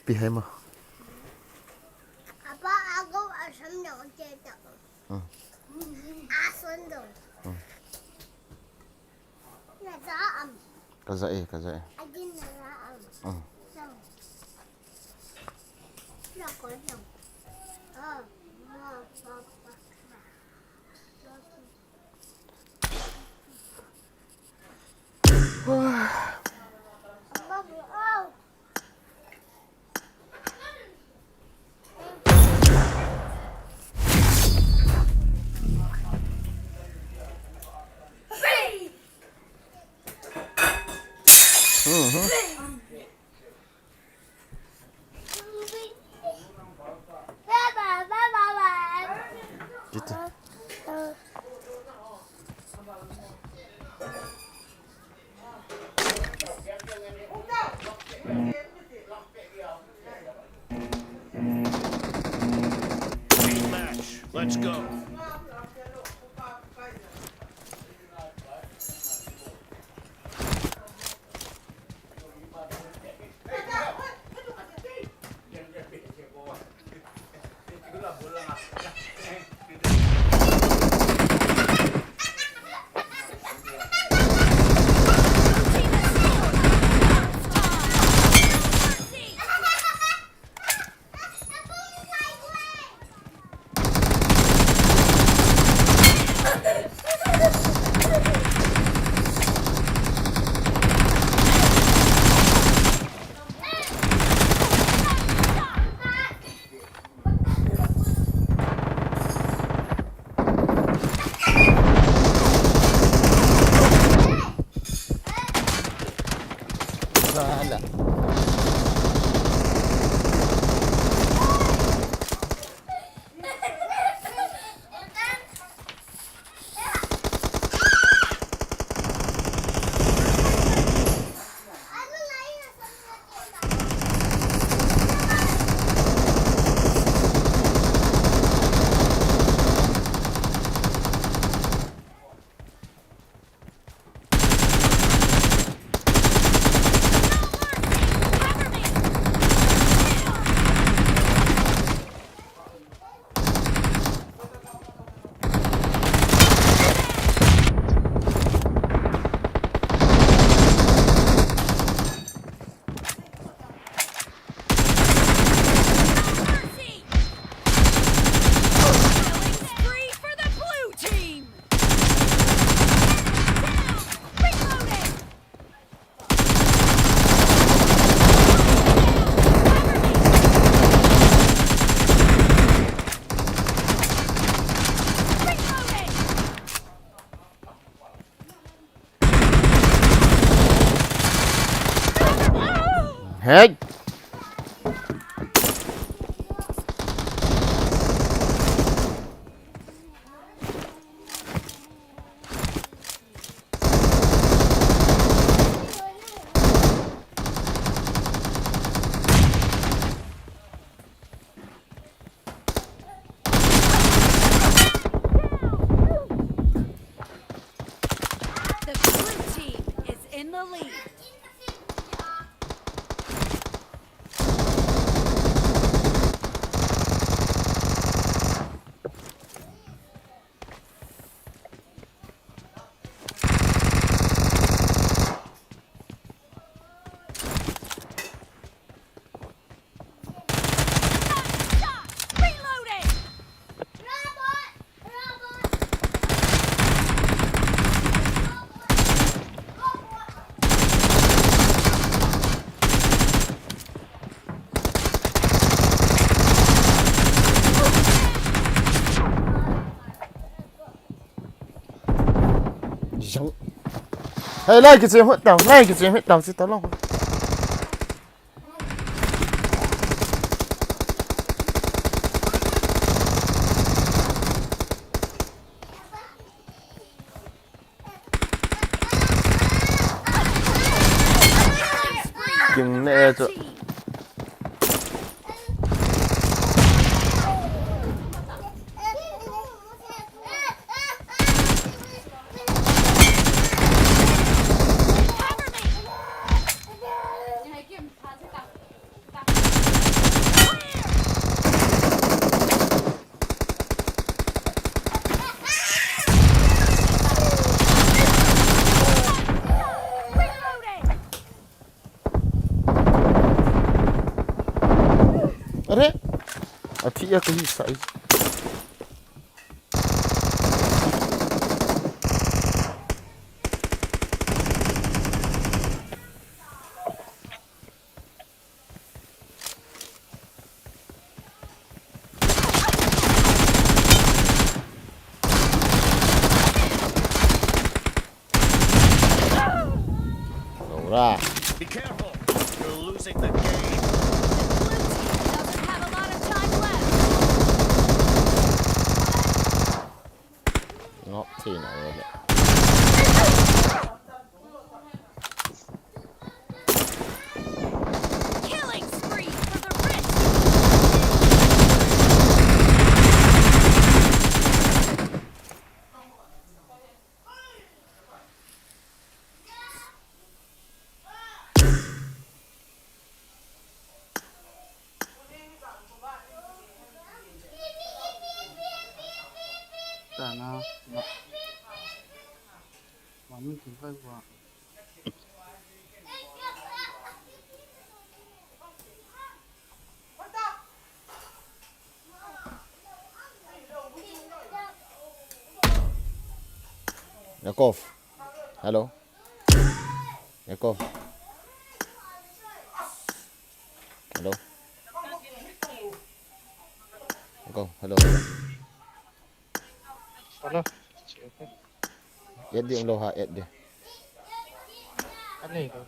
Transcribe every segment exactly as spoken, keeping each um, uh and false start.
Pi hai ma. Apa ago asam dong che ta. Hmm. Ason dong. Hmm. Na za am. Ka za e, ka za e. Adin na za am. Hmm. Dong. Na ko dong. Ah, ma, pa, pa, pa. Mhm. Gitu. Team match. Let's go. Wala. Hey! The blue team is in the lead. Jang. Hey, lai kichim hut tau, lai kichim hut tau, chi tau long. King ne chu. Are? Athi a kahi sai. Laura. Be careful. You're losing the game. The blue team doesn't have a lot of time left. Ngop thei na le. Killing spree for the red team. Yakov. Hello. Yakov. Hello. Yakov, hello, hello. Hello. Add ding lou ham, add ding. Anei lou.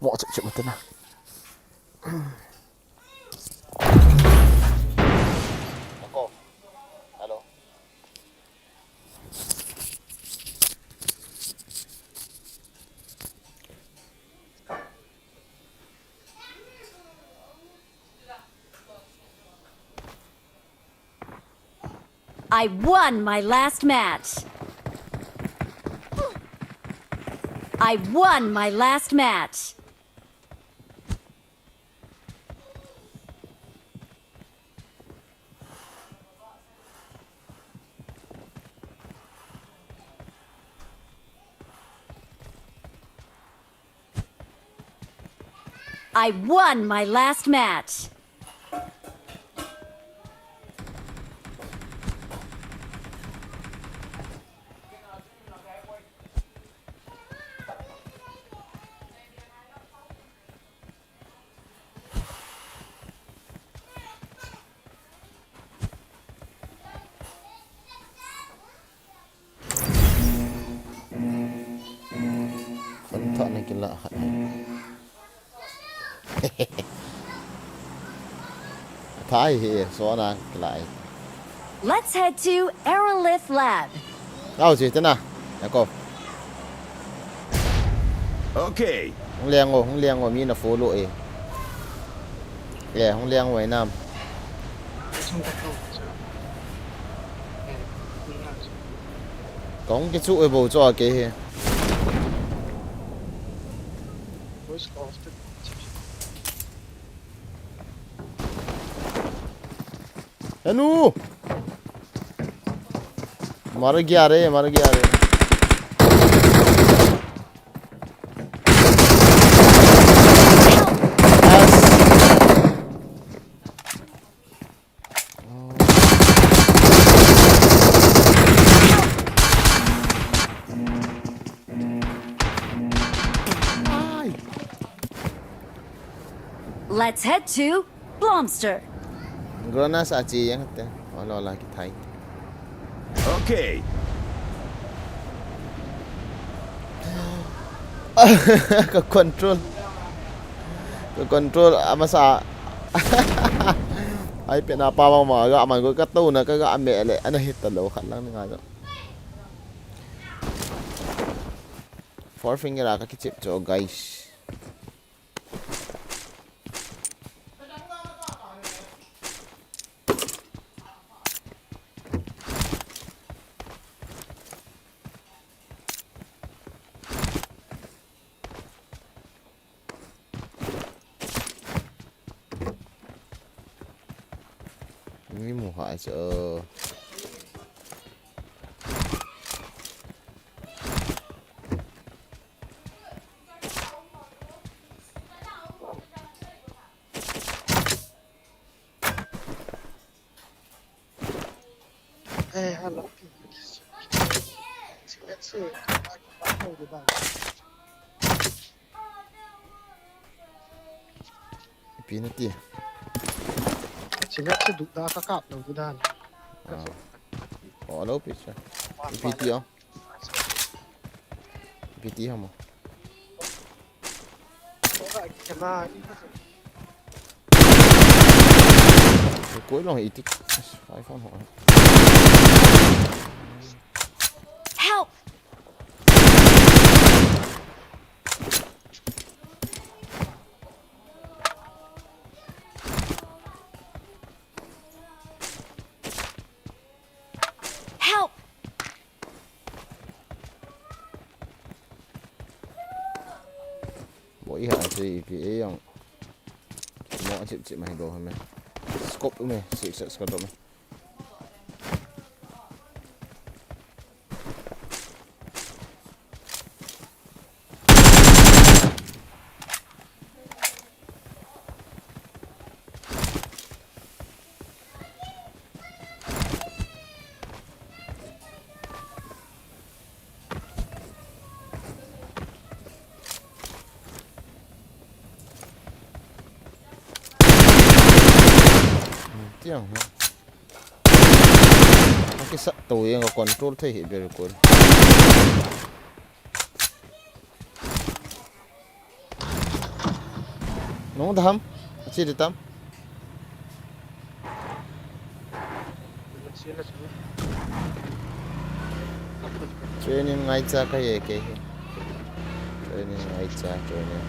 Mo chep chep mata na. Hello. I won my last match. I won my last match. I won my last match. Phone thah na kila khat. Thah hi, so na kila. Let's head to Aerolith Lab. Au, si tena. Yakov. Okay. Hung leng o, hung leng o, mi na follow e. Le, hung leng o, inam. Kong kichu e bo cho ke he. Anu! मर गया रे, मर गया रे। Let's head to Blomster. Granasa chi yang te. Wala wala kithai. Okay. Ka control. Ka control amasa. Ai pe na pa ma ma ga man ko ka to na ka ga me le ana hit ta lo khat lang nga. Four finger a ka kichep cho guys. Ai, so. Eh, hala. Ipi nati. Sila si dukda ka kap lo dukda. Ah. Oh, alo pi cha. Ipi ti oh. Ipi ti hamo. Koi long itik. Ai phone ho. Help! Help! Bo i ha se ipi e jong. Mo chip chip mai do me. Scope me, six six ka do me. Tiang ha. Aki sa to yang ka control thei hi very good. Nung daham? Achi di tam? Training ngaicha ka ye ke hi. Training ngaicha, training.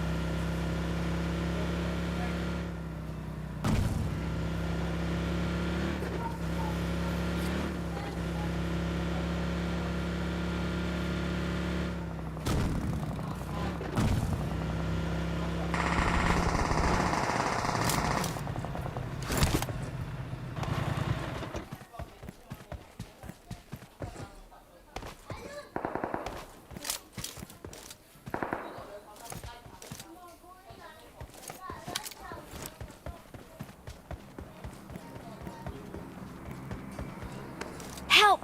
Help!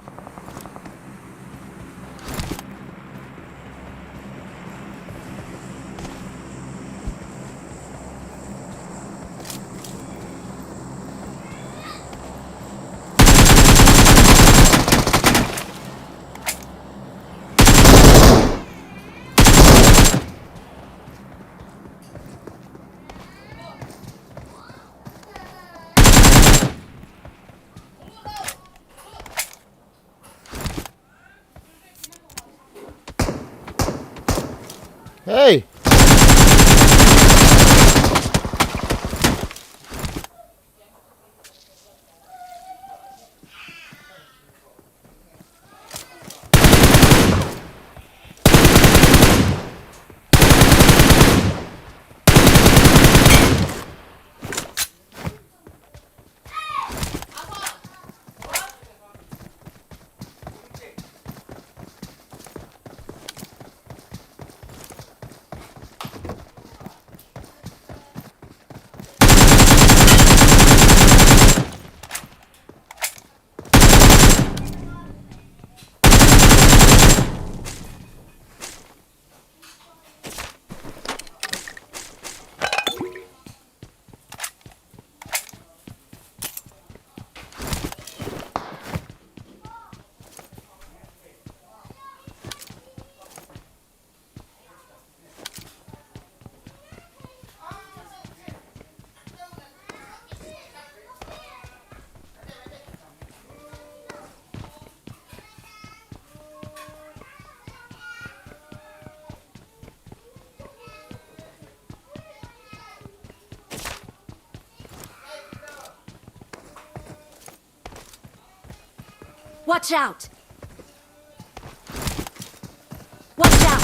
Hey! Watch out! Watch out!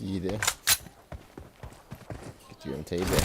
Ide. Kiti um thei de.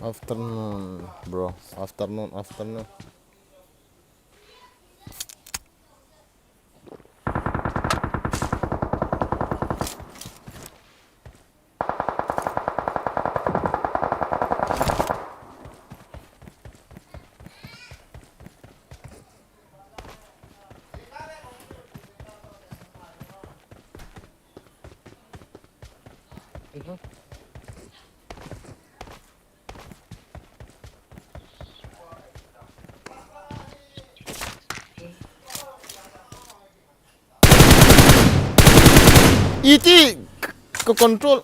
Afternoon, bro. Afternoon, afternoon. Iti ko control.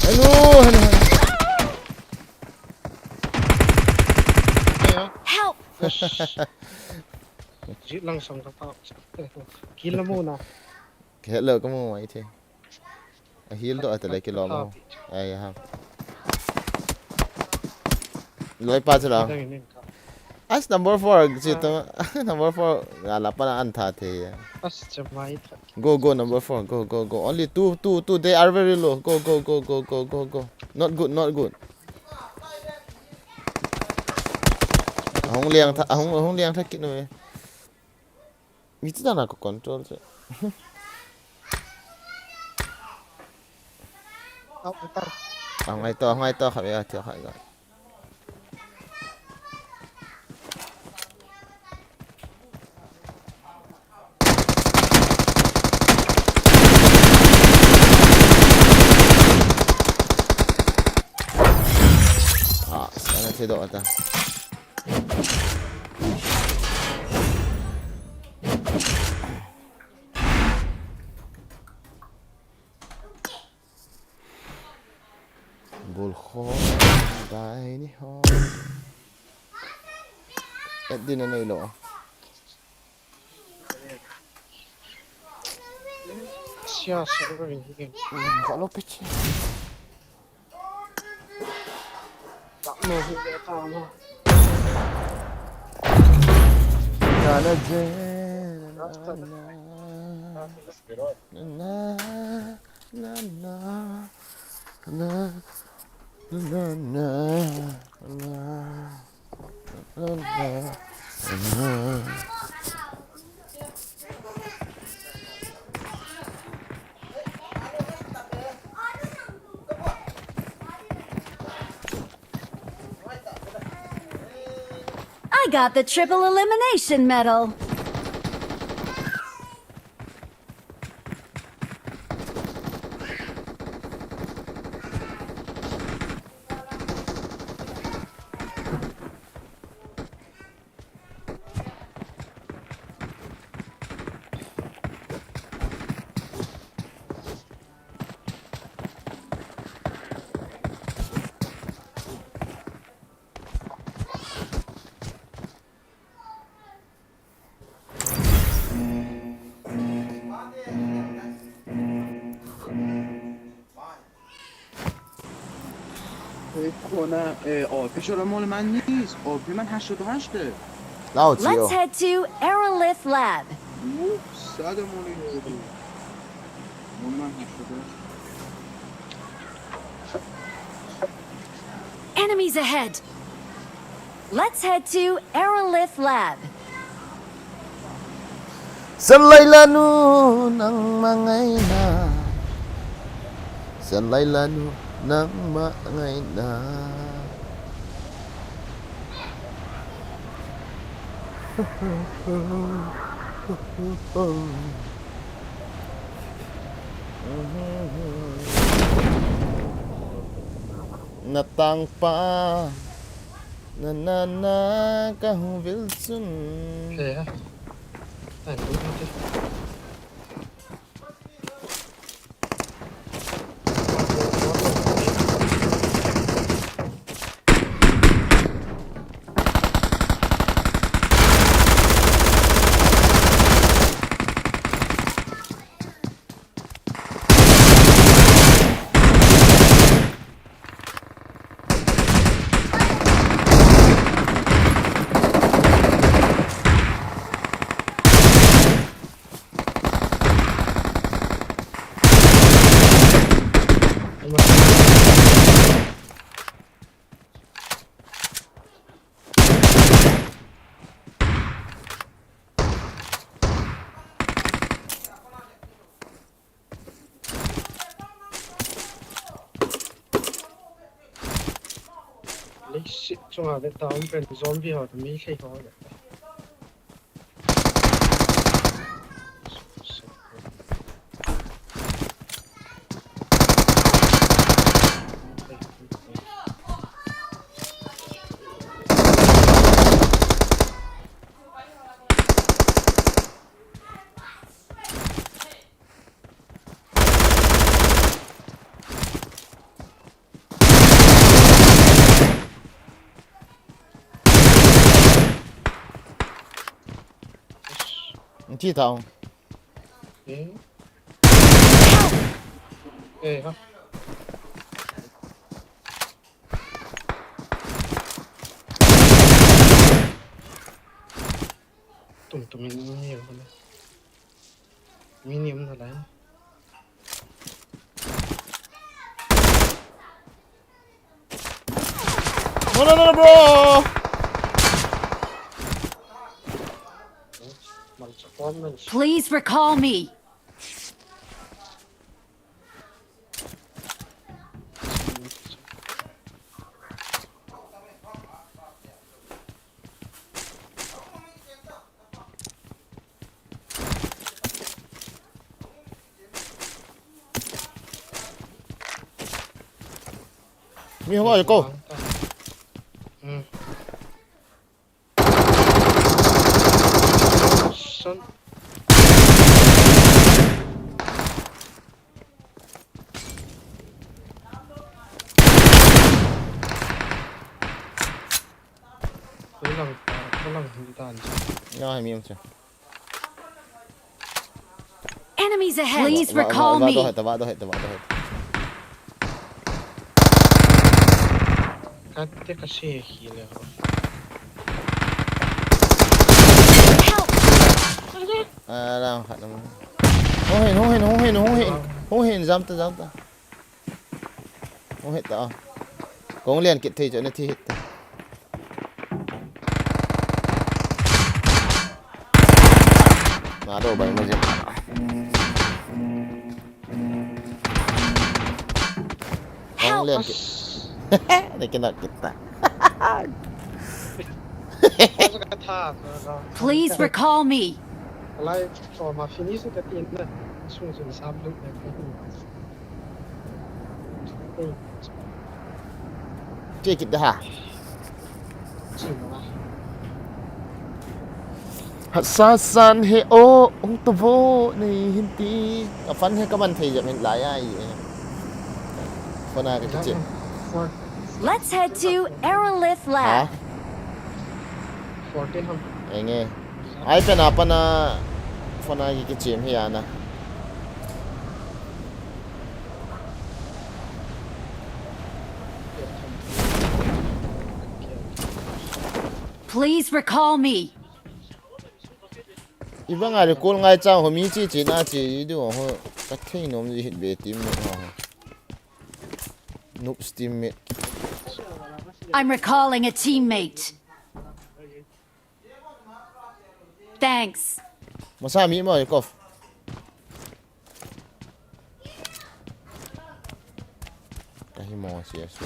Hello, hello, hello. Help! Jit lang sang ka pa. Kill na muna. Hello, kamu mai the. A heal to ata le kilo mo. Ai ha. Loi pa chula. As number four, jit to. Number four, la pa na an tha the. As chamai tha. Go, go, number four. Go, go, go. Only two, two, two. They are very low. Go, go, go, go, go, go, go. Not good, not good. Ahung liang tha, ahung, ahung liang tha kit nu e. Mi ti dana ko control che. Ahung ai to, ahung ai to, kha ya, thia kha ya. Ah, sana se do ata. Gol kho dai ni ho. Et din nei lo. Sia, sia, sia. Ka lo pichi. Ka no hi le ta mo. Ka na je, na, na, na, na, na, na, na, na. I got the triple elimination medal. کنه، اه، آبی شده مال من نیست. آبی من هشتاد و هشته. لا، چیو. Let's head to Aerolith Lab. اوه، صد مالی داری. مال من هشتاد و هشت. Enemies ahead. Let's head to Aerolith Lab. Sanlailanu nangma ngaina. Sanlailanu nangma ngaina. Natangpa. Na, na, na, kahung vil chun. Kaya. Ay, buti. Leiset chunga le town pen zombie ho to mi sei ho le. Chi tao. Eh. Eh, ha. Tum tum in ni. Minium na lai. No, no, no, no, bro! Please recall me. Mi hua ko. Hmm. Son. Kulang, kulang hintan. Nga hai mi um chu. Enemies ahead. Please recall me. Vado hai ta, vado hai ta, vado hai ta. Kate ka se hi le ho. Help! Ah, lang khat na mo. Hung hin, hung hin, hung hin, hung hin. Hung hin, jam ta, jam ta. Hung hit ta. Kong lian kit thei chu na thi hit ta. Na do bai ma jep. Kong lian kit. Ni kina kit ta. Please recall me. Lai, so ma finish ka tin na. Sung sung sam lu na. Che kit da ha. Hasa san he o, ung to vo nei hin ti. A fan he ka man thei jam hin lai ai. Phone a ka che. Let's head to Aerolith Lab. Ha? Fourteen hundred. Enge. Ai pen a pan a phone a ki, kichem hi ana. Please recall me. Ibang a recall ngai chang ho mi chi chi na chi i du ho. Ka thei nom ji hit be team mate ho. Noobs team mate. I'm recalling a teammate. Thanks. Masa mi mo kof. Kahi mo si asu.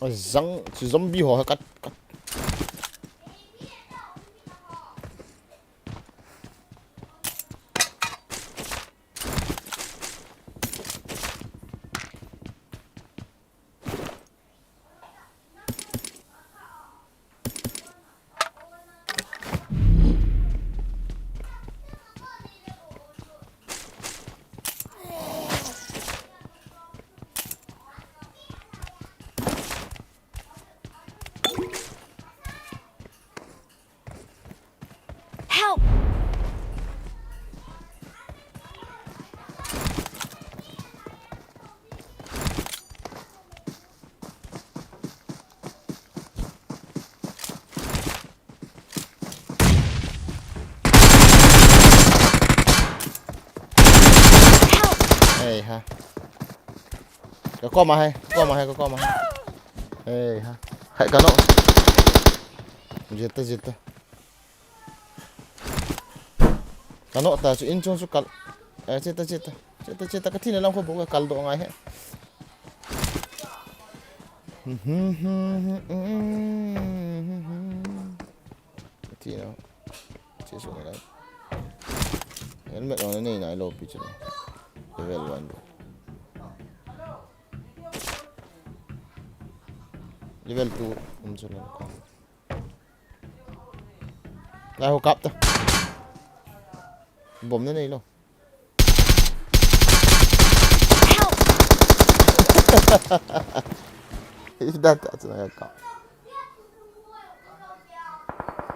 Oi, zang, chu zombie ho kat, kat. Help! Ei ha. Ka koma hai, ka koma hai, ka koma hai. Ei ha. Hai ka no. Jeta, jeta. Ka no ta chu in chung chu kal. Eh, cheta, cheta. Cheta, cheta, ka thina lang kho bu ka kal do ngai he. Ka thina. Che su ngai. Helmet on nei nai lo pi chu. Level one. Level two um chu lo ka. Lai ho kap ta. Bom na nei lo. Is that that's na kap.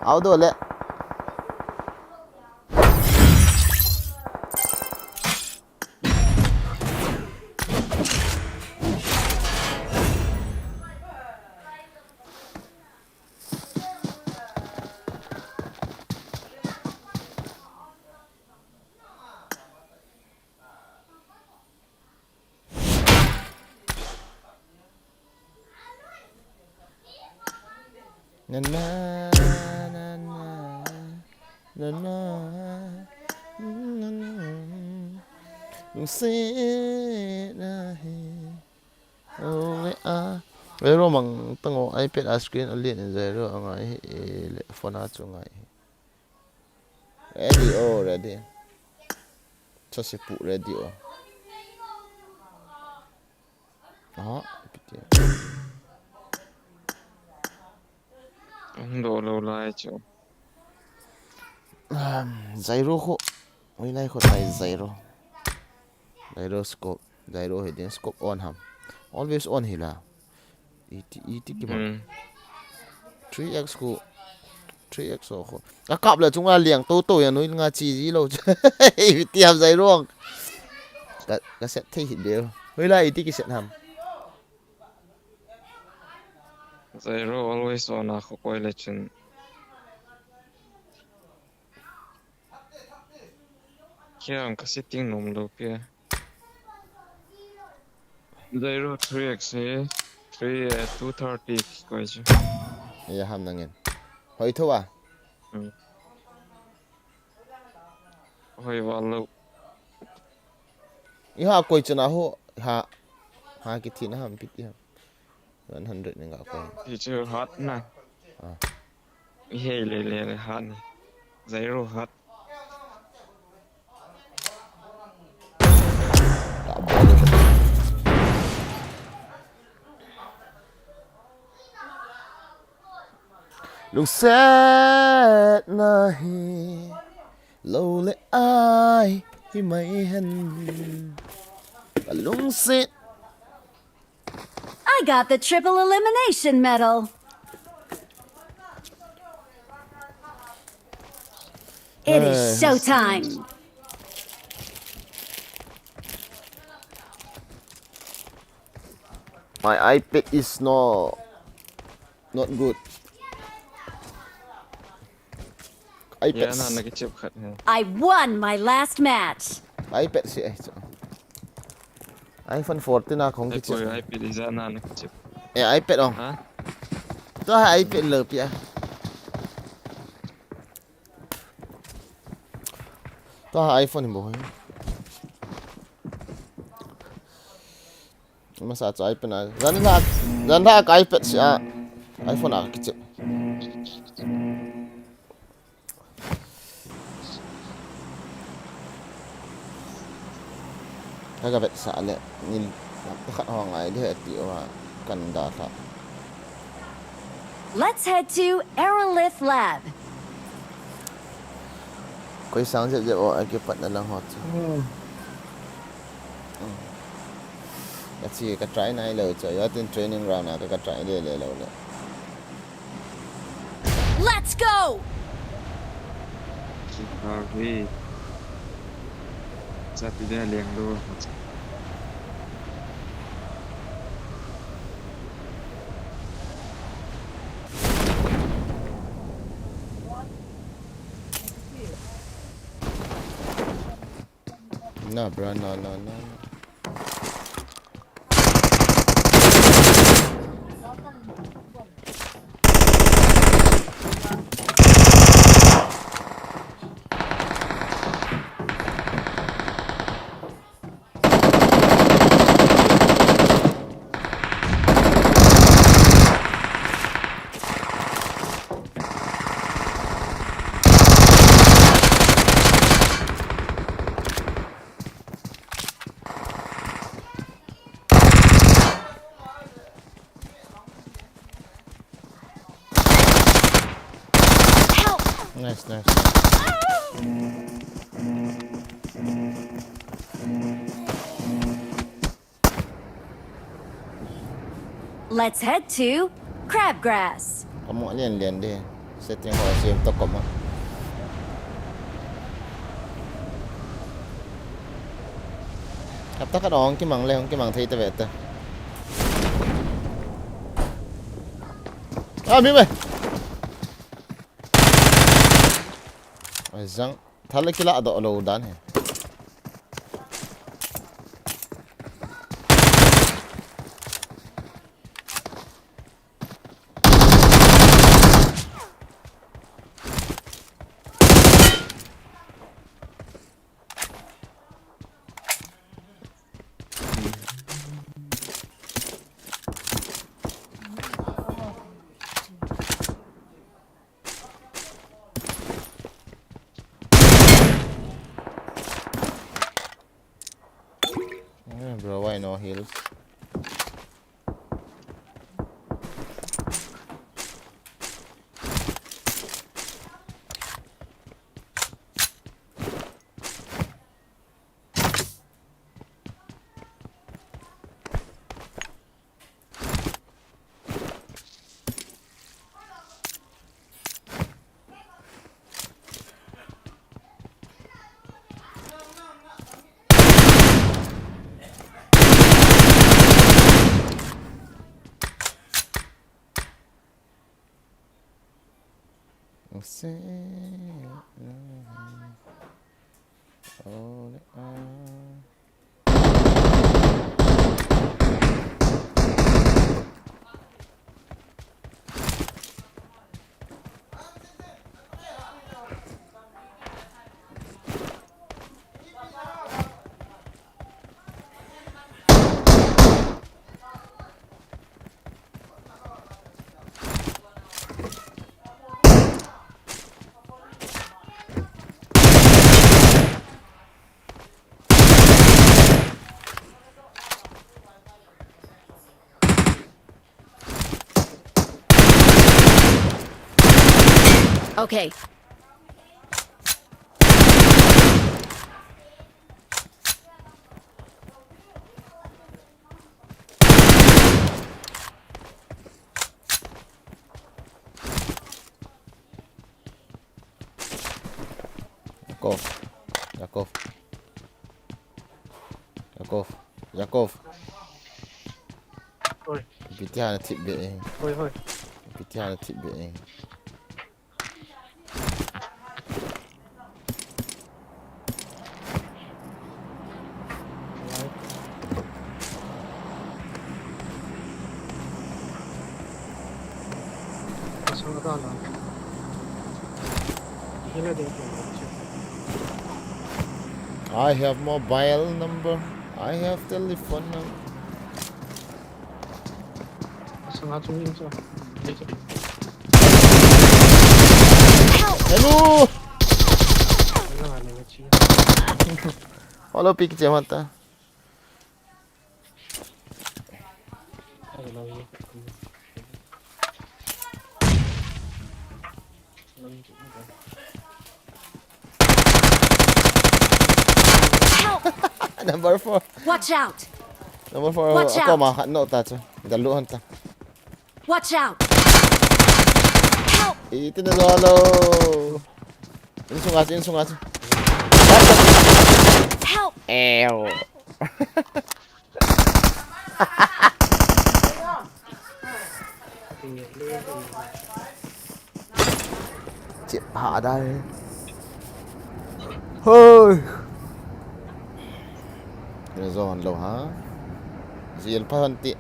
Au do le. Na na na na na na na na. Lungset na hi. Ole a. Vero mang tango iPad a screen a lian in zero a ngai hi le phone a chu ngai hi. Ready, oh, ready. Chase pu ready, oh. Aha, piti. Ang do lo lai chu. Um, Zairo kho. Oi lai kho tai Zairo. Zairo scope. Zairo hi ding scope on ham. Always on hi la. Iti, iti ki ma. Hmm. Three X ko. Three X o ko. Ka kap le chunga liang to to ya noi nga chi ji lo. Iti ham Zairo. Ka, ka set thei hi deu. Hoi la iti ki set ham. Zairo always on a kho koi le chin. Kiang ka setting nom lo pia. Zairo three X he, three, eh, two thirty koi chu. Ya ham nangin. Hoi tho a. Hmm. Hoi va lo. I ha koi chana ho ha. Ha ki thi na ham piti ham. One hundred ni nga ko. Hi chu hat na. Ah. Hi le le le hat ni. Zairo hat. Lungset na hi lo le ai hi mai hen. Lungset. I got the triple elimination medal. It is showtime. My iPad is no, not good. iPad. Ijat na na kichep khat he. I won my last match. iPad si eh. iPhone fourteen a kong kichep. iPad ijat na na kichep. Eh, iPad ong. Ha? Tua iPad lo pia. Tua iPhone bo. Masa chu iPad na. Jan la, jan la ka iPad si a. iPhone a kichep. Kaga vetsah le, nin, pakhat ho ngai di he ti uva, kan dalha. Let's head to Aerolith Lab. Koi sang jep jep o, a kipatna lang ho chu. Hmm. Hmm. Ka chi ka try nai lou chu, ya tin training ground a ka, ka try le le lou le. Let's go! Chicago. Saturday leng lou. No, bro, no, no, no, no. Help! Nice, nice. Let's head to Crabgrass. Kamu lian lian de. Setting ho save to koma. Hapta khat hung kimang le, hung kimang thei ta ve ta. A, mi ve. Ai jang, thal kila do lo dan he. Eh, bro, why no heals? Okay. Yakov. Yakov. Yakov. Yakov. Oi. Ipi tia nathip be e. Oi, oi. Ipi tia nathip be e. I have mobile number. I have telephone number. Hello. Hello, pick jam hota. Number four. Watch out! Number four. Watch out! Ako, makat no ta chu. Dalu hanta. Watch out! Help! Iti na lolo. Insunga, insunga. Help! Ew. Chip ha dai. Hoi. Rezon lo ha. Zil pa hon ti.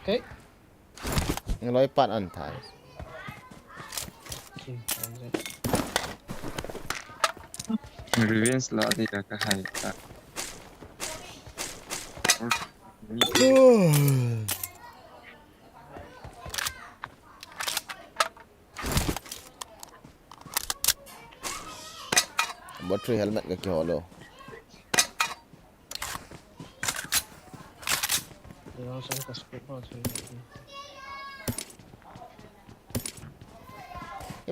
Hey. Ngaloi pat an thai. Revenge la de ka hai ta. Battery helmet ka kiholo.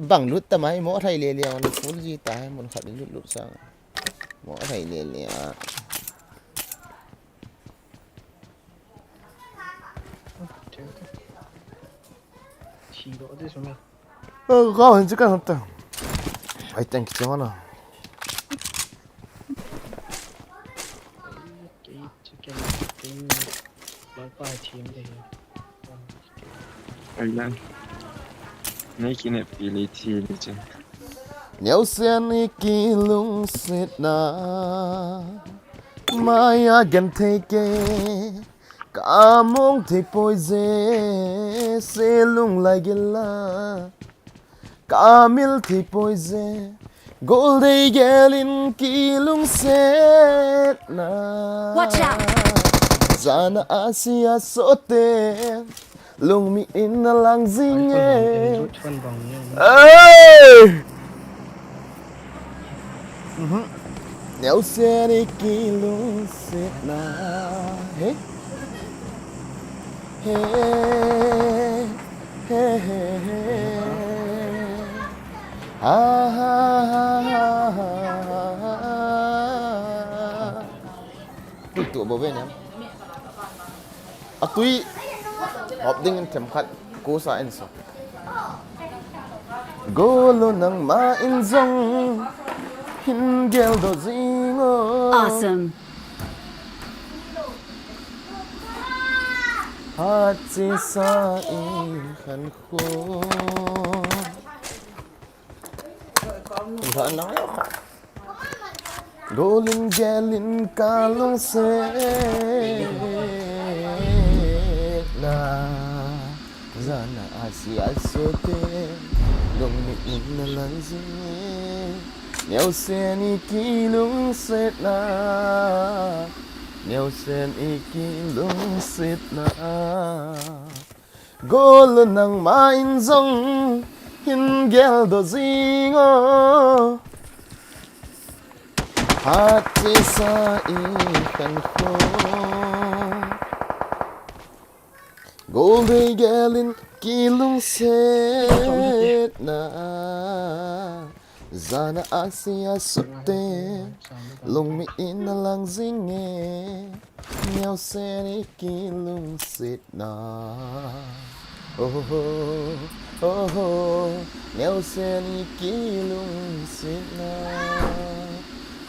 Bang lut ta mai mo thai le le on full ji ta hai mun khat lut lut sang. Mo thai le le a. Thi lo de sum. Ơ, kau hin chicken hot ta. Ai thank you na. Ai lang. Nei kine pili thi ni chen. Neusen iki lungsetna. Maya gen thei ke. Ka mong thei poi je, se lung lai gila. Ka mil thei poi je, gol dei gelin ki lungsetna. Watch out! Jana asia sote, lungmi in na lang jing e. Hey! Neusen iki lungsetna. Hey. Hey. Hey, hey, hey. Ha, ha, ha. Tui tu bo ve ne. Atui hop ding in themkhat kusa in so. Golo nangma in jong hin geldoh jing o. Awesome. Hat chesa in khan kho. Golin gelin ka lungsetna. Jana asia sote, lungmi in na lang jing e. Neusen iki lungsetna. Neusen iki lungsetna. Gol nangma in jong hin geldoh jing o. Phat chesa i khankho. Gol dei gel in kilungsetna. Jana aksi a sut te lungmit in na lang jing e. Neosen i kilungsetna. Oh, oh, oh. Neosen i kilungsetna.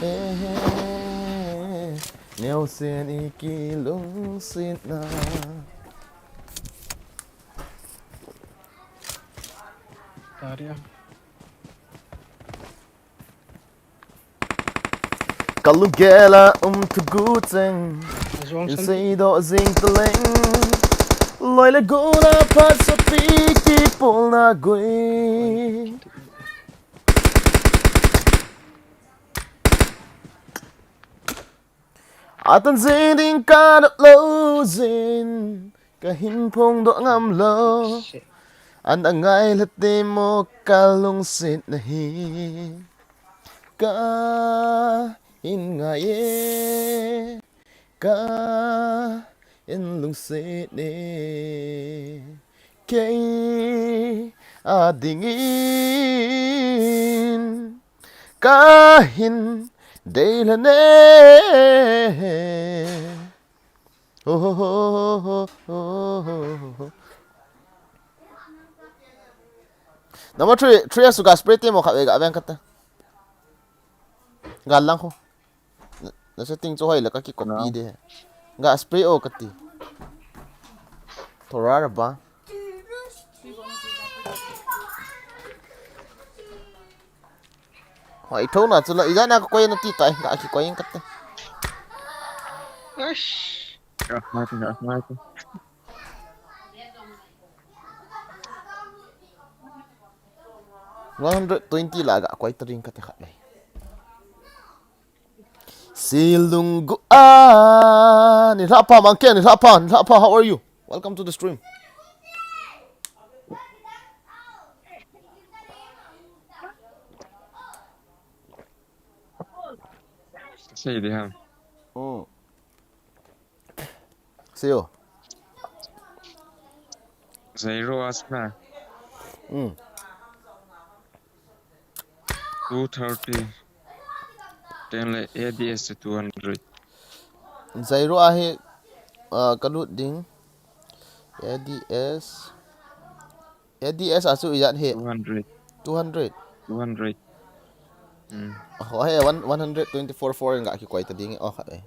He, he. Neosen i kilungsetna. Tadi ah. Ka lunggel a um thuguh cheng. Azuang in san seidoh jing taleng. Loi le gol a phatsapi kipolna gui. Atan jing ding ka nop lou jin. Ka hin phongdoh ngam lou. Shit. An angai lhate mo ka lungsetna hi. Ka hin ngai e. Ka hin lungset e. Kei a dingin. Ka hin dei lhon e. Ho, ho, ho. Number three, three as ga spray te mo khat ve ga veng khat te. Ga lang ho. Na, na setting chu hoi le ka ki copy de. Ga spray o kati. Thora ra ba. Hoi, tho na chu la, ijat na ka koi na ti tai, ka ki koi ka te. Eish. Ka ma ti, ka ma ti. One hundred twenty la ka koi ta ring ka te khat lai. Silung gu a, ni hla pa mang ke, ni hla pa, ni hla pa, how are you? Welcome to the stream. Sei di ham. Hmm. Sei o. Zero as na. Hmm. Two thirty. Then le A D S two hundred. Zero ahi, ah, ka lut ding. A D S. A D S a chu ijat he. Two hundred. Two hundred. Two hundred. Hmm. Oh, he, one, one hundred twenty-four four in ga ki koi ta ding. Oh, khat e.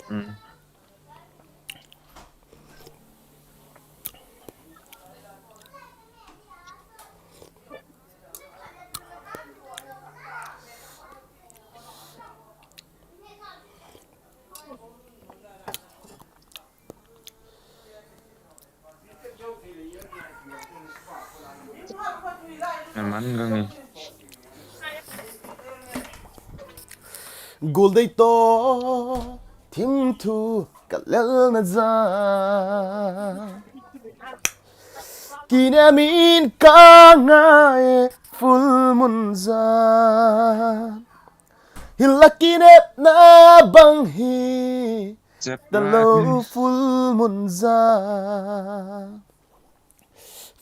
Hmm. Naman gangi. Gul dei to thim thu ka lel na ja. Kine min ka ngai full moon ja. Hila kine na bang hi. Jep ta lo full moon ja.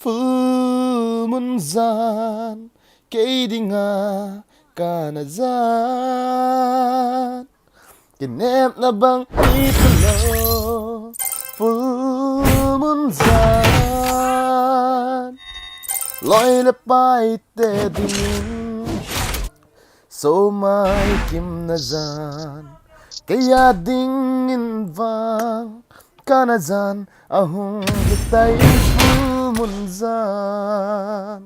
Full moon jan, kei dinga kana jan. Kinepna bang iplo, full moon jan. Loi le pai te dingin, so mai kimna jan. Kei a dingin vang, kana jan, ahung hitai full moon jan.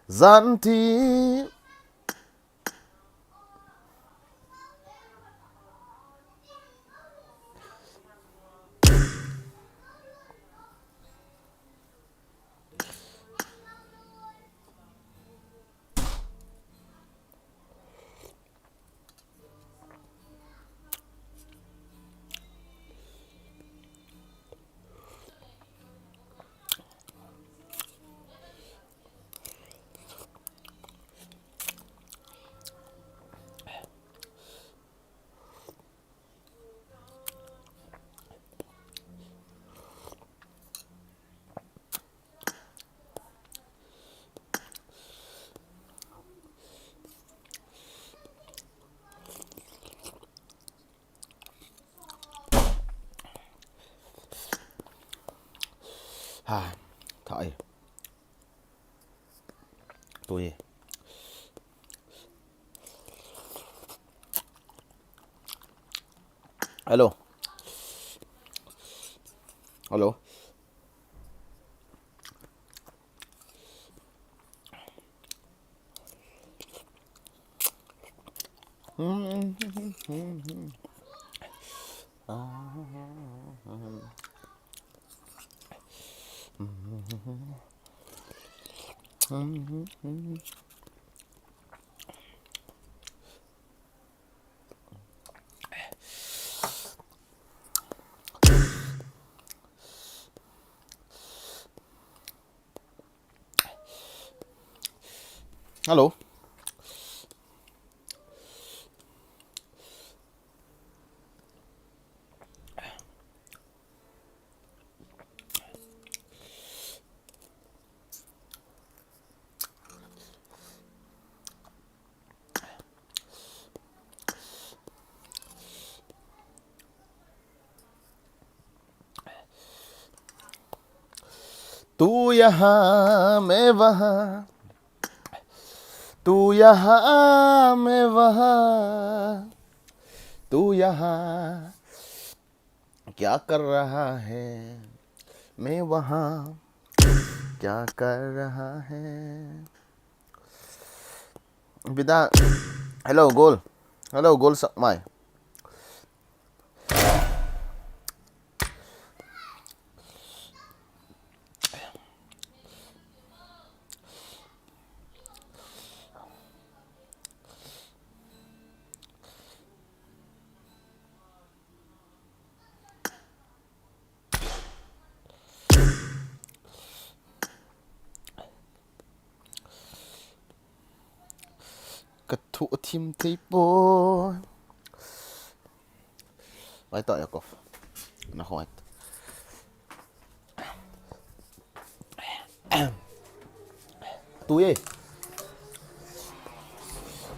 Jan ti. Ha, tha ai. Tui. Hello. Hello. Hello. तू यहाँ, मैं वहाँ, तू यहाँ, मैं वहाँ, तू यहाँ क्या कर रहा है, मैं वहाँ क्या कर रहा है। Bida, hello, Gol. Hello, Gol Sakmai. Ka thu thim thei poi. Vai ta Yakov. Na hoi. Tu ye.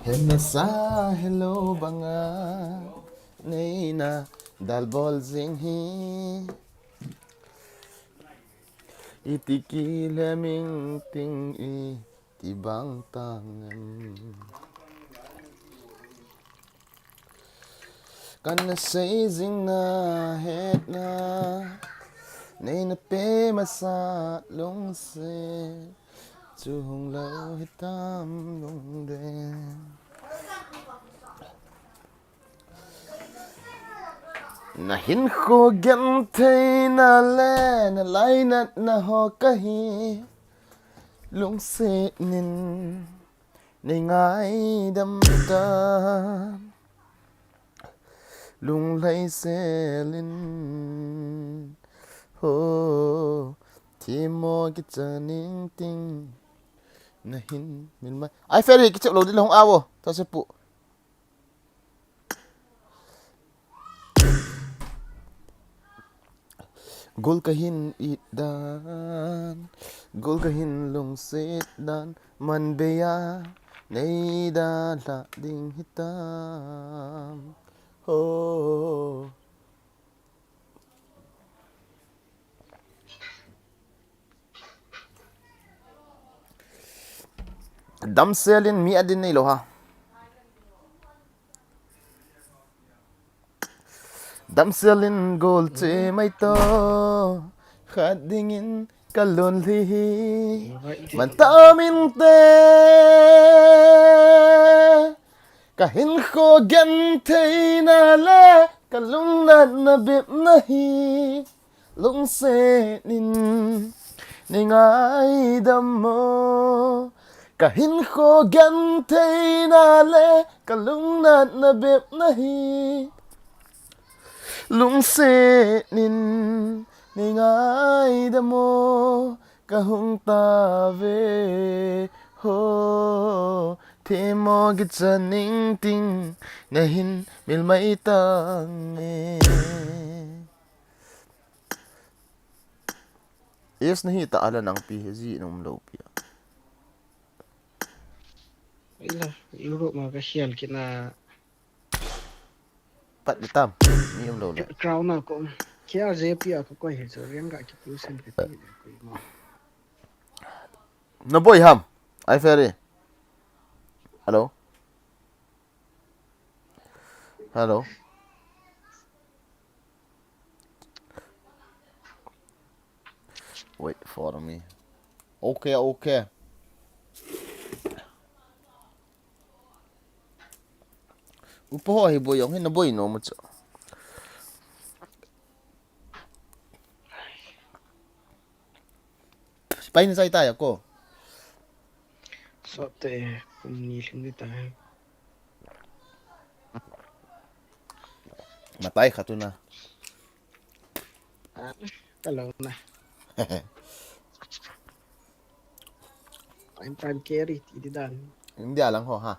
Hena sa hello banga. Nei na dal bol jing hi. Iti kilem ing ting iti bang tang em. Kana sei jing na hetna. Nei na pe masa lungset. Chu hung lou hitam lungdei. Na hinkho gentheina le na lainatna ho kahi. Lungset nin nei ngaidam tan. Lunglhai selin ho. Thimo kicha ning ting. Na hin mil mai. Ai, Ferry, kichep lou ding le hung a vo. Ta se pu. Gol kahin it dan, gol kahin lungset dan, man bei a nei dalha ding hitam. Ho. Damsel in mi adin nei lou ha. Damsel in gol che mai to. Khat ding in ka lun li hi. Man tam inte. Ka hinkho gentheina le ka lungnatna bep na hi. Lungset nin nei ngaidam mo. Ka hinkho gentheina le ka lungnatna bep na hi. Lungset nin nei ngaidam mo. Ka hung ta ve ho. Thimo kicha ning ting na hin mil mai tang e. Yes, na hi ta ala nang pi he ji nung lou pi a. Ila, Europe ma ka hial kit na. Pat di tam, mi um lou le. Crown na ko. K R J P a kakoi hi chu, riang ga kipu sen kati le koi mo. Naboi ham. Ai Ferry. Hello. Hello. Wait for me. Okay, okay. Upa ho hi boi jong hi naboi nom u chu. Pai na chai ta ya ko. Sot te, kum ni lhing ni ta. Matai khat u na. Ah, ka lo na. Prime, prime carry ti di dan. India lang ho ha.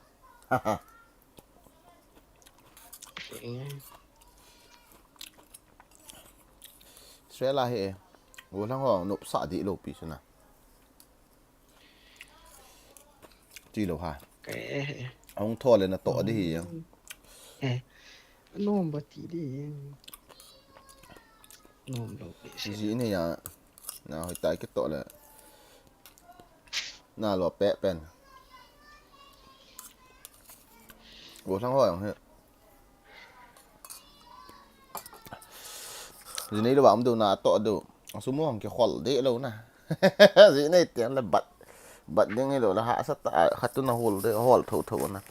Eh. Sela he. Gollhang ho nopsa di lo pi suna. Ti lo ha. Ke. Ahung tho le na to di hi. Eh. Nom ba ti di. Nom lo pi se. Ji ni ya. Na hoi tai kitoh le. Na lo pe pen. Gollhang ho jong hi. Ji nei lo ba um do na to do. Sumo hong kikhol de lo na. Ji nei tian le bat. Bat ding hi lo la ha sa ta khat tu na hol de hol tho tho na.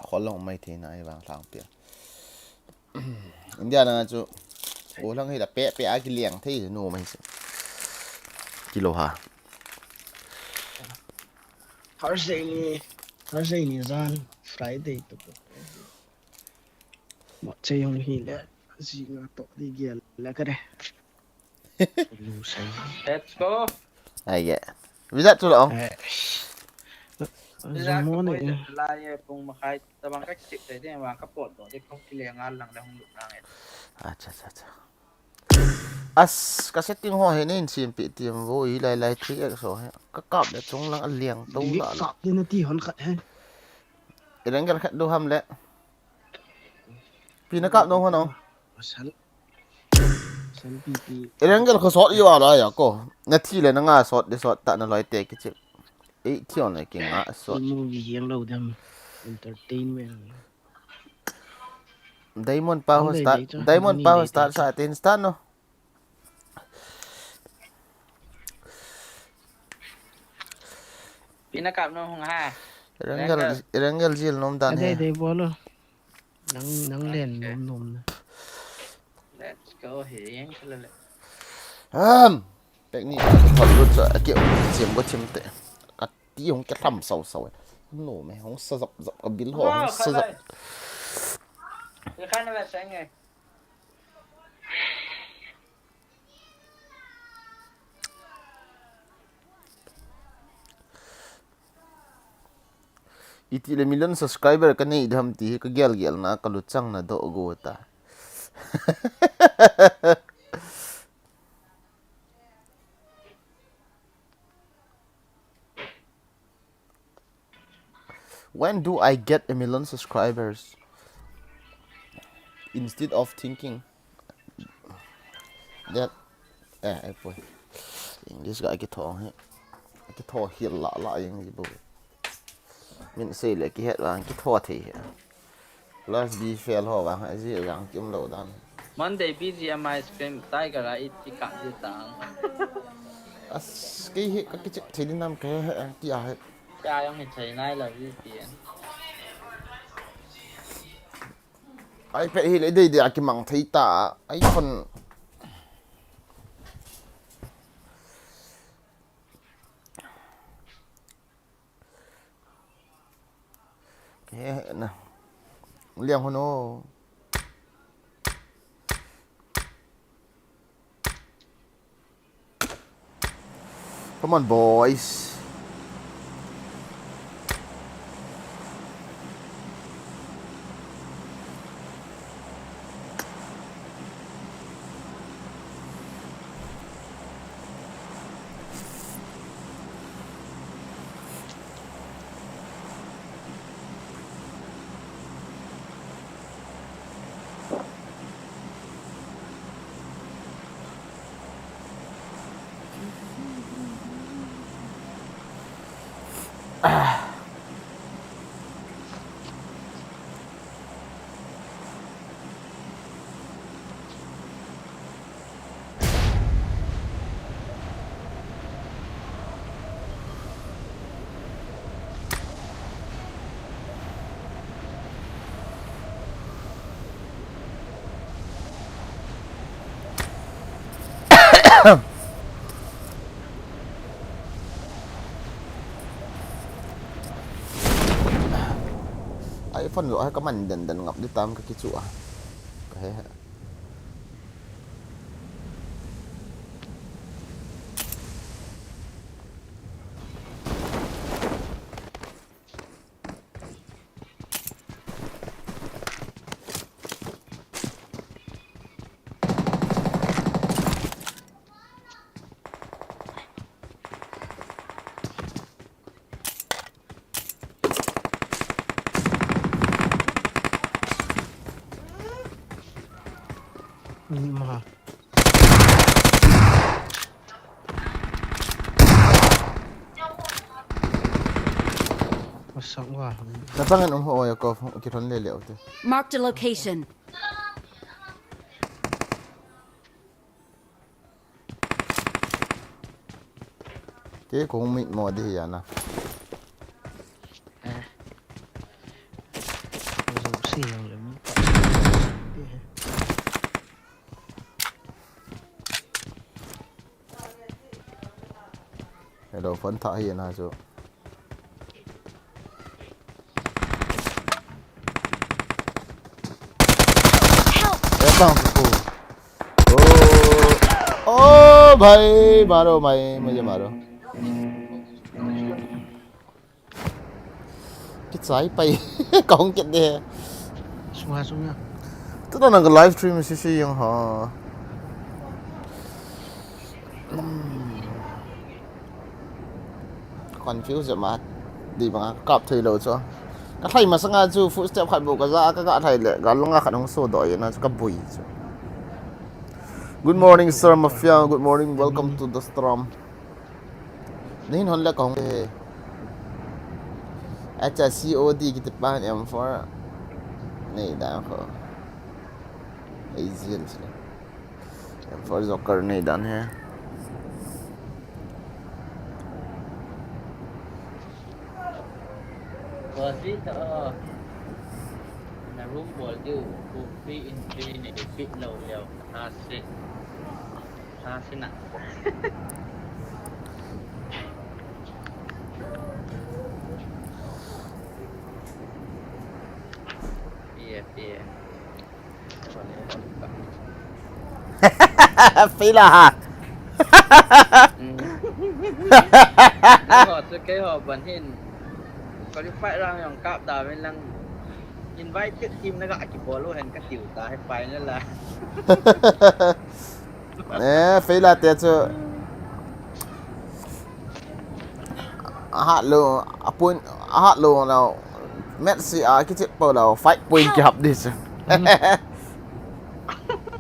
Khol long mai thei na ai vang thang pia. India na chu gollhang hi la pe pe a kiliang thei nu mai chu. Kilo ha. Thursday ni, Thursday ni jan Friday to. Mo che jong hi le, ji nga to di gel le ka re. Let's go. Ai ge. Visa chu lo. Eh. Visa ka poi le la ye pung makhai tabang ka chip te de wa ka pot do de kong kile ngal lang le hung lut na nge. Acha, acha, acha. As ka setting ho he nin sim pi tim vo i lai lai three X ho he. Ka kap le chung lang a liang to la la. Kap le na ti hon khat he. Erangel khat do ham le. Pi na kap no ho no. Pasal. Pasal pi pi. Erangel ko sot yo ala ya ko. Na thi le na nga sot de sot ta na loi te ki chip. Ei thi on le ki nga sot. Movie hiang lo dem. Entertainment. Diamond pa ho start. Diamond pa ho start sa tin start no. Pi na kap no hung ha. Erangel, Erangel jil nom dan he. Dei dei bolo. Nang, nang len nom nom na. Let's go he yang kala le. Am. Pek ni ka thot lut sa ki sim ko sim te. Ka ti hung ke tham sau sau. No me hung sa zap zap ka bil ho hung sa zap. Ye khan na la sang nge. Iti le million subscriber ka nei dam ti hi ka gel gel na ka luchang na do go ta. When do I get a million subscribers? Instead of thinking that, eh, eh, boy. English ga kitho he. Kitho hi la la yang ji bo. Min sei le kihet wa kitho thei he. Plus B fail ho vang, a ji vang kim lo dan. Monday B G M I stream Tiger a it ki kap ji tang. As, kei hi ka kichep thei din nam ka he, he, ti a he. Ka yang hi thei nai lo ji ti. iPad hi le dei dei a kimang thei ta. iPhone. He, na. Liang hono. Come on, boys. Phone jo hai ka man den den ngap di tam ka kichu a. Ka he he. Ni ma. Masang wa. Datang an um ho ya ko ki thon le le te. Marked a location. Kei kong mit mo di hi ana. Eh. Zo si yang le mi. Hello, phone tha hi ana chu. Help! Ye tang ko. Oh, oh, bhai, maro, bhai, mujhe maro. Kichai pai, kahung kit de. Sunga, sunga. Tu ta nang live stream si si yang ha. Confuse ma. Di banga kap thei lo chu. Ka thlai masanga chu footstep khat bu ka ja ka ga thlai le. Ga lunga khat hung so do ye na chu ka bui chu. Good morning, Sir Mafia. Good morning. Welcome to the stream. Nahin hon le ka hung he. Acha C O D kiti pan M four. Nei dan ko. Ei zil si. M four Joker nei dan he. Boss, ito. Na room bol diu, free entry nei fit lo leo. Ha se. Ha se na. Pia, pia. Pila ha. Mm. Nangho chu keiho ban hin qualify round jong kap da ven lang, invited team na ga kibol u hen ka tiu ta hi final a. Eh, fail a te chu. Ahat lo, a point, ahat lo na. Match si a kichep po lo, five point kihap di chu.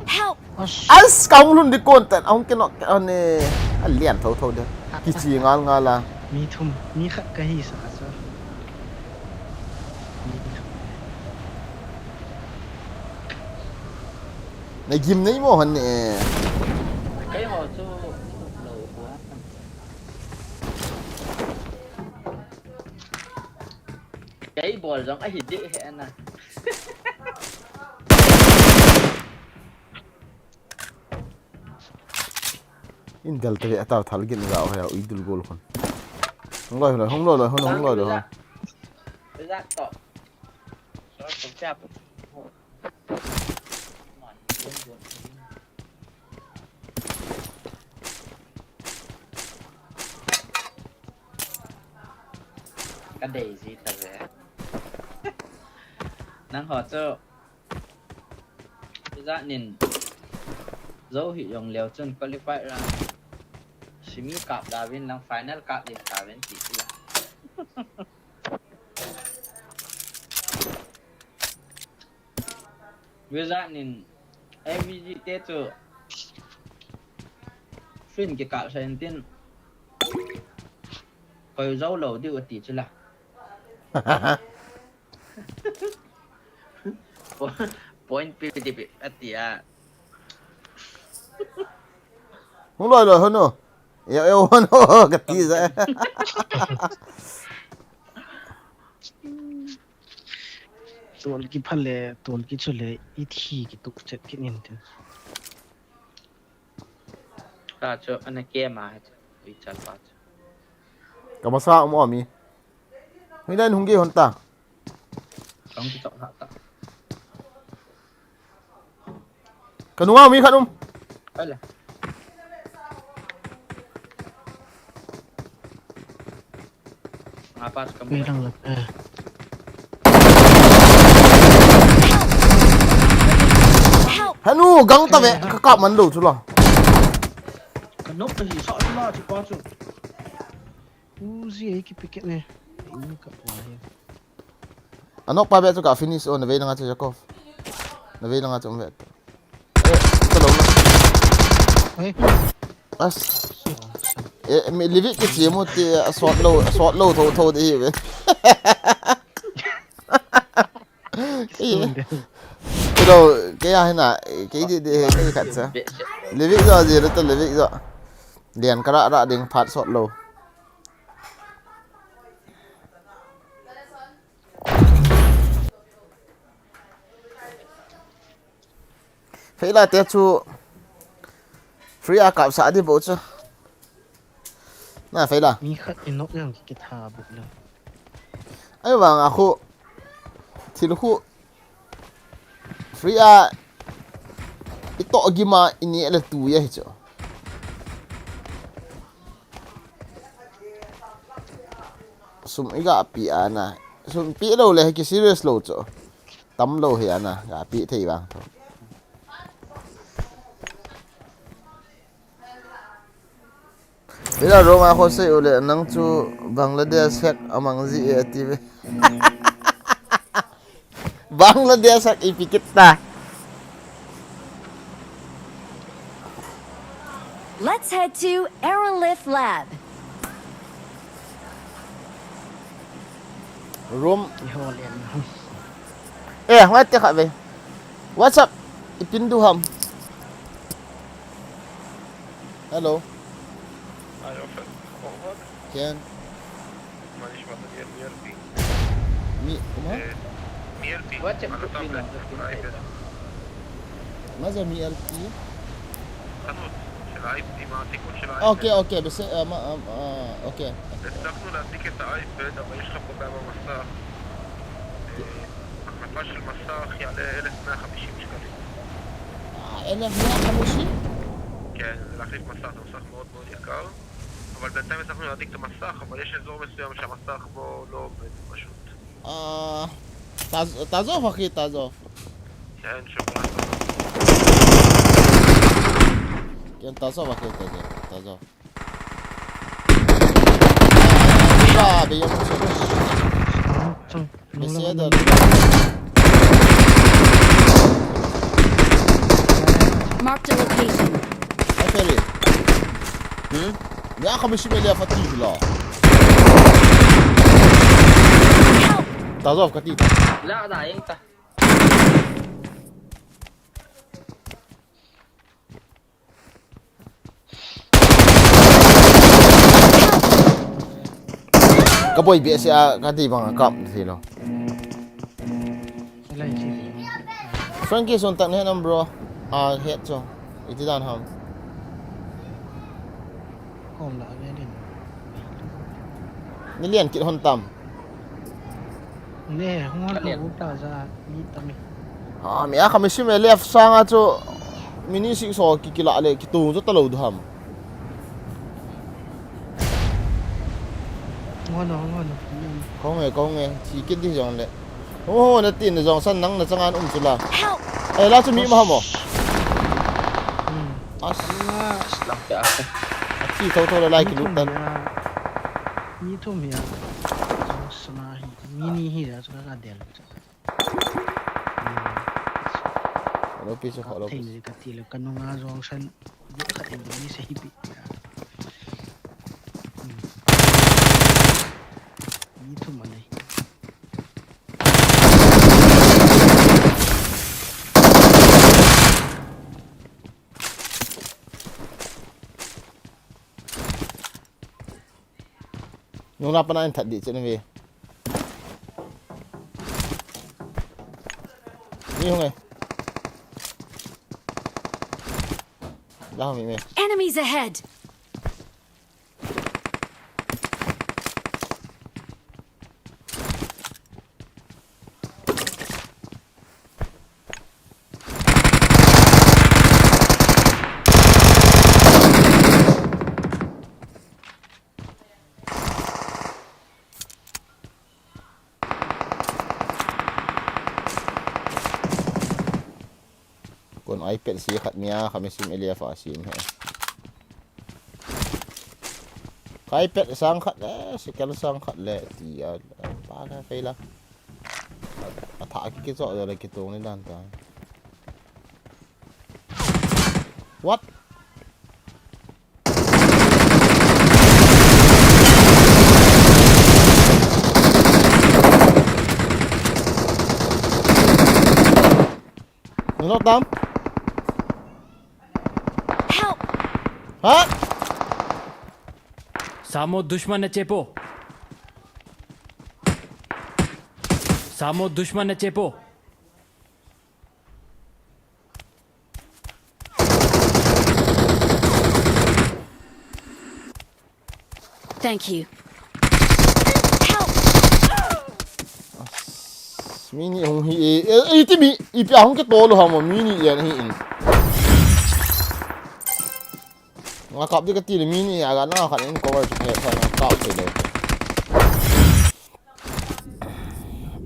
Help! As, ka hung lhun di kon tan, a hung kinok, a ne, a lian tho tho de. Kichi ngal ngal a. Mi thum, mi khat ka hi sa sa. Mi thum. Na gim nei mo han ne. Keiho chu lo ko. Kei bol jong ahi deh he na. In del te ve atau thal gin ga ho ya ui dul gol khun. Hung loi loi, hung loi loi, hung loi loi. Za to. Ka dei ji ta ve. Nangho chu. Ijat nin. Zo hi jong leo chun qualify ra. Semi kap da vin lang final kap din ta vin ti ti la. Vizat nin M V G te chu fin kikap sa in tin koi zo lo diu ati chu la. Point pi ti pi ati a. Hung loi loi hon o. Eo eo hon o ka ti sa. Tol ki phale, tol ki chule, i thi ki tuk chet ki nin tin. Ta chu ana ke ma chu, i chal pa chu. Ka masa um o mi. Hung dan hung ge hon ta. Ka nunga mi khat um. Ai le. Nga pa chu ka mu. Wei lang la. Eh. Help! Hanu, gang ta ve, ka kap man lou chu la. Ka nok ta hi sa la chu pa chu. Uzi ei ki picket ne. Ei ni ka pa hi. Anok pa ve chu ka finish o, na vei langa chu Jacob. Na vei langa chu um ve. Eh, ta lou na. Hey. As. Eh, mi live it kichi mu ti, a sot lou, a sot lou tho tho di hi ve. Kei lou, kei a hina, kei di di he, kei khat sa. Live it zo di, ta live it zo. Lian ka ra ra ding phat sot lou. Feila te chu free a kap sa di bo chu. Na Feila. Mi khat i nok jang ki tha bu lo. Ai vang a khu thil khu free a i to gima i ni le tu ya hi chu. Sum i ga pi a na. Sum pi lou le ki serious lou chu. Tam lou hi a na, ga pi thei vang tho. Ila Roma ko sei u le nang chu Bangladesh hack a mang ji e ti ve. Bangladesh hack i pi kit ta. Let's head to Aerolith Lab. Room. Eh, ngai te kha ve. What's up? Ipin du ham. Hello. Are you open? Over. Ken. מה נשמע? מי על פי? מי, מה? אה, מי על פי? וואטסאפ על הטאבלט, האייפד. מה זה מי על פי? חנות של האייפד, עם התיקון של האייפד. אוקיי, אוקיי, בסדר, אה, מה, אה, אה, אוקיי. הצלחנו להדליק את האייפד, אבל יש לך פה בעיה במסך. אה, החלפה של מסך יעלה אלף מאה וחמישים שקלים. אה, אלף מאה וחמישים? כן, זה להחליף מסך, זה מסך מאוד מאוד יקר. אבל בינתיים הצלחנו להדליק את המסך, אבל יש אזור מסוים שהמסך בו לא עובד, פשוט. אה, תעז-, תעזוב, אחי, תעזוב. אין שום בעיה. כן, תעזוב, אחי, תעזוב, תעזוב. אה, ביום ראשון. בסדר. Marked a location. אחי. מאה וחמישים אלף עתיד לה. תעזוב, קטית. لا, لا, انت. Ka boi bia sia, ka ti bang a kap thei lou. Frankie, sun tak ne nam bro. A het chu. Iti dan ham. Kom la ve din. Ni lian kit hon tam. Ne, hung hon lo ta za, mi tam e. Ah, mi a kha mi sim e left sanga chu mini six so ki kila le ki tu chu ta lo du ham. Hung hon, hung hon. Kong e, kong e, chi kit di jong le. Ho, na tin jong san nang na changan um chu la. Help! Eh, la chu mi ma ham o. Hmm. As. Lam pe a. A chi tho tho le lai ki lut tan. Mi thum hi a. Sana hi. Mi ni hi a chu ka del. Hello, pi chu hello. Thei ni ka ti le ka nunga jong san. Di khat in di ni se hi pi. Hmm. Mi thum a nei. Nung la pana in that di chen ve. Ni hung e. La hung mi me. Enemies ahead! Kon iPad si khat nia, kha mi sim elia fa sim he. Ka iPad sang khat le, sikel sang khat le, ti a, pa ka kai la. A tha ki ki zo le ki tong ni dan ta. What? Nilok tam. Help! Ha? Samo dushman na chepo. Samo dushman na chepo. Thank you. Help! Mini hung hi e, e, e, ti mi, ipi a hung ke tolo ha mo, mini e hi in. Nga kap di ka ti le mini a ga na kha in cover chu he kha na kap te le.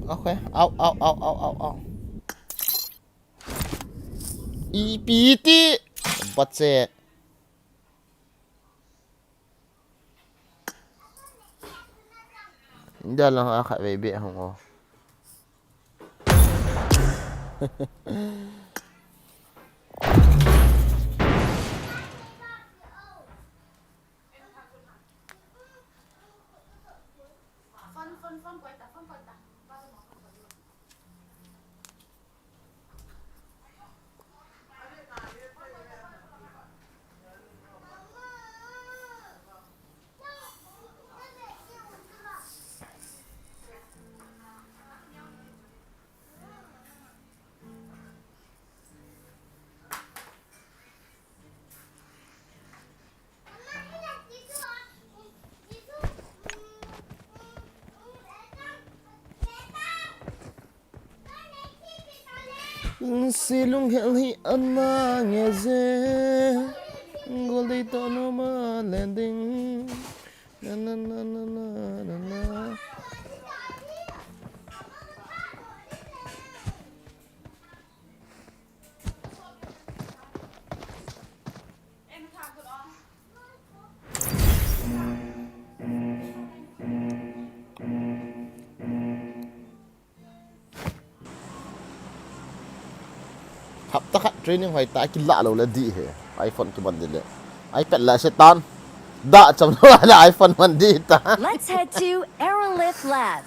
Okay, au, au, au, au, au, au. Ipi ti, bache. India lang a khat vei beh hung o. Si lunghel hi ana nge je, gol dei to no ma lending. Na, na, na, na, na, na, na. Hapta khat training hoi ta, kilah lou le dih he. iPhone kibang dih le. iPad la se tan. Da cham lou le iPhone man dih ta. Let's head to Aerolith Lab.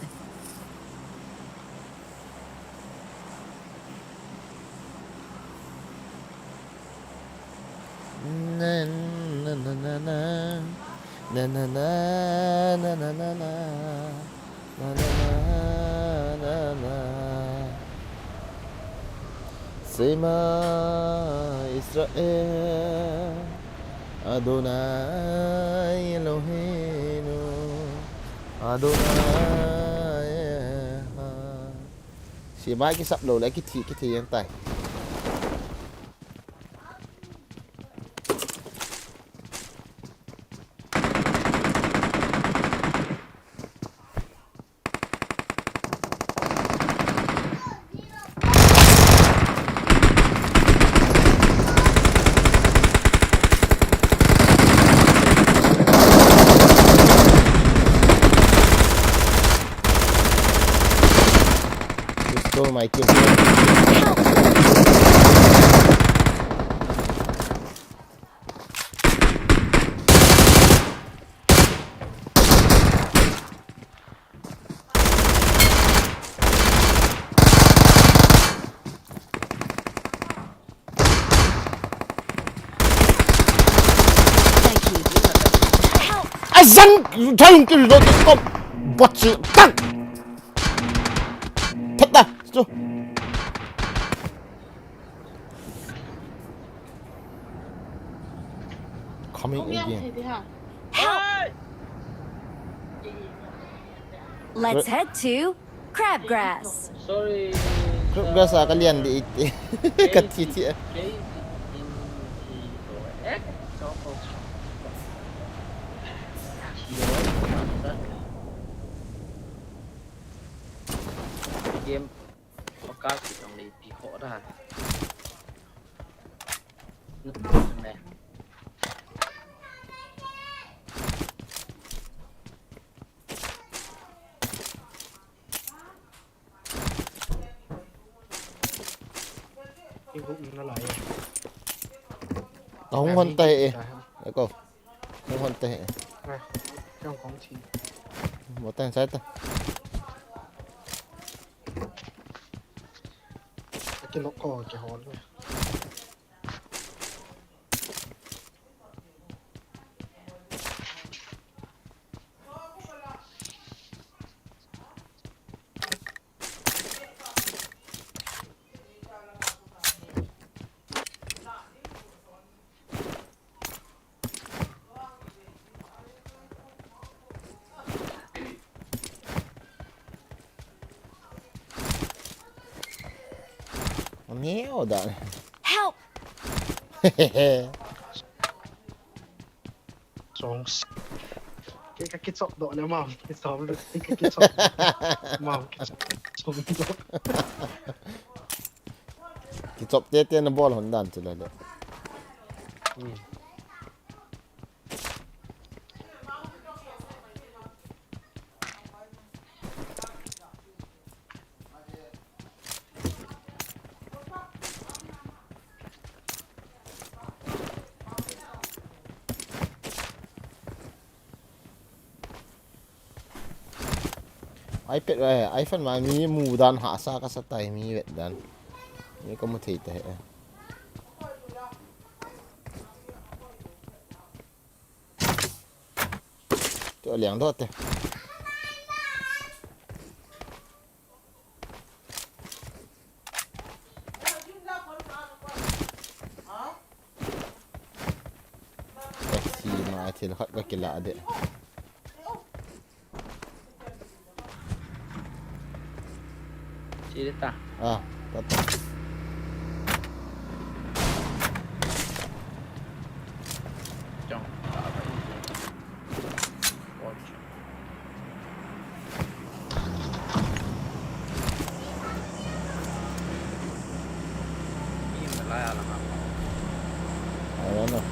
Na, na, na, na, na. Na, na, na, na, na, na, na. Na, na, na, na, na. Shema Israel, Adonai Eloheinu, Adonai Echad. Shema kisap lou le kithi, kithi jeng tai. You stole my kill. Thank you. Help! Azan, tayong kiri dati ko. Botsi, tak. Tata, sto. Coming again. Help! Let's head to Crabgrass. Sorry. Crabgrass a kalian di iti. Kati ti. Game. Focus ki tong le pi ho da. Kahung hon tai e. Eko. Kahung hon tai e. Mo tan sai ta. Aki nok ko ke hol. Help! Songs. Kei ka kichop doh le mam, kichop le, kei ka kichop. Mam, kichop. Som doh. Kichop tete na bol hon dan chu le le. Hmm. iPad, eh, iPhone ma mi mu dan hahsa kasa tai mi vet dan. Mi ka mu thei ta he. Tu liang doh te. Ka thi ma thil khat ka kila de. Chi ta. Ah, ta ta. Chong. Watch. I don't know.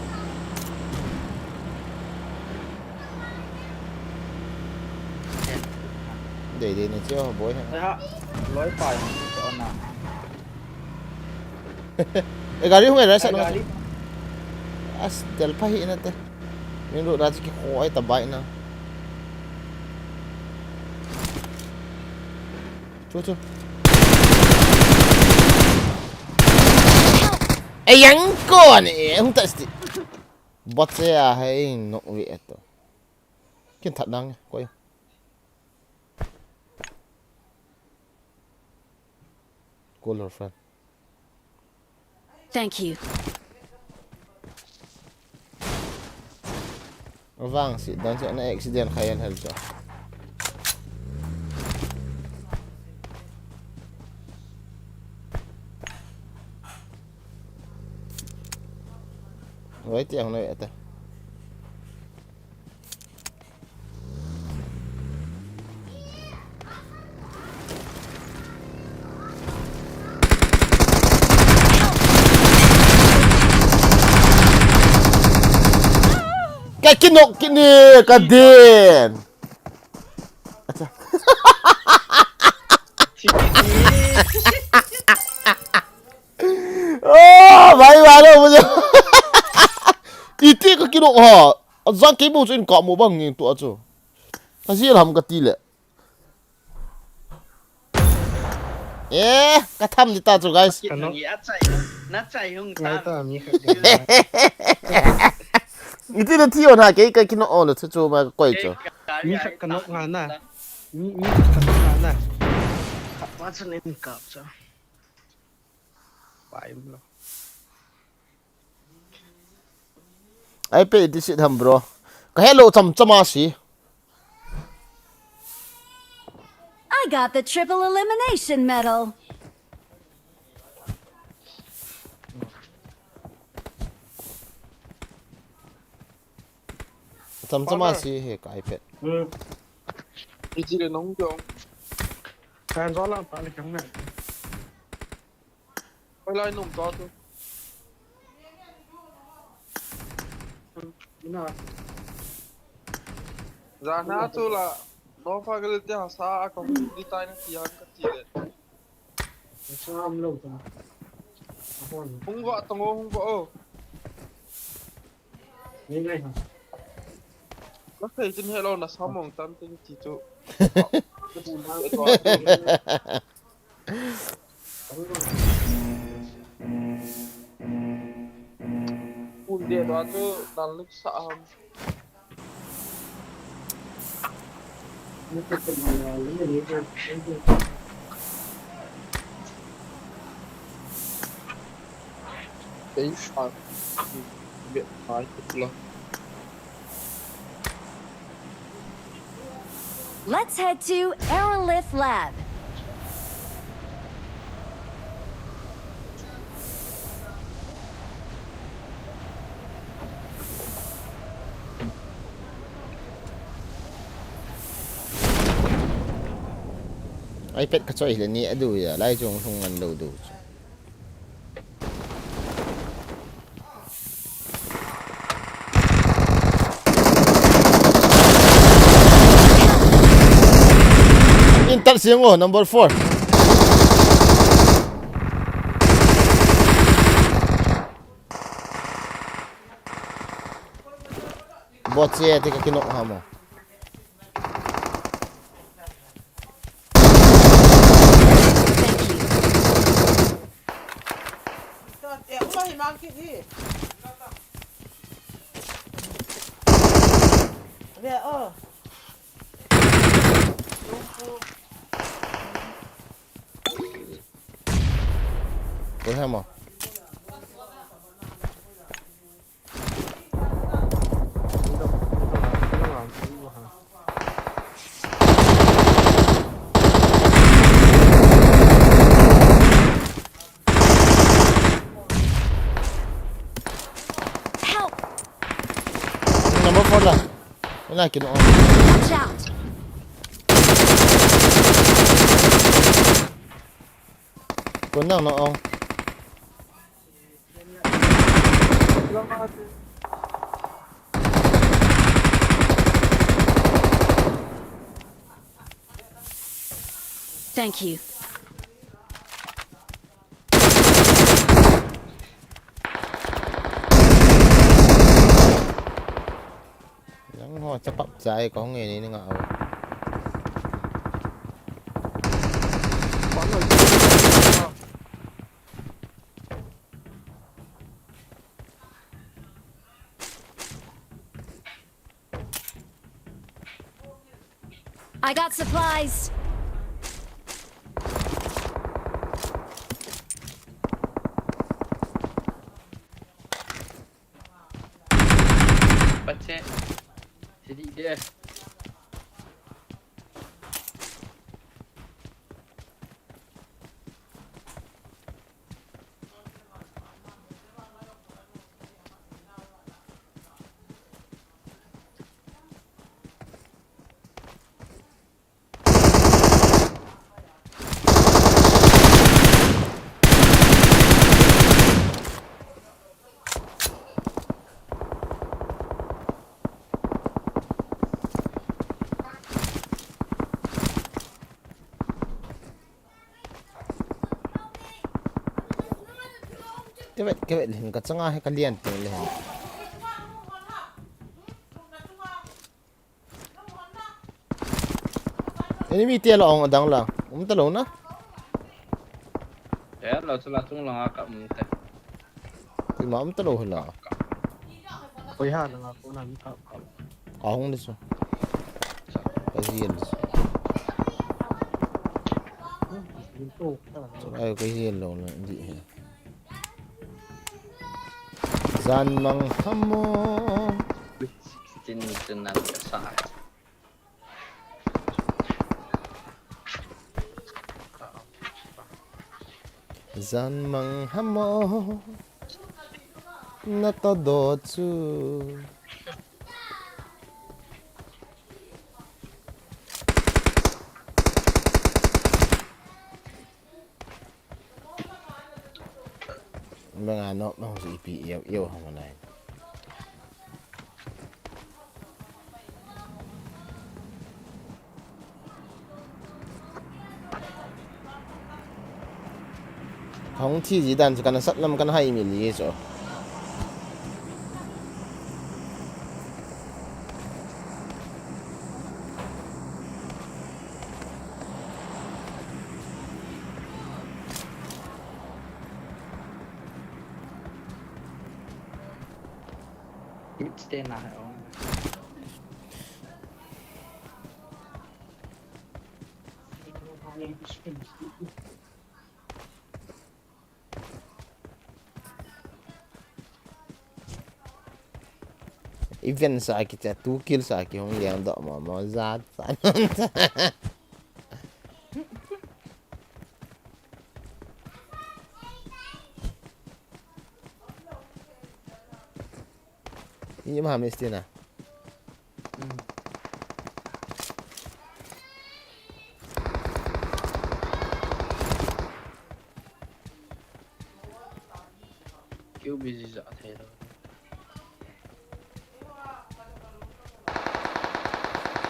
Dei dei ni chu boi ha. Ai ha, loi pai ni chu na. E gari hung e, right side. Gari. As, del pha hi na te. Min ru ra chu ki khoi ta bai na. Chu chu. E yang kon e hung ta sti. Bot se a hai nok wi eto. Kin that nang koi. Call her friend. Thank you. Avang si dan si na accident khayan hal jo. Wait yang na ata. Ka kinok kini ka din. Acha. Oh, bhai, maro mujhe. Iti ka kinok ha. Ajang kei bou chu in ka mo bang nge tu a chu. Ka ji lam ka ti le. Eh, ka tham ni ta chu, guys. Ka no. Ni a chai. Na chai hung ta. Ngai ta mi khat. Iti na thi on ha, kei ka kinok on chu chu ma ka koi chu. Mi khat ka nok nga na. Mi, mi khat ka nok nga na. Khat pa chu nin kap chu. Pai lo. Ai pe iti sit ham, bro. Ka hello cham cham a si. I got the triple elimination medal. Cham cham a si he ka iPad. Hmm. Iti le nong jong. Kan zo lang pa le kang na. Oi, lai num to tu. Ina. Jana chu la, no fa gal te ha sa a ka hung di tai na ti han ka ti le. Sa am lo ta. Hung va tong o, hung va o. Ni ngai ha. Ka thei tin hello na sa mong tan tin ti chu. Kun de do chu dal lik sa ham. Ei, fa. Be, ai, kutla. Let's head to Aerolith Lab. iPad ka choi le ni a du ya, lai jong hung ngan lo du chu. In tal siang o, number four. Bot se te ka kinok ha mo. Koi ha mo. Help! Number four la. Ina kinu. Watch out! Kun nang no ong. Thank you. Nang ho chapap chai ko nge ni nga. I got supplies. Pache. Sidi dia. Kevet, kevet lin ka changa he ka lian te le. Enemy te la ong adang la. Um ta lo na. Eh, lo chu la chung la nga ka um te. Ima um ta lo hila. Koi ha la nga ko na mi ka ka. Ka hung ni so. Ka hiel ni so. Ai ka hiel lo na di he. Jan mang hamo. Tin tin nan ka sa. Jan mang hamo. Na to do chu. Manga nok nong si ipi iau iau hamo nai. Hung thi ji dan chu kana sat lam kana hai mi li chu. Mit stay na hai ong. Event sa kicha two kill sa kihung leng doh mama jat sa. Ni ma Miss Tina. Keu busy ja thei lo.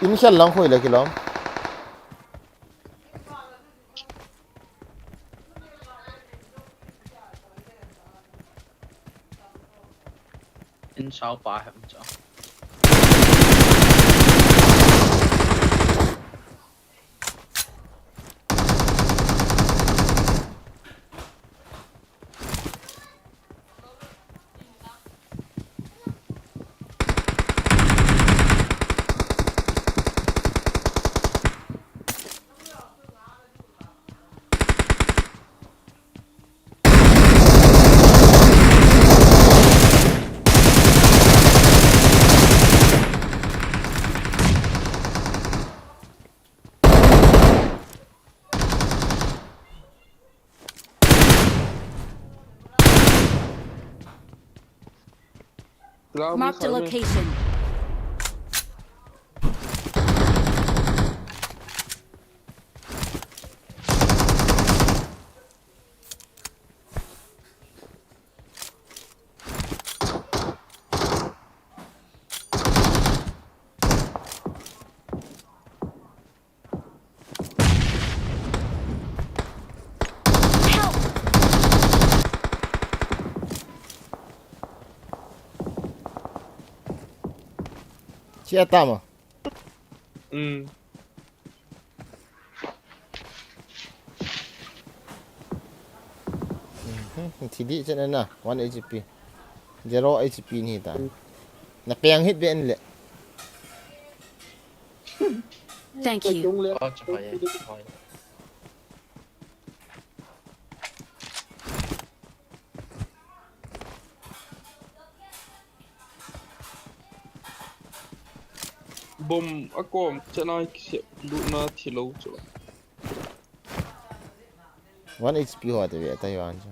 In khel lang khoi le kilom. In sao pa hem cha. Marked a location. Chia tama. Hmm. Hmm, thi di chen na, one H P. Zero H P ni ta. Na peng hit be en le. Thank you. Bom a kom chana kise luna thilo chu. One H P ho te ve ta yuan chu.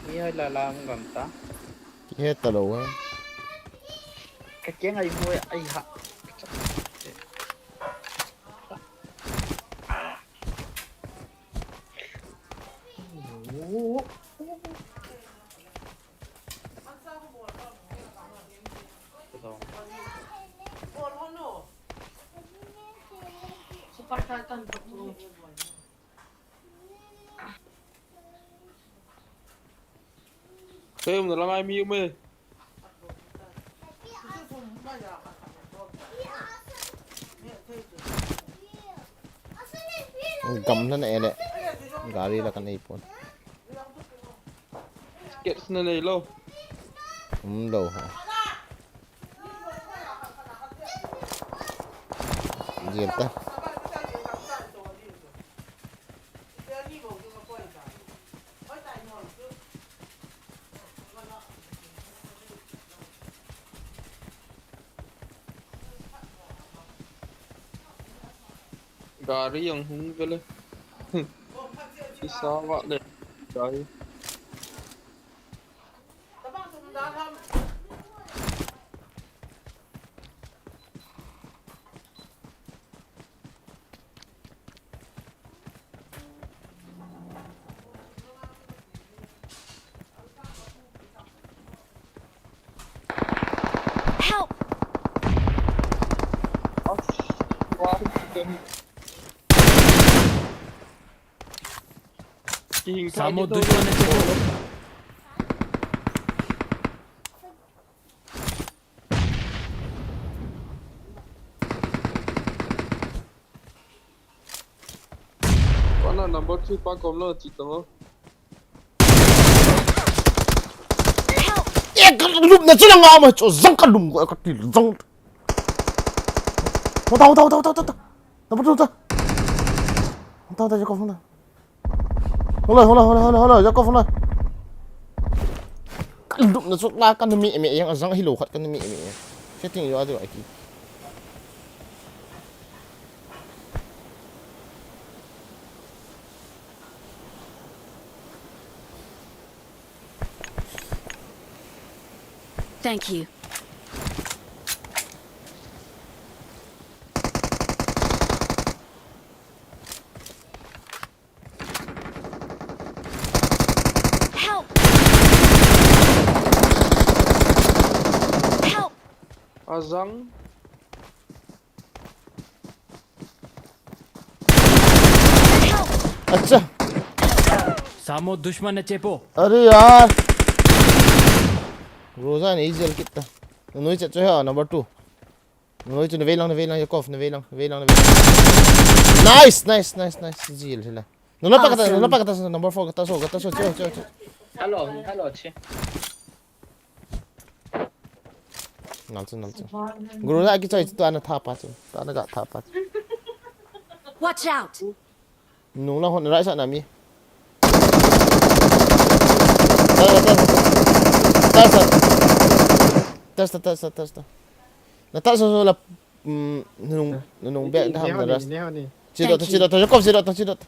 Ni hoi la la hung gam ta. Ki he ta lo ha. Ka keng ai mo ai ha. Super Titan. Hey, um, na lang ai mi um e. Gamla na ele. Gari la kan ei pon. Skits na nei lo. Um lo ha. Jel ta. Gari jong hung vele. Isa vale. Gari. Help! Samo dushman hai. Pana number three pa kom lo chi to. Help! Eh, ka lupna chu la nga ma chu zang ka lum ko ka ti zang. Hota, hota, hota, hota, hota. Number two, hota. Hota, hota, Jacob, hota. Hola, hola, hola, hola, hola, Jacob, hola. Ka lupna chu la ka na mi mi yang azang hilo khat ka na mi mi. Setting yo adu aki. Thank you. Help! Help! Azang. Help! अच्छा। Samo dushman na chepo. अरे यार। Rosa ne jel kit ta. Noi chat cho ha number two. Noi chu na vei lang, na vei lang, Yakov, na vei lang, na vei lang, na vei lang. Nice, nice, nice, nice. Jel hila. No, no, pakata, no, no, Awesome. Pakata, number four, kata so, kata so, cho, cho, cho. Hello, hello, che. Nal chu, nal chu. Guru la ki choi chu, tu ana tha pa chu. Tu ana ga tha pa chu. Watch out! Nung lang hon right side na mi. Ta, ta, ta. Ta, ta. Ta, ta, ta, ta, ta. Na ta so so la, mm, nung, nung back da ham na ras. Chi do ta, chi do ta, Jacob, chi do ta, chi do ta.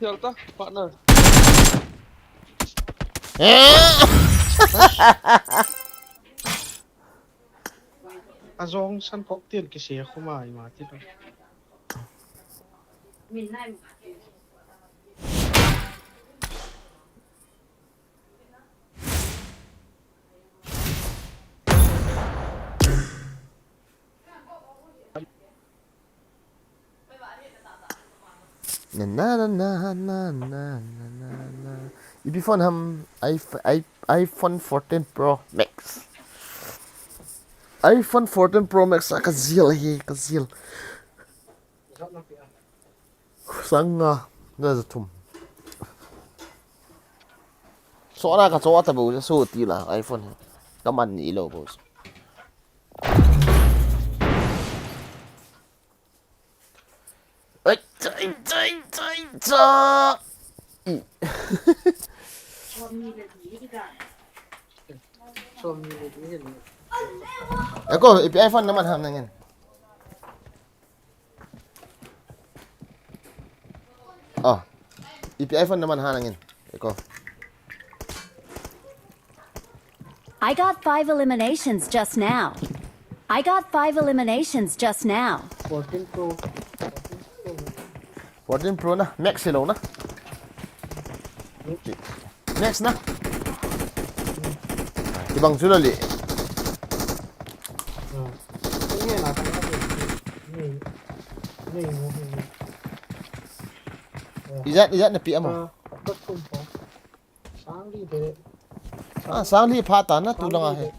Help ta, partner. Azong san kok til kisi khuma ima ti to. Na, na, na. Ipi phone ham, i, i, iPhone fourteen Pro Max. iPhone fourteen Pro Max a ka jel hi, ka jel. Sang nga, na za thum. So na ka cho ta bo, so ti la iPhone. Ka man ni lo bo. Ai, ai, ai, ai, ai. Eko, ipi iPhone naman ham nangin. Oh. Ipi iPhone naman ha nangin. Eko. I got five eliminations just now. I got five eliminations just now. fourteen Pro. fourteen Pro na. Max hello na. Max na. Kibang chu la le. Ijat, ijat na pi amo. Ah, sang li pha ta na tu langa he.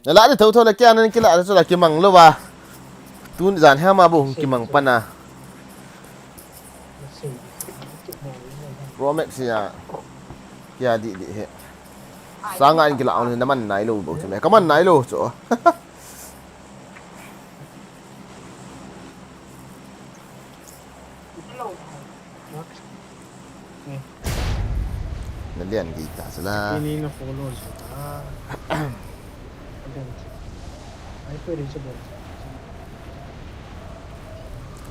Na la de tho tho la kya na ki la de chu la ki mang lo ba. Tun jan hama bou hung kimang pana. Pro Max ya. Kia di di he. Sanga in kila ang naman nailou bou chu me. Kaman nailou chu. Nalian gei ta sala. Ini na follow sa ta. Adan. Ai pwede sa ba?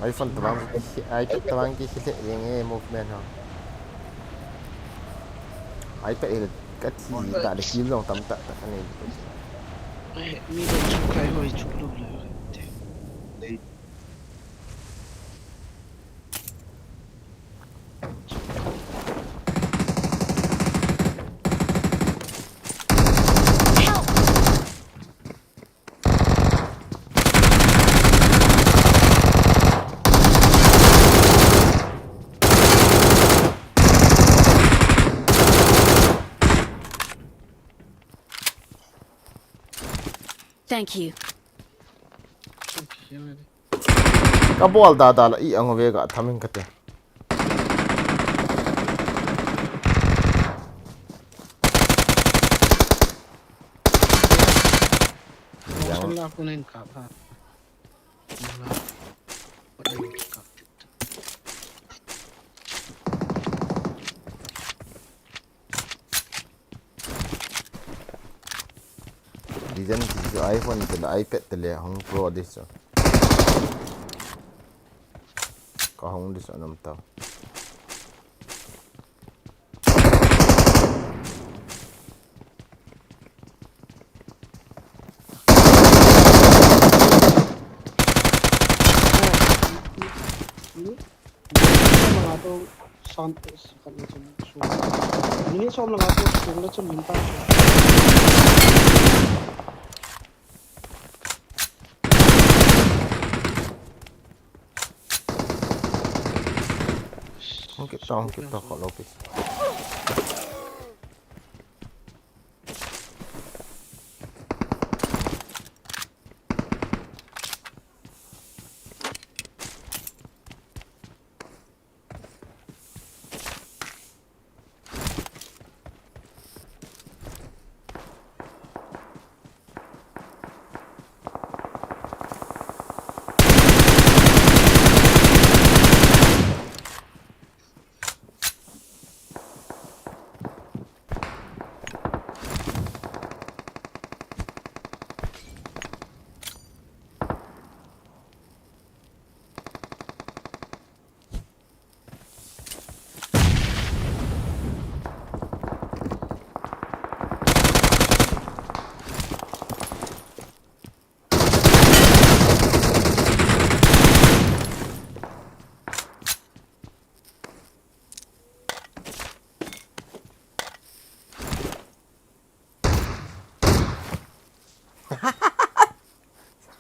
iPhone tabang, iPad tabang ki sile yeng e movement ho. iPad e ka thi ta le kim long tam ta ta ka nei. Ai, mi dong chu tai hoi chu lo le. Thank you. Ka bol da da la i ang ve ga thamin ka te. Bol la kunen ka pha. Design ti chu iPhone te le iPad te le hung pro di chu. Ka hung di chu nam ta. Minute som le nga to sun, eh, khat le chun sung. Minute som le nga to sung le chun min ta sung. Hung kit ta, hung kit ta, kho lo pi.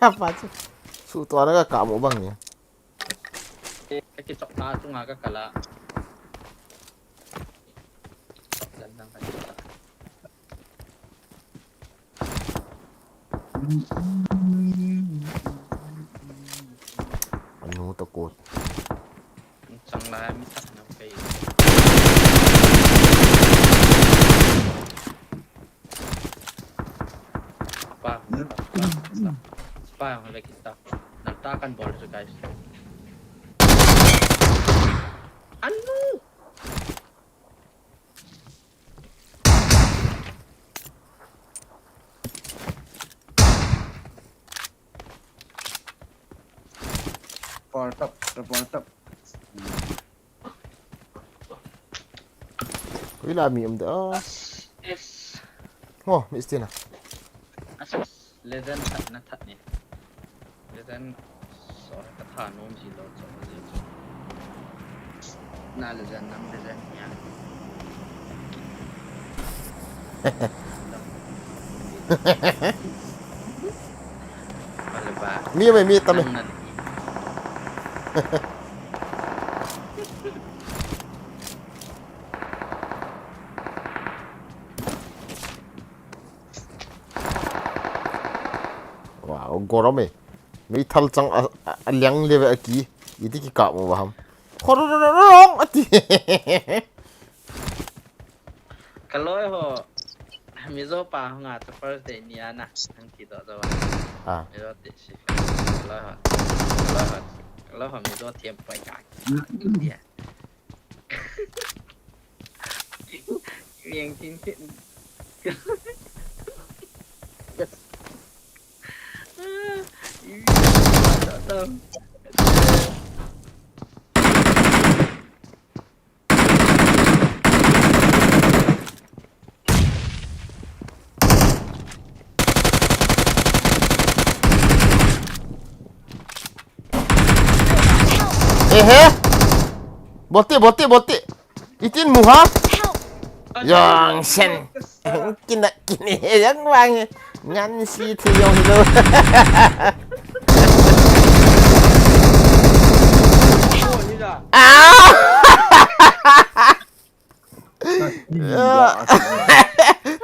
Apa chu? Suhtuana ka kamo bang ni. Eh, ka kichok na chunga ka kala. Chok dan dan ka kichok. Anu ta kot. Chang lai mi tak na kai. Pa, pa, pa, pa, pa, kita. Nanta kan bol chu, guys. Anu! Report up, report up. Koi la mi um de. Oh. Yes. Oh, mi stina. Asas, legend that na that ni. Legend, so, ka tha nom ji lo, so, ji lo. Na legend, nam legend ya. Wala ba? Mi, mi, mi, tame. Nam na. Wow, gorom eh. Meithal chang a, a, a liang le ve a ki. Iti kikap mo ba ham. Khorororong ati. Ka loi ho. Mizo pa ho nga to first day ni ana. Ang ti do do. Ah. Mizo ti si. Ka loi ho. Ka loi ho. Ka loi ho Mizo thiam poi ka. Yeah. Yang tin tin. Ehe. Bote, bote, bote. Itin muha. Yang sen. Kina, kini, yang wang. Ngan si thi yong hilo. Ah!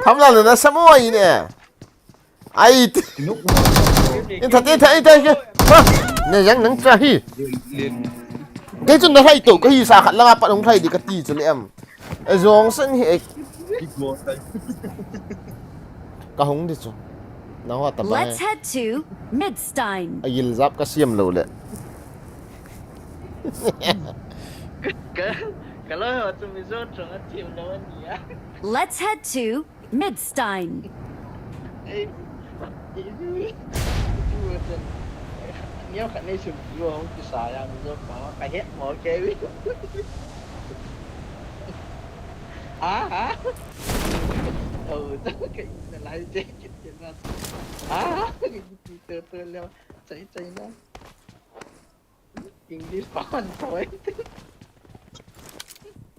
Thamla na samo ine. Ai. Inta te ta ita ke. Ha. Ne yang nang cha hi. Ke chun na hai to ko hi sa khat langa pat hung hai di ka ti chu le em. E jong sen hi e. Ka hung di chu. Na ho ta ba. Let's head to Midstein. A yil jap ka siam lo le. Ka, ka lo ho chu mi zo chong a thiam lo ani a. Let's head to Midstein. Ei, ei, ei, ei, ei, niam khat nei sum ki wo hung kisa ya mi zo pa, ka het mo ke wi. Ha, ha. Ka i, oh, ka i na lai je, ke, ke na. Ha, ha, ka i ti to to leo. Chai, chai na. English pa man thoi.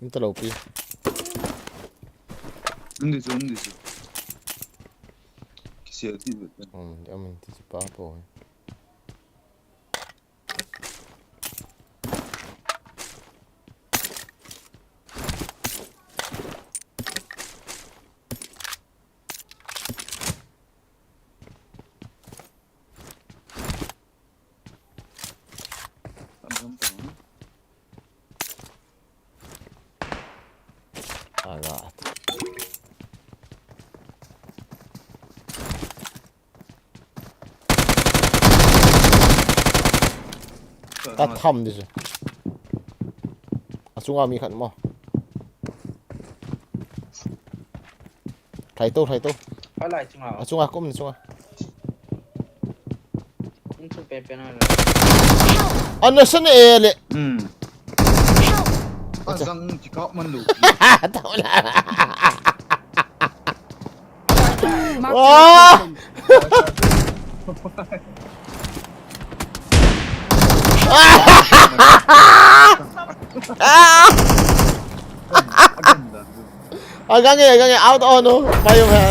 Inta lo pi. Undi chu, undi chu. Kisia ti bet. Um, amin ti chu pa po. Alat. Ka tham di se. Achunga mi khat mo. Thai to, thai to. Alai chunga. Achunga, kum ni chunga. Inchu pe pe na le. Ana san e le. Hmm. Help! Azang chikap man lo. Tau la. Mark the location. Agang e, agang e, out on, no. Payo ha.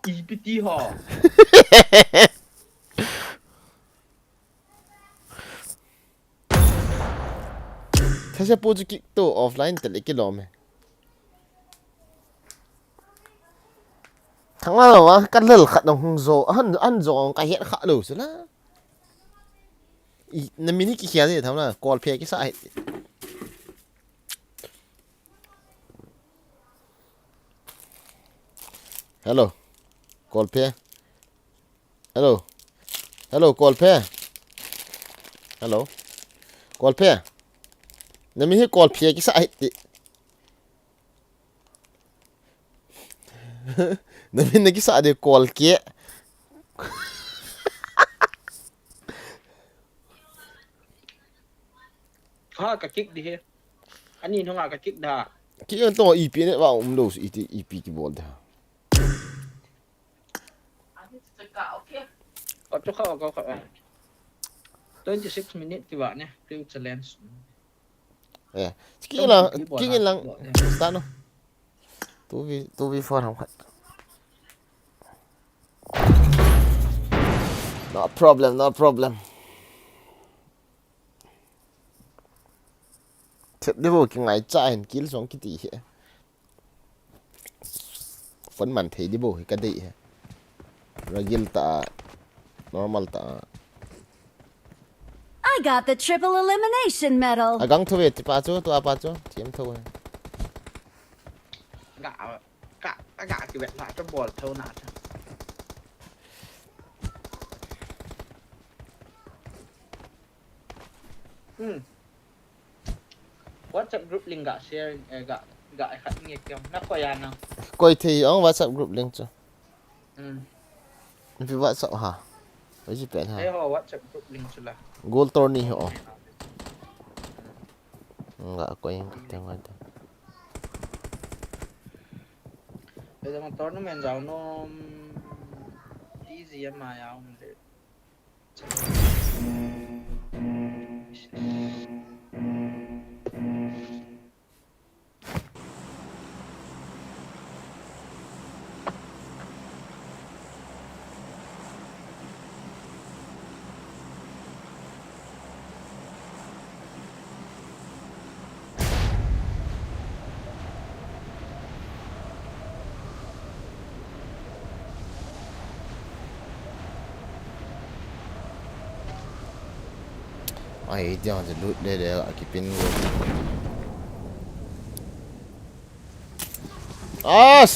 Ipiti ho. Thase pu chu kik to offline tel ikilom e. Thang la lo a, ka lel khat nong hung zo, an, an zo ka hiat kha lo chu la. I, na min hi kikhel ni tham na, call phe kisa hi. Hello. Call phe. Hello. Hello, call phe. Hello. Call phe. Na min hi call phe kisa hi ti. Na min na kisa de call ke. Ha, ka kick di he. Ani nunga ka kick da. Kick an to ipi ne wa um lo si iti ipi ki bol da. Ka to kha ka kha. Twenty six minute ki wa ne. Tew challenge. Eh, kick in lang, kick in lang. Start no. Two v, two v four ham khat. No problem, no problem. Thep de bo ki ngai cha hin kill song kiti he. Phone man thei di bou hi ka dei hi. Ragil ta, normal ta. I got the triple elimination medal. Agang thu ve ti pa chu, tua pa chu, thiam tho. Ga, ga, ga ki vet la chu bol tho na chu. Hmm. WhatsApp group link ga share, eh, ga, ga khat nge kiam. Na koi a nang. Koi thei ong WhatsApp group link chu. Hmm. Ipi WhatsApp ha. Ipi pen ha. Ei ho WhatsApp group link chu la. Goal tourney ho. Nga koi ong ka te ngai te. Ei dang tournament jao nom. T Z M a ya um de. Ai, dia je lut le le, a kipin go. As!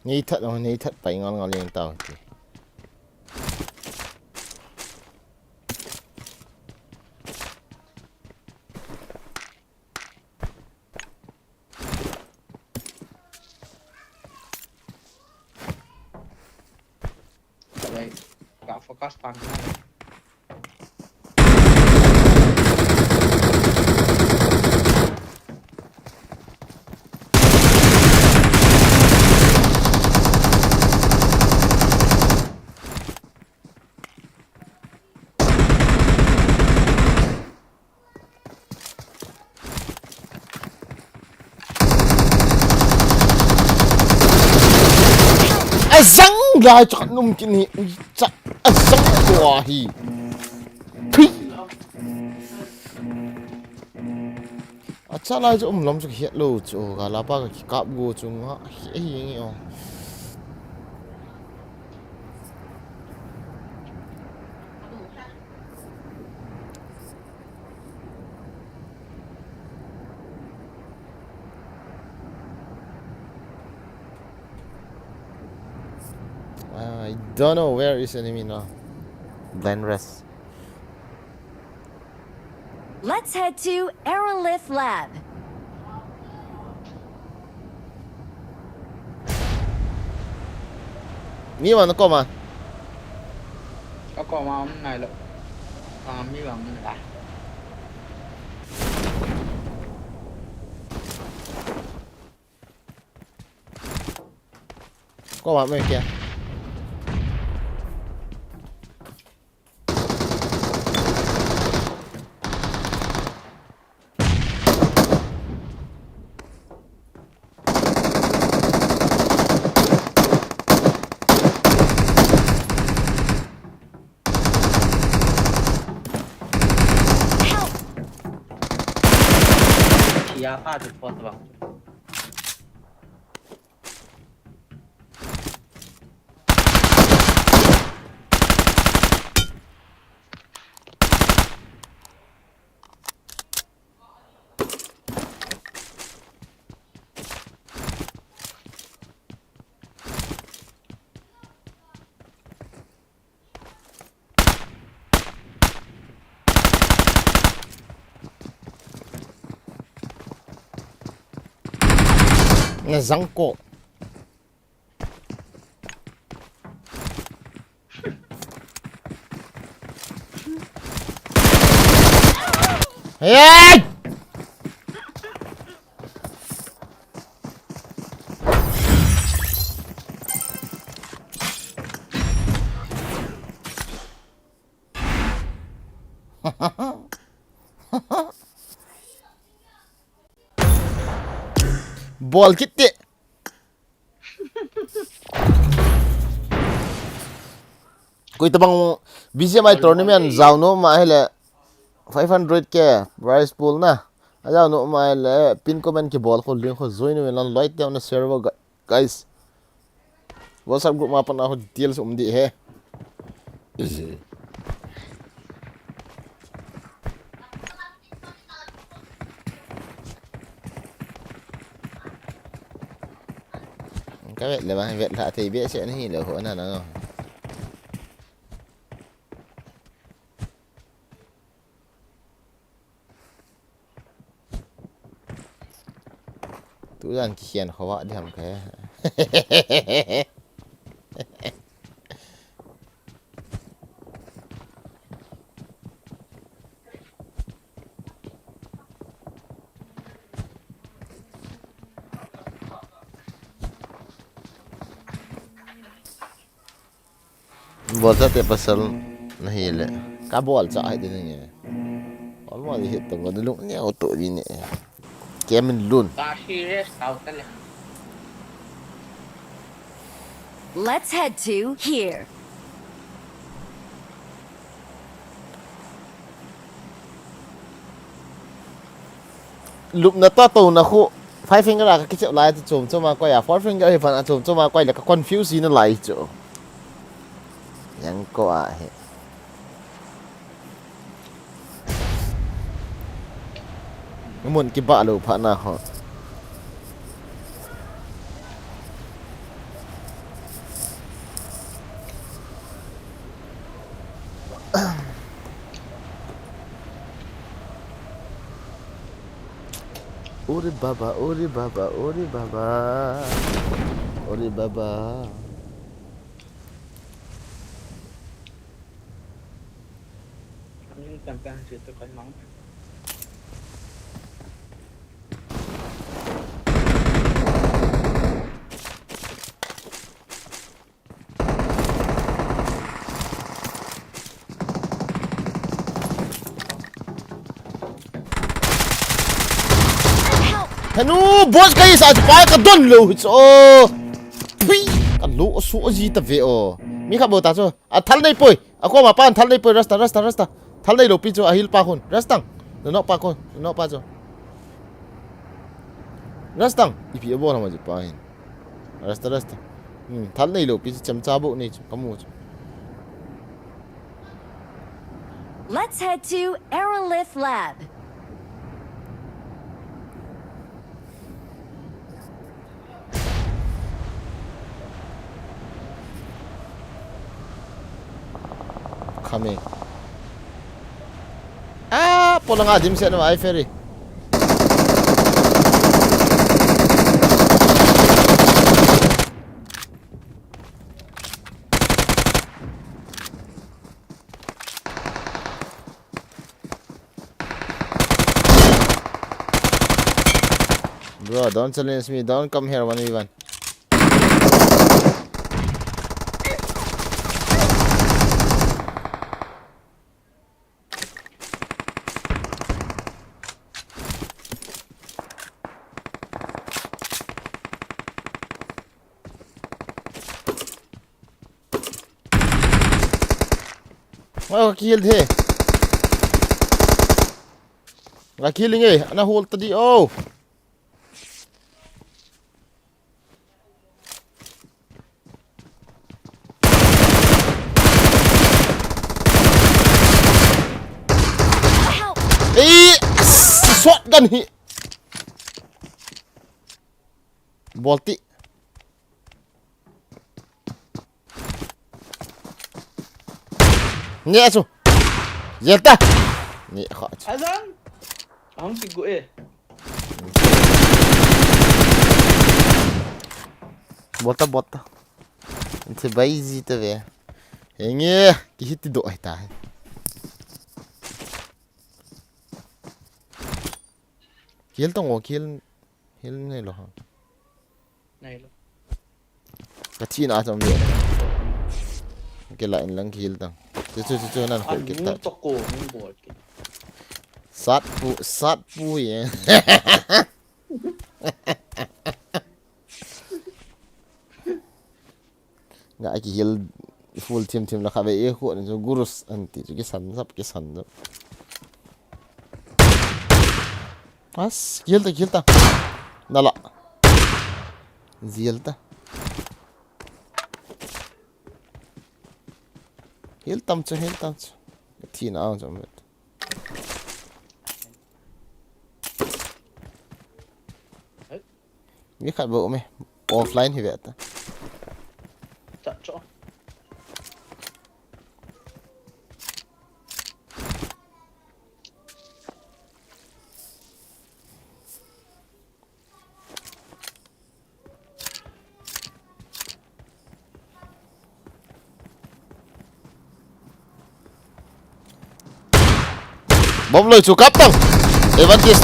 Nei that lo, nei that pai ngal ngal leng tau ti. Ka focus tang na. Azang lai chak num kin hi, ui chak, azang tua hi. Thui. Acha lai chu um lom chu hiat lo chu, ka la pa ka kikap go chu nga hi hi ngi o. I don't know where is enemy now. Blind rest. Let's head to Aerolith Lab. Mi vang na kom a. Ka kom a um nai lo. Ka mi vang na. Kom a me kia. Help! Kia pa tu pot bang. Te zangko. Hey! Bol kit te. Koi tabang B G M I tournament jao nom ahile five hundred K prize pool na. Ajao nom ahile pin comment kibol kho link kho join uvin lang loi teu na server ga-, guys. WhatsApp group ma pat na ho details um di he. Ka vet le ba, vet lha thei behseh na hi le ho na na. Tujan kikhen khovah diham kahe. Bol chate pasal nahi le. Ka bol cha hai ding nge. Bol mo di hit to, bol di lung ni auto di ne. Kemin lun. Ka serious tau ta le. Let's head to here. Lupna ta to na khu. Five finger a ka kichep lai chu chom chom a koi a, four finger hi van a chom chom a koi le ka confuse na lai chu. Yang ko a he. Mun kibah lou pha na ho. Ori baba, ori baba, ori baba. Ori baba. Henu, boss ka isa chu pa ka don lou hi chu. Pui, ka lo su ji ta ve o. Mi kha bo ta chu. A thal nei poi. A ko ma pa thal nei poi, rasta, rasta, rasta. Thal nei lou pi chu a hil pa khun. Rastang. No no pa khun. No pa chu. Rastang. Ipi a bo na ma ji pa hin. Rasta, rasta. Hmm, thal nei lou pi chu chemcha bo nei chu. Ka mu chu. Let's head to Aerolith Lab. Coming. Ah, polanga dim se no ai ferry. Bro, don't challenge me. Don't come here one v one. Oh, kill the. La kill nge, ana hold ta di o. Ei, shotgun hi. Bolti. Ni asu. Yelta. Ni kha. Azan. Ang tigo eh. Bota, bota. Ante bai ji ta ve. Henge, ki hit ti do ai ta. Kill tong o, kill, kill nei lo ha. Nei lo. Ka thi na chom ve. Ke la in lang kill tang. Chu, chu, chu, chu, nan khol kit ta. Tok ko, mun bol kit. Sat pu, sat pu ye. Nga ki heal full team team la kha ve e khu ni chu gurus anti chu kisan sap, kisan sap. As, heal ta, heal ta. Nala. Heal ta. Heal tam chu, heal tam chu. Thi na ang chu met. Mi khat bou me. Offline hi ve ta. Cha cho. Bom loi chu kap tang. Advantage.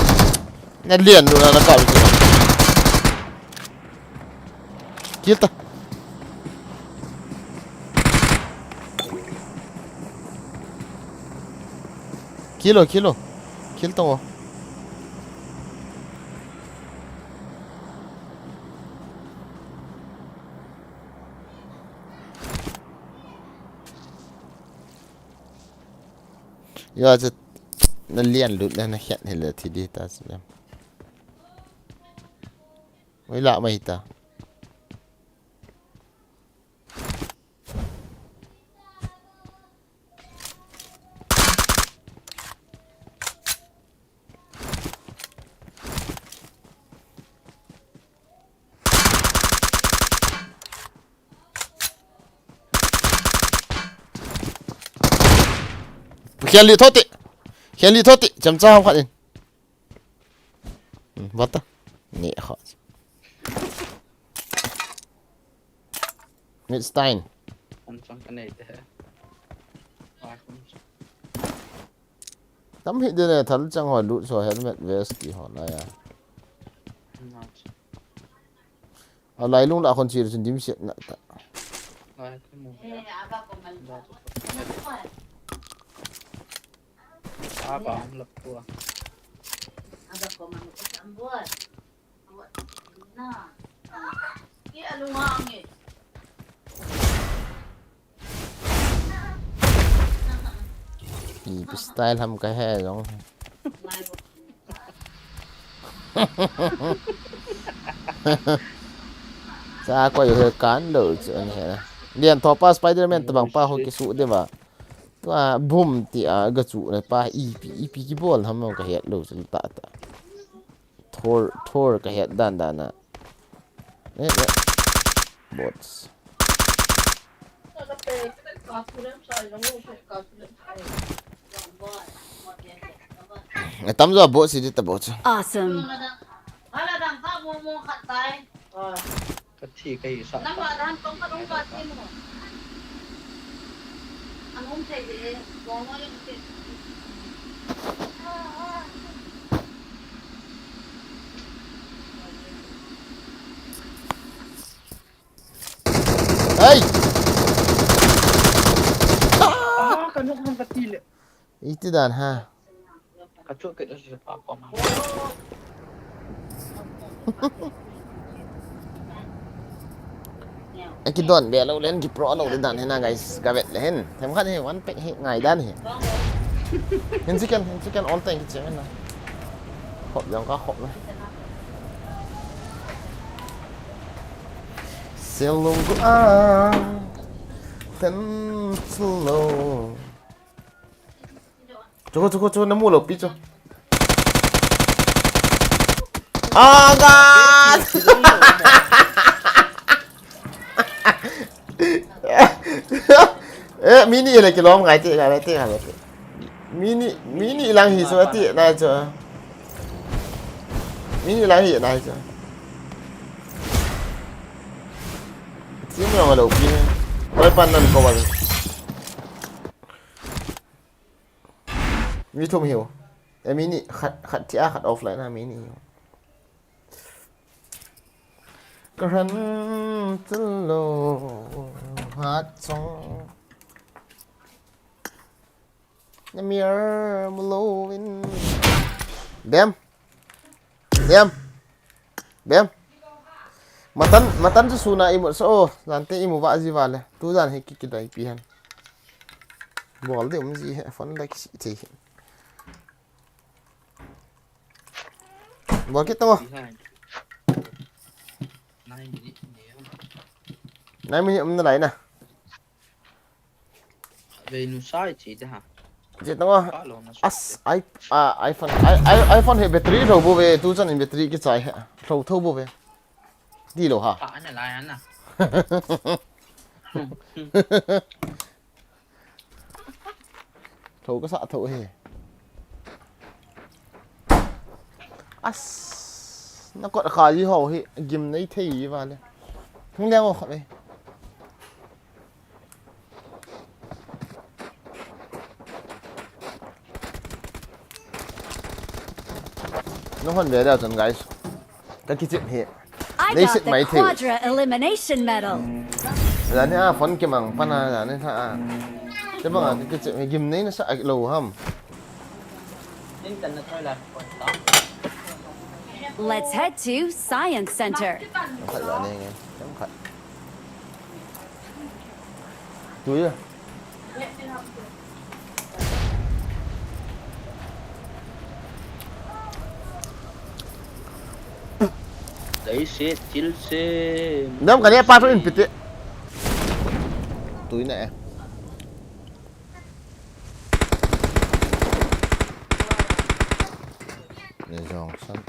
Na lian lu na, na kap chu. Kill ta. Kill o, kill o. Kill tong o. Yo, chu na lian lut na, na hiat hi le thi di ta chu lem. Oi, la mai ta. Khian li thoti. Khian li thoti. Cham cha ham khat in. Hmm, what the? Ni kho. Mit Stein. An chang ka nei te. Tam hi de ne, thal chang ho, lut so, helmet, vest ki ho la ya. A lai lung la khon chil chun dim siat na ta. Apa am lap tua. Ipi style ham ka he jong. Cha koi he kan lo chu an he. Lian tho pa Spider-Man tabang pa ho kisu de ba. Tua bum ti a ga chu na pa ipi, ipi kibol ham ka het lo chu ta ta. Thor, Thor ka het dan dan a. Eh, eh. Bots. Eh, tam jo bots hi ta bots. Awesome. Ka thi ka hi sa. Hey! Ah, ka nok hang ka ti le. Iti dan ha. Ka chu ke da pa ko ma. Aki don be lo len ki pro lo le dan hena guys, ka vet le hen. Them khat he one pack he ngai dan he. Hin chicken, hin chicken all tank ki chen na. Khop jong ka khop na. Selung ko a. Ten slow. Chu, chu, chu, chu, na mu lo pi chu. Ah, God! Eh, mini le kilom ngai ti, ngai ti, ngai ti. Mini, mini lang hi chu ti na chu. Mini lang hi na chu. Team jong alo pi. Loi pan nan ko bal. Mi thum hiu. E mi ni khat, khat thia, khat offline na mi ni hiu. Ka ran tul lo hat song. Na mir mulo in. Bem. Bem. Bem. Matan, matan chu suna imut sa o. Jante imu va ji vale. Tu jan hi ki kidai pi han. Bol de um ji he. Phone like si thei hi. Bol kit tong o. Nine minute ni. Nine minute um nalai na. Ve nu sai chi de ha. Chi tong o. Pa lo na so. As, i, a, iPhone, i, i, iPhone hi battery lou bou ve, tu chan in battery kichai he. Lou thou bou ve. Ti lou ha. Pa na lai na. Tho kasa tho he. As, na kot kha ji ho hi gim nei thei vale. Hung leng o khat ve. Nung hon ve deu chun, guys. Ka kichep hi. I Nei got sit the mai thei. Quadra elimination medal. Jani a phone kimang pana jani tha a. Te bang a ka kichep hi gim nei nasa lou ham. Let's head to Science Center. Khat jani nge. Tem khat. Tu ya. Dai se, til se. Nam kani pa tu in pite. Tu ina e. Ni jong san.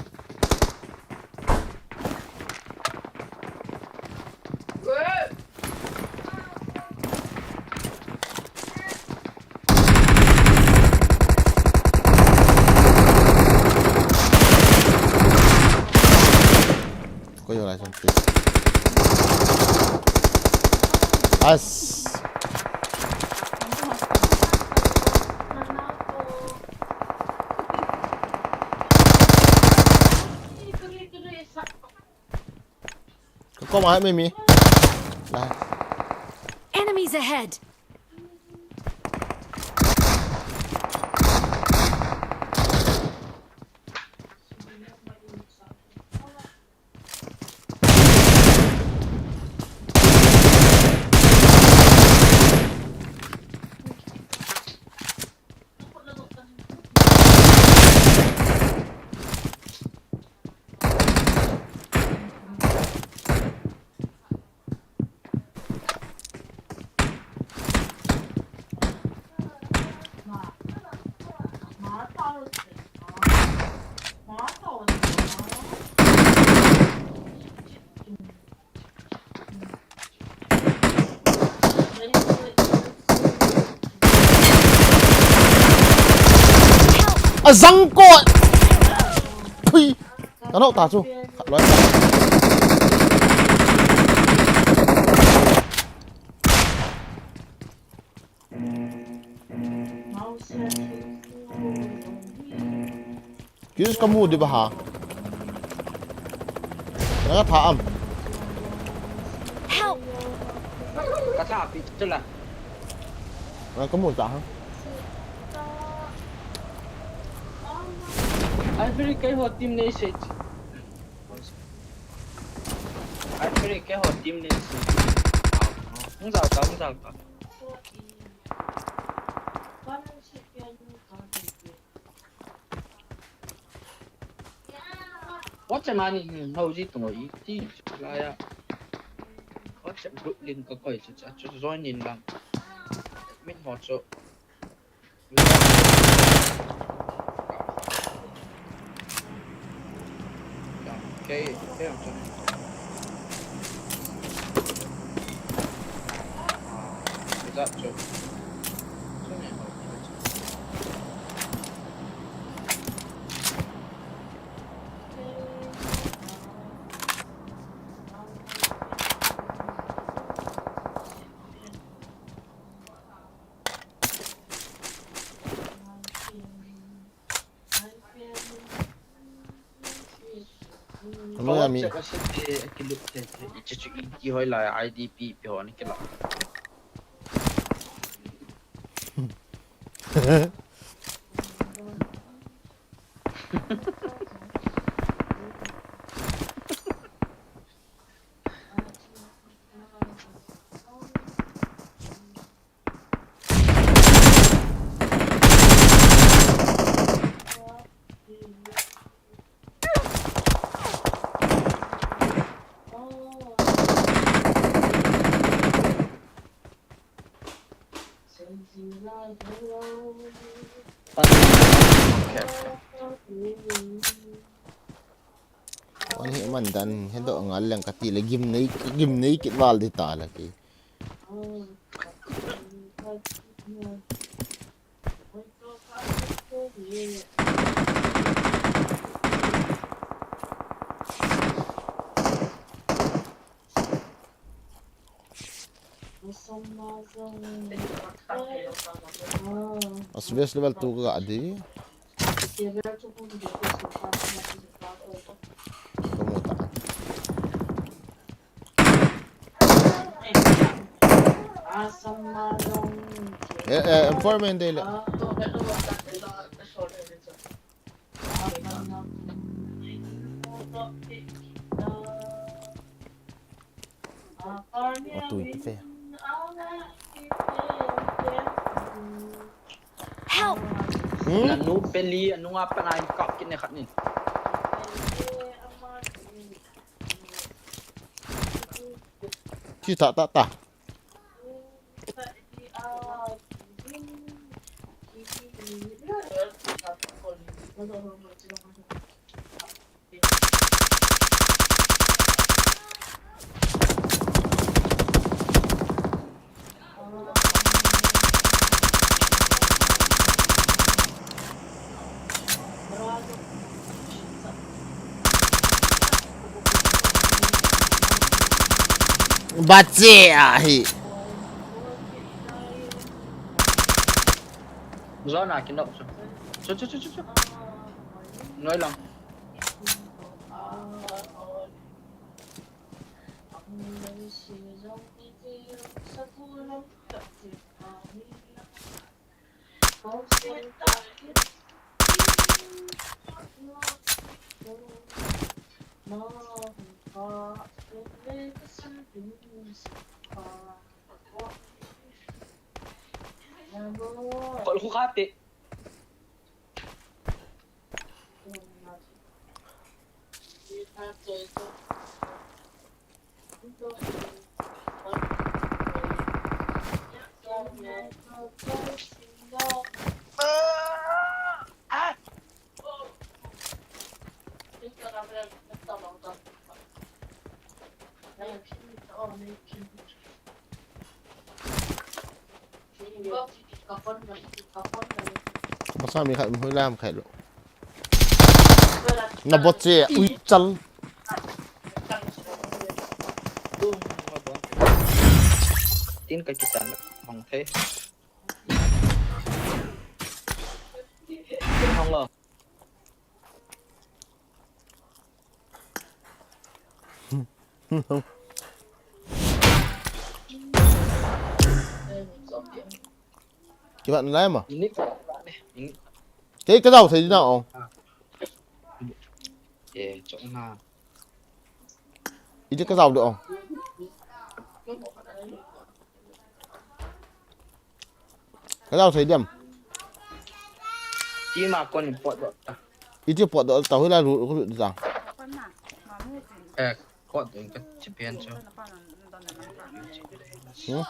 Ko yo lai son please. As. Ka kom a mi mi. Lai. Enemies ahead. A zang ko. Thui. Ka nau ta chu. Khat loi ta. Kis kamu di ba ha? Ka tha am. Help! Ka tha pi chu la. Kamu ta ha. Ai, very kai ho team nei se. Ai, very kai ho team nei se. Hung jao ta, hung jao ta. WhatsApp mani, hmm, hau ji tung i ti la ya. WhatsApp group link ka koi chu, chu join in lang. Min ho chu. Check a set e, kilut the the. Ichi chu iti hoi la, I D P pe ho ni kila. One hit man dan, hedo ngal leng kati le gim nei, gim nei kit val di ta la ki. Asbes level two ka di. Kamu ta. Eh, eh, M four main dele. Atu ipi te. Help! Hmm? Nanu peli, anu nga panai kap kit ne khat ni. Ki ta, ta, ta. Bache ahi. Zona kinok chu. Chu, chu, chu, chu, chu. Noi lang. Kol khu kha te. Masa mi khat, hui lam khat lo. Na bot che, ui, chal. Tin ka kitan hong the. Hong lo. Kibat nalai ma? Ini ka, ini. Kei ka dau thei na ong. Eh, chok na. Iti ka dau de ong. Ka dau thei diam. Tima kon pot do ta. Iti pot do ta, hui la ru, ru, ru ta. Eh, kot do ka chipian chu. Hmm?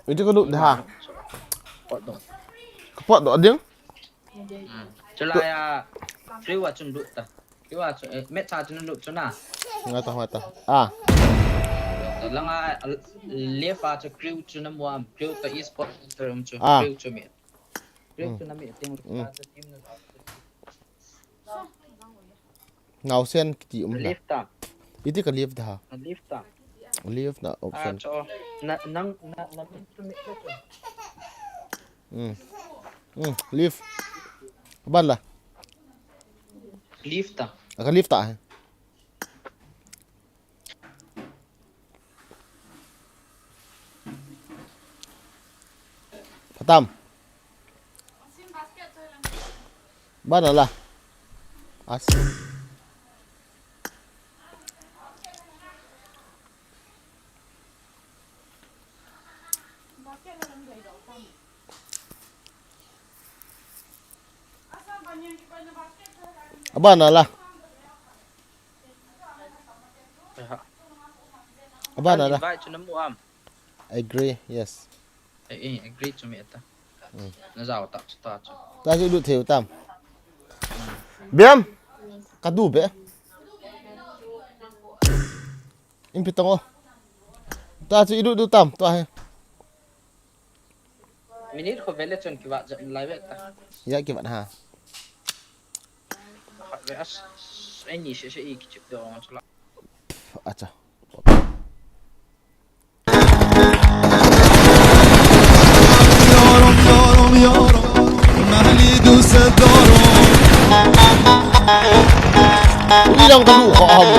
Iti ka lut de ha. Pot do. Ka pot do ding. Hmm. Chulai a, crew a chun lut ta. Crew a chun, eh, match a chun lut chun a. Nga ta, nga ta. Ah. Langa, ah, left a chun crew chun a muam, crew ta esport chun um chun, ah. Crew chun mi. Crew chun a mi ting ta chun team na. Naosen kiti um na. Left ta. Iti ka left da ha. Left ta. Left na option. Ah, cho. Na, nang, na, na, na, na. Hmm. Hmm. Left. Aban la. Leave ta. Aka leave ta hai. Phatam. Aban la. As. Aban la. Aban la. Invite chu namu am. Agree, yes. Eh, eh, agree chu mi ta. Hmm. Na jao ta chu ta chu. Ta chu du theu tam. Biam. Ka du be. In pi tong o. Ta chu i du du tam to he. Minute kho vele chun kivat jat lai ve ta. Ya kivat ha. Khat ve as, ai ni se se i kichip do chu la. Acha. Ui lang ka du kho ham.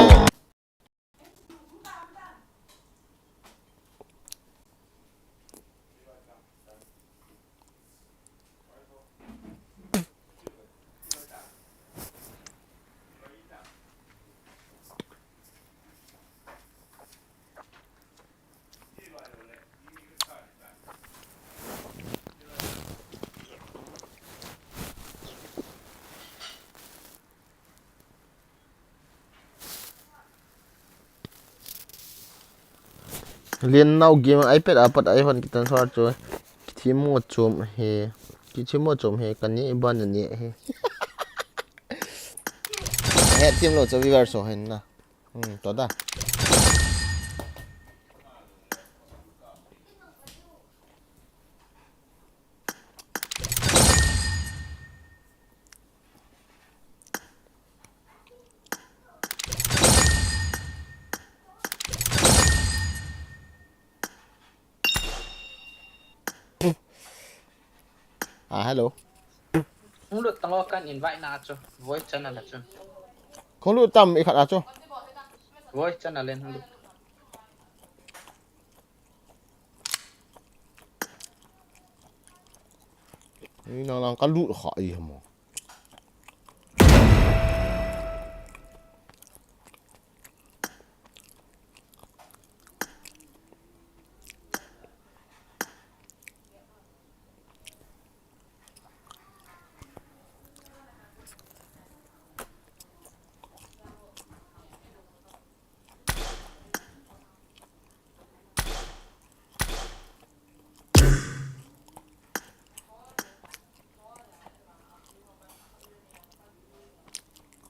Lian nau game iPad apat iPhone kitan sa chu. Kithi mo chom he. Kithi mo chom he, kani iban ni he. He team lo cho viewer so hen na. Hmm, to da. Ah, hello. Hung lut tang o, kan invite na chu. Voice channel a chu. Hung lut tam i khat a chu. Voice channel in hung lut. Ni nang lang ka lut kha i mo.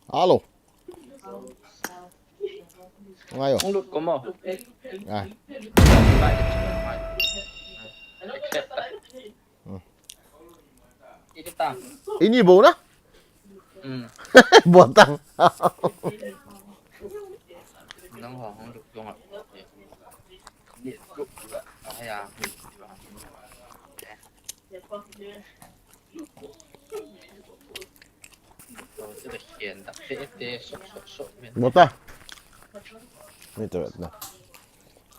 Alo. Ngayo. Hung lut ko mo. Ai. Accept ta. Hmm. Ini bou na? Hmm. Botang. Nang ho hung lut ko nga. Ni lut ko nga. Ah, ya. Bota. Ni to na.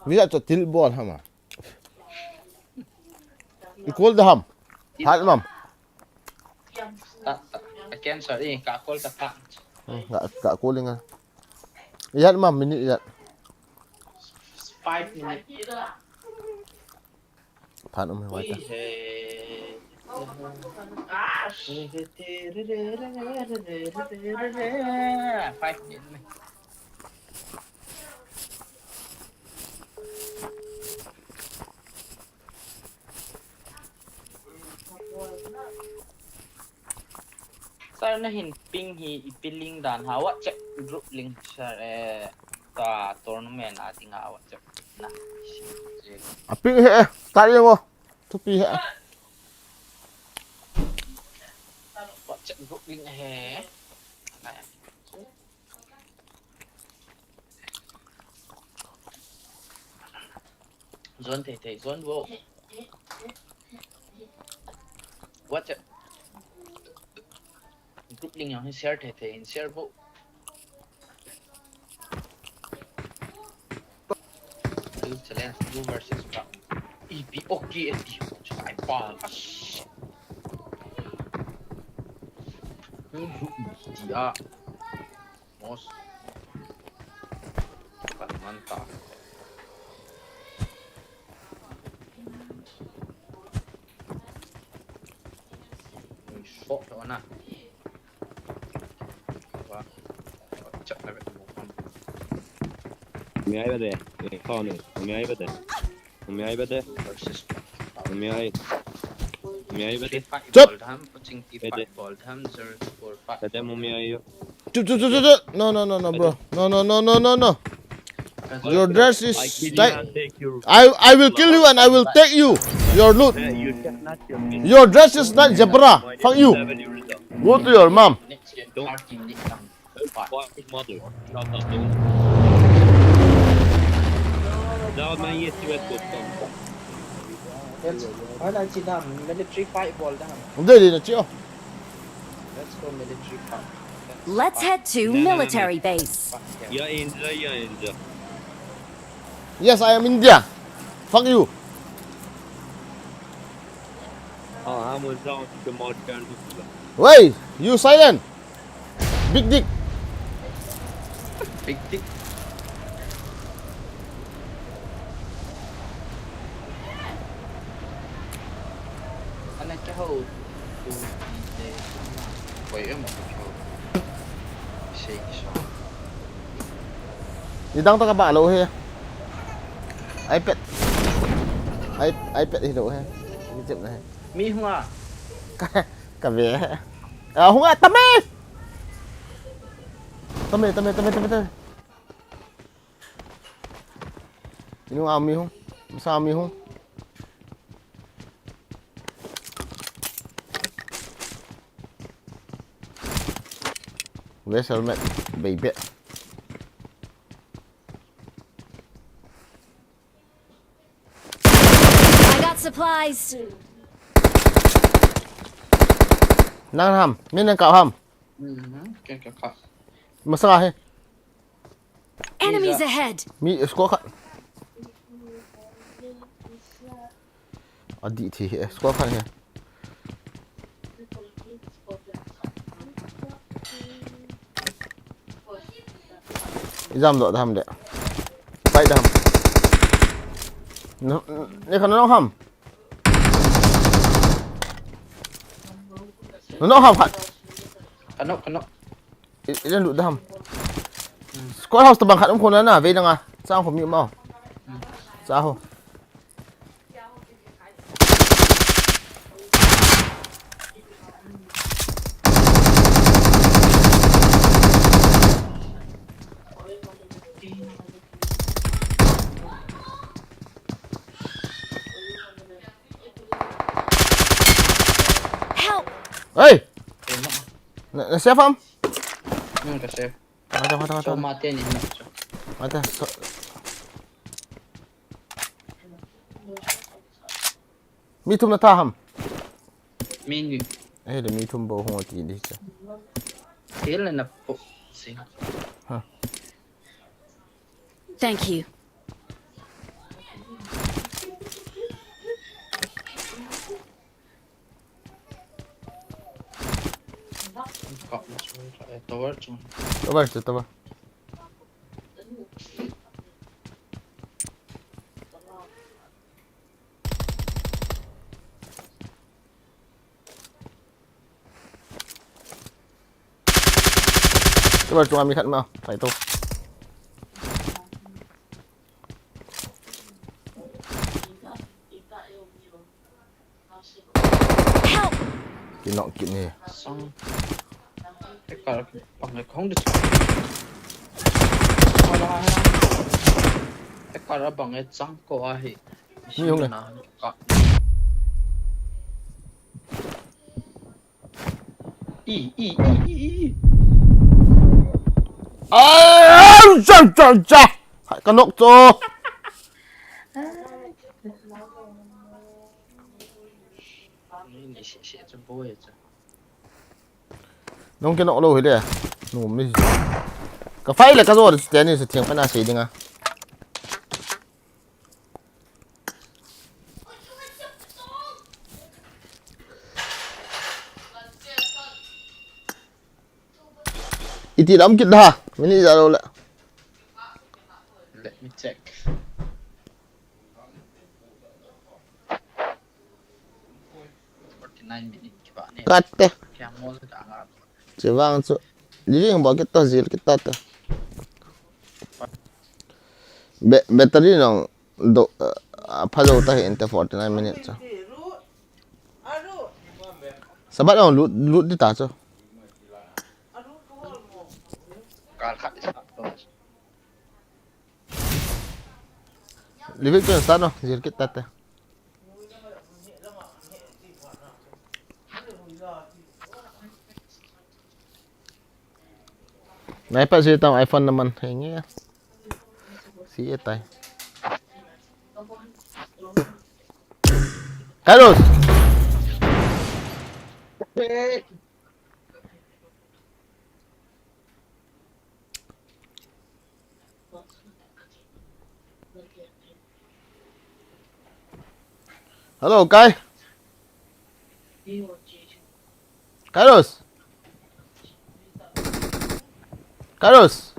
Visa to til bol hama. I kol da ham. Hat mam. Ka, ka, ka cancel eh, ka kol ka pa. Hmm, ka, ka kol nga. Iyat mam minute iyat. Five minutes. Phan um he wai ta. Ui he. Five minutes. Sir, na hin ping hi ipi link dan ha, WhatsApp group link, sir, eh, ta tournament a ding a WhatsApp na. A ping he, eh, ta link o. Thupi he. WhatsApp group link he. Zone thei thei, zone vo. WhatsApp. Group link jong hi share thei thei in share bou. Blue challenge, blue versus black. E P, okay, e P, chai pa. Ash. Blue, blue, dia. Mos. Pat man ta. Shot na. Wa. Chak na bet mo. Umi ai bade. Eh, kau ni. Umi ai bade. Umi ai bade. Umi ai. Umi ai bade. Chop. Bade. Bade mo umi ai yo. Chup, chup, chup, chup, chup. No, no, no, no, bro. No, no, no, no, no, no. Your dress is I kill you like and take your I, I will kill you and I will take you. Your loot. Eh, you cannot kill me. Your dress is like zebra. Fuck you. Go to your mom. Don't. Fuck your mother. Shut up, don't. Down my yes, you have to come. Let's, wala chi dam, military fight bol dam. Hindi, hindi na chiyo. Let's go military fight. Let's head to military base. Fuck yeah. Ya inja, ya inja. Yes, I am India. Fuck you. Oh, I'm on down to the mod can. Hey, you silent. Big dick. Big dick. Ana kya ho? Tu te koi em ho. Sei so. Ni dang to ka ba lo he. iPad. I, iPad hi lo he. Ni tep na he. Mi hung a. Ka, ka ve. A hung a tame. Tame, tame, tame, tame, tame. Inu ami hung. Masa ami hung. Where's helmet? Baby. I got supplies. Nang ham, min nang kau ham. Mhm, kya kya kha. Masa he. Enemies ahead. Mi squad khat. Adi thi he, squad khat he. Ijam doh dam de. Pai dam. Ne khan no ham. No, no ham khat. Kano, kano. I, ilan lut dam. Hmm. Squad house tabang khat um khona na, vei dang a. Chang ho mi mau. Hmm. Cha ho. Help! Hey! Na, na safe ham? Hmm, ka safe. Mata, mata, mata. So, mata ni, no, so. Mata, so. Mi thum na tha ham? Mi ni. Eh, le mi thum bou hung ti di cha. Til na po. Si. Ha. Thank you. Tower, tower. Tower chunga mi khat ma, fight to. Help! Ki knock kit ni. Sang. Ekar bang e khong de. Wala ha. Ekar bang e chang ko ahi. Mi hung e. Na ka. I, i, i, i, i. Ah, cha, cha, cha. Ka knock to. Ni, ni, si, si, chu boy chu. Nong kinoh lou hile. Nung mi. Ka file ka jo de chu teni se theng pa na sei dinga. Iti lam kit da. Minute ja lou le. Let me check. Forty-nine minute kibah ne. Kat te. Kya mol da nga. Chevang chu. Living ba kit ta jil kit ta te. Be-, battery nong do, uh, pha jo ta hi inte forty-nine minute chu. Sabat nong lut, lut di ta chu. Kal khat is up to. Livik tu start no, jil kit ta te. Nai pa si tang iPhone naman, henge. Si e tai. Carlos! Hello, Kai. Carlos. Carlos.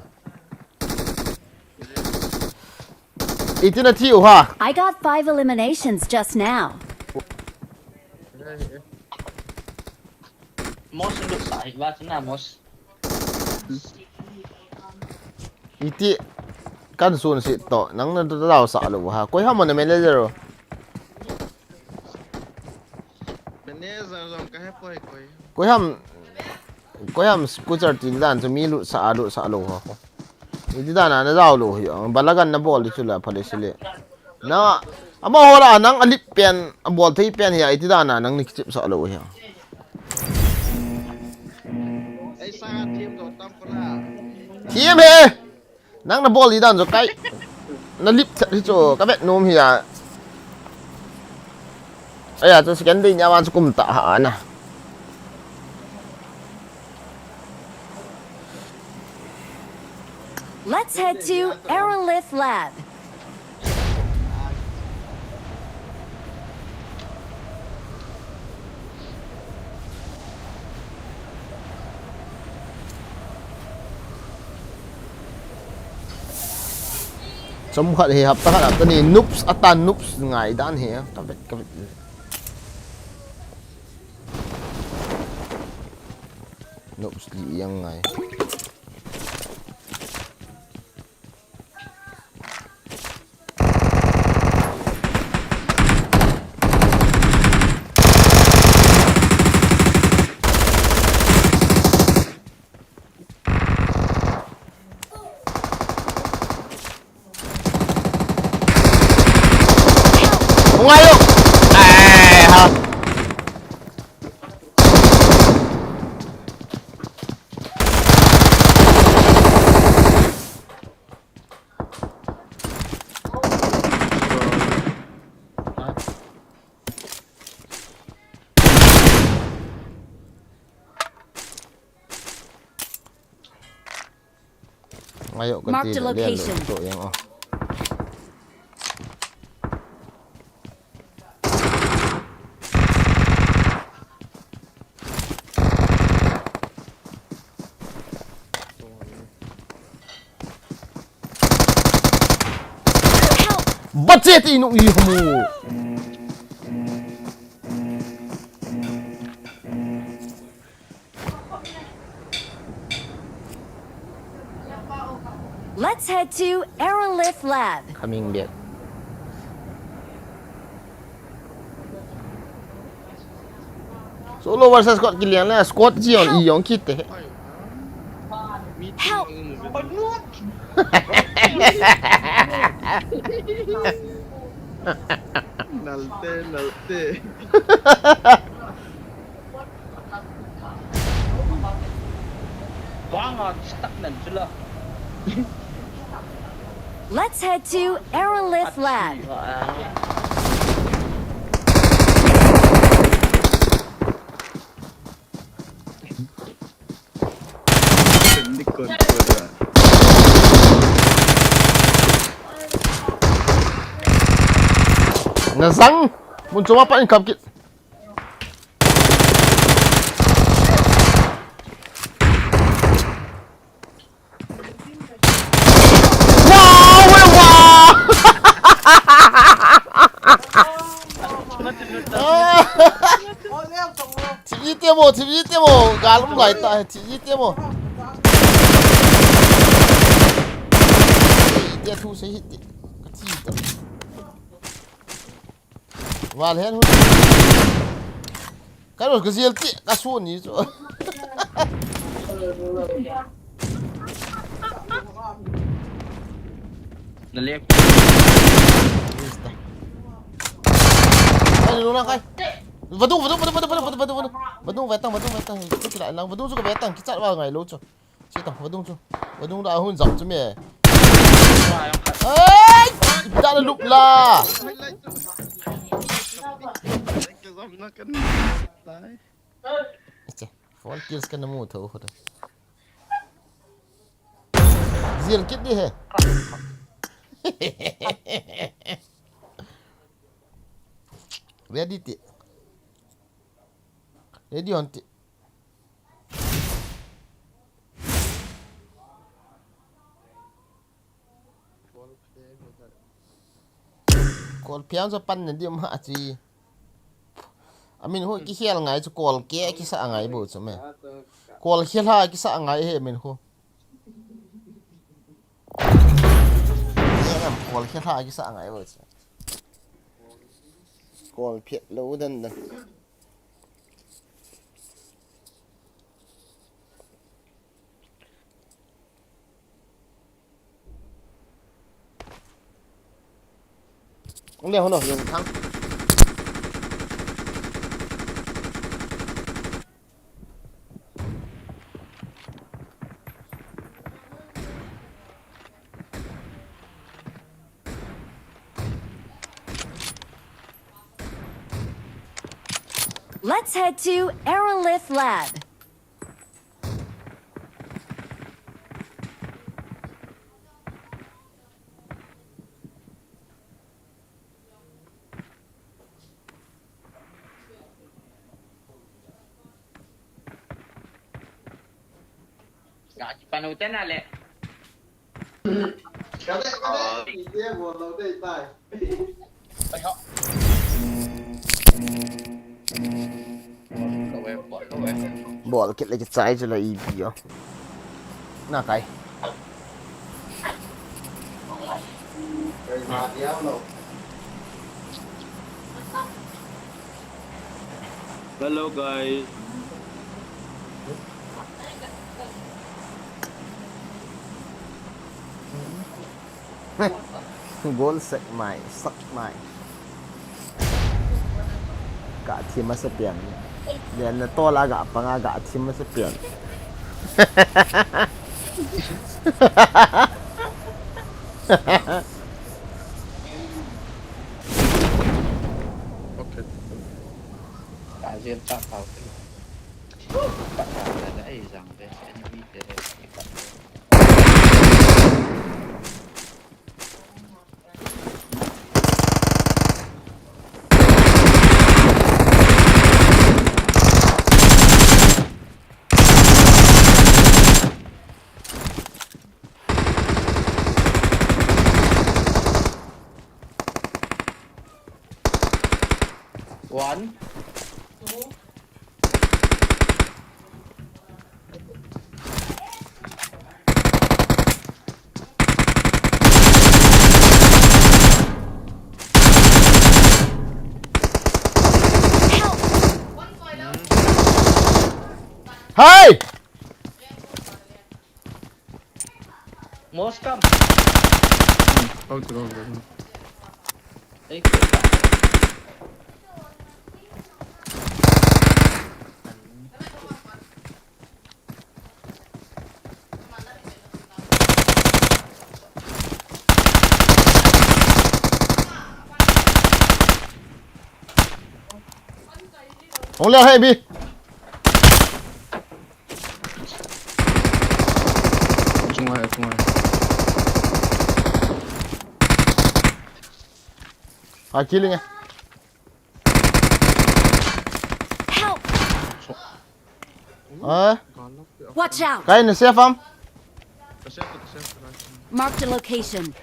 Iti na thiu ha. I got five eliminations just now. Mos lut sa hi ba chu na mos. Iti kan sun si to, nang na dau sa lo ha. Koi ham na manager o. Manager jong ka he poi koi. Koi ham, koi ham scooter ti dan chu mi lut sa, lut sa lo ha. Iti dan na dau lo hi. Balagan na bol di chu la pha le si le. Na, amaho la nang alip pen, abol thei pen hi a, iti dan a nang ni kichep sa lo hi a. Ei, sa team to tam ko la. Team he. Nang na bol di dan jo kai. Na lip chat hi chu ka vet nom hi a. Aya, chu second day nia wan chu kum ta ha na. Let's head to Aerolith Lab. Chom khat hi hapta khat hapta ni noobs atan noobs ngai dan hi ka vet ka vet. Noobs li yang ngai. Hung ayo. Ai ha. Ngayo ka. Marked a ti le le location. To yang o. Help! Bache ti nu i hamu. Let's head to Aerolith Lab. Coming back. Solo versus squad kilian la, squad ji on i yong kit te. Help! Nalte, nalte. Banga stuck nan chula. Let's head to Aerolith Lab. Achi, ah. Na zang. Mun chunga pat in kap kit. Wow, wow, wow. Thip ji te mo, thip ji te mo. Gal um gai ta, thip ji te mo. Te thu sei hiti. Ka thi ta. Val hen hun. Ka ro ka zial ti, ka su ni chu. Na lek. Kai, lu na kai. Vadung, vadung, vadung. Vadung vetang, vadung vetang. Chu kila lang, vadung chu ka vetang, kichat va ngai lo chu. Chi ta, vadung chu. Vadung da hun jam chu me. Ai, da la lup la. Che, four kills ka na mu tho ho. Zial kit di he. Ready ti. Ready on ti. Kol phian sa pan na di ma chi. Amin ho ki hial ngai chu kol ke ki sa ngai bo chu me. Kol hial ha ki sa ngai he min ho. Kol hial ha ki sa ngai bo chu. Kol phiat lo dan dan. Ang liya hono yung thang. Let's head to Aerolith Lab. Ga kipan u te na le. Kade, kade. Ite bol lo de tai. Bol kit le kichai chu la ipi o. Na kai. Hello, guys. Goal sak mai, sak mai. Ka thim asa pian. Dia na tola ga panga ga thim asa pian. Okay. Ka zil ta pau. Ka ta la la ei zang ve, enemy te le. One. Hey! Most come. Hmm, out, out, out. Thank you. Hung leo hei bi. Chunga hai, chunga hai. Ah, killing eh. Eh? Watch out! Kai na safe am? Ka safe, ka safe, ka safe. Marked a location.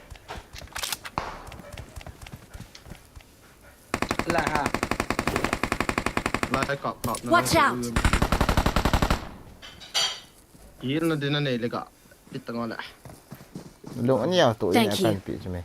Lai ha. Lai kap, kap na. Watch out! Yin na din na nei le ka. Pi tang le. Lung an yau tu in. Thank you. Akan pi chu me.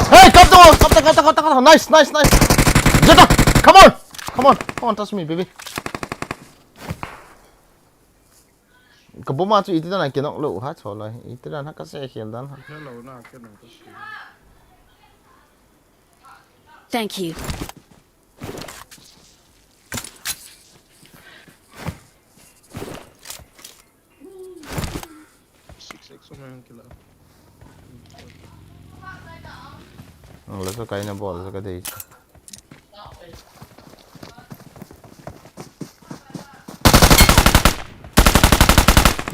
Hey, kap tang, kap tang, kap tang, kap tang, kap tang. Nice, nice, nice. Jeta, come on. Come on, come on, touch me, baby. Ka bom a chu iti dan a kinok lou ha, chol lai. Iti dan ha, ka se khel dan ha. Hello, na, ke na, ka se. Thank you. Six X o mayang kila. Ang lasa kayo na ball sa kadate.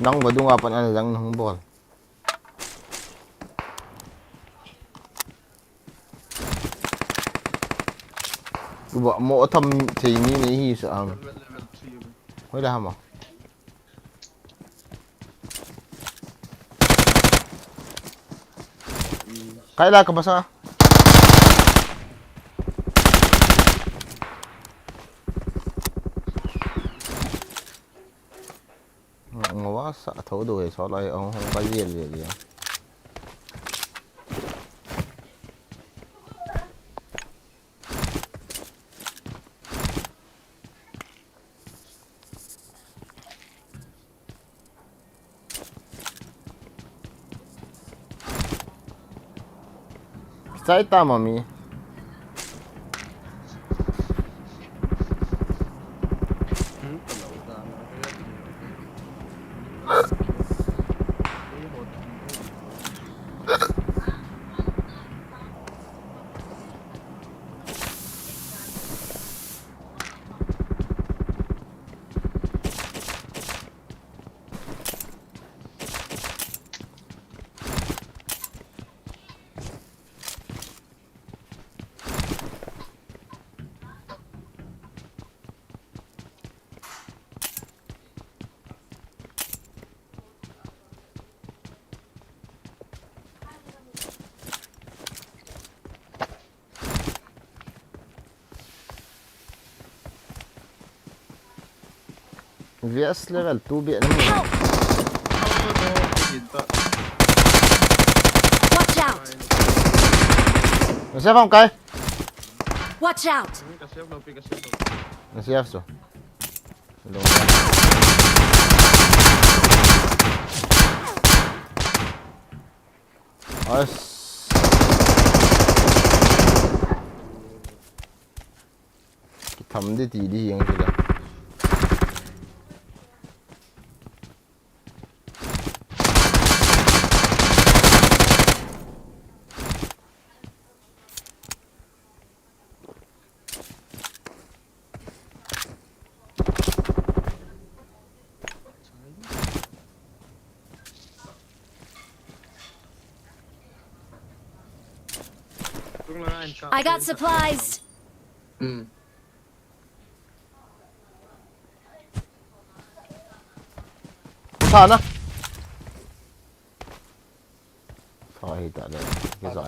Nang vadung apan ang lang nang ball. Ba mo tham thei ni ni hi sa ang. Level, level three. Hoi la hama. Kai la ka basa. Ngawasa tho do he so lai ong hong ka yel yel ya. Sai ta mami. V S level two be na. Help! Watch out! Nasa phone kai? Watch out! Nasa phone. Hello. As. Kitham di ti di yang sila. I got supplies. Hmm. Sana. Sa hi ta le. Kisa.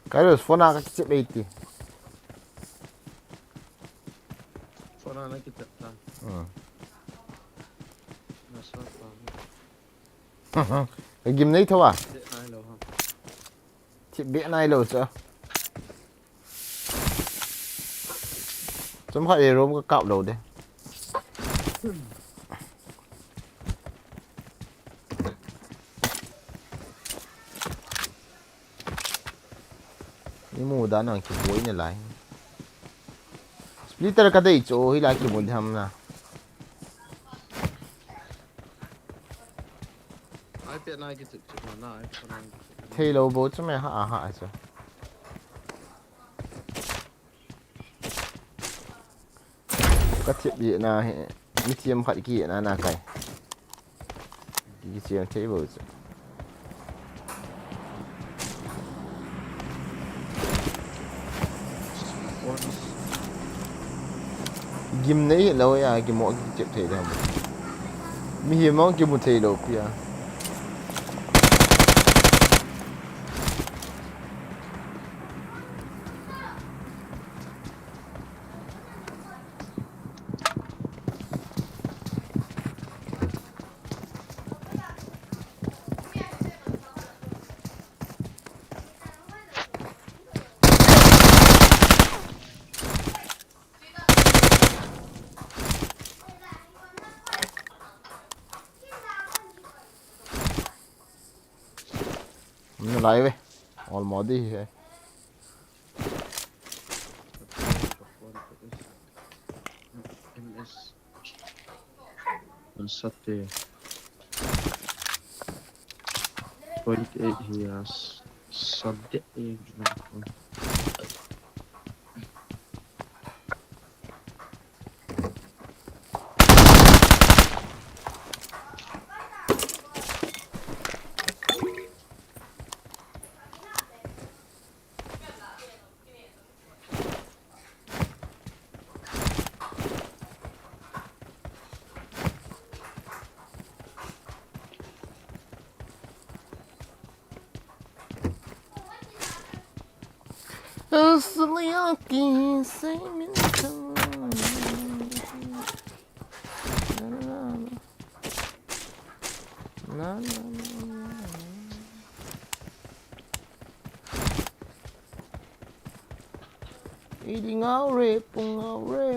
Kairos, phone a ka kichep ei ti. Phone a na kichep ta. Hmm. Na sa. Ka gim nei tho a. Thip be nai lo cha. Chom khat e room ka kap lo de. Ni mu da nang ki boi ne lai. Splitter ka dei cho hi la ki mu dham na. Ai pe na ki chip chip na na ai pe na ki chip. Thei lo bo chu me ha ha chu. Ka thip ye na he. Mi thiam khat ki ye na na kai. Ki thiam thei bo chu. Gim nei lo ya, gim mo ki chep thei da. Mi hi mo ki mu thei lo pia. Hum, live hai. All modi hi hai. M S. Sate. Point eight hi as. Sate. Asli aki semin. Na, na, na, na. Idi ngau re, pung ngau re.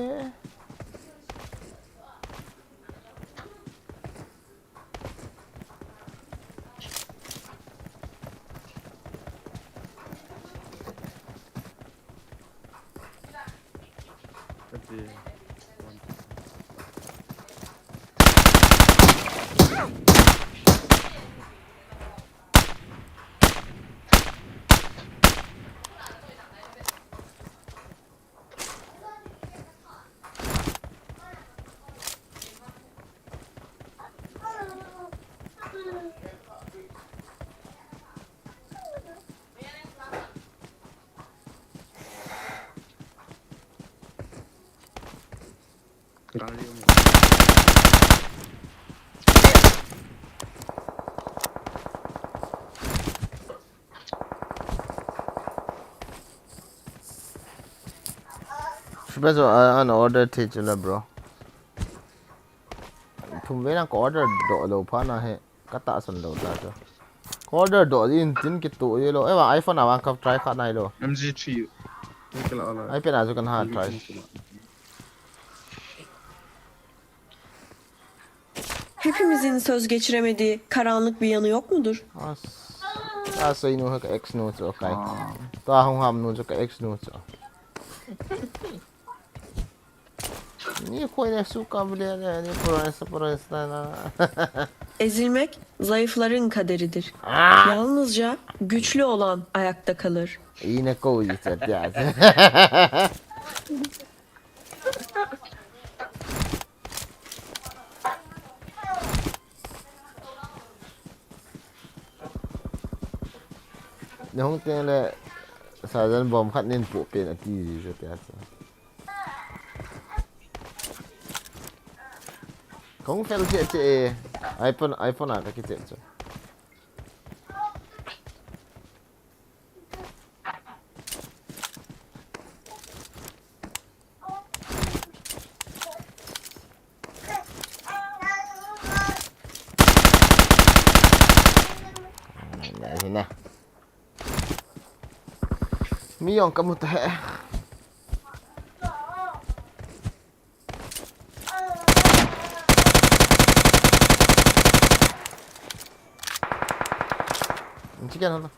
Shuba jo, a, an order thei chu la, bro. Thum ve na ka order doh lou pha na he, ka tahsan lou ta chu. Ka order doh din tin kitu ye lou. Ewa iPhone a vang ka try kha nai lou. M G three. Ni kala ala. iPad a chu kan ha try. Hepimizin söz geçiremediği karanlık bir yanı yok mudur? As. Ta sei nu ka ex nu chu kai. Ah. Ta hung ham nu chu ka ex nu chu. Ni koi ne su ka bile ne, ni pura sa, pura sa na. Ezilmek zayıfların kaderidir. Ah. Yalnızca güçlü olan ayakta kalır. Ina ko ji cha tia. Nahung teng le, sajan bom khat nin pu pen ati ji cha tia. Kong fel che che e. iPhone, iPhone a ka ki che che. Mi jong kamu ta he. Chicken hala.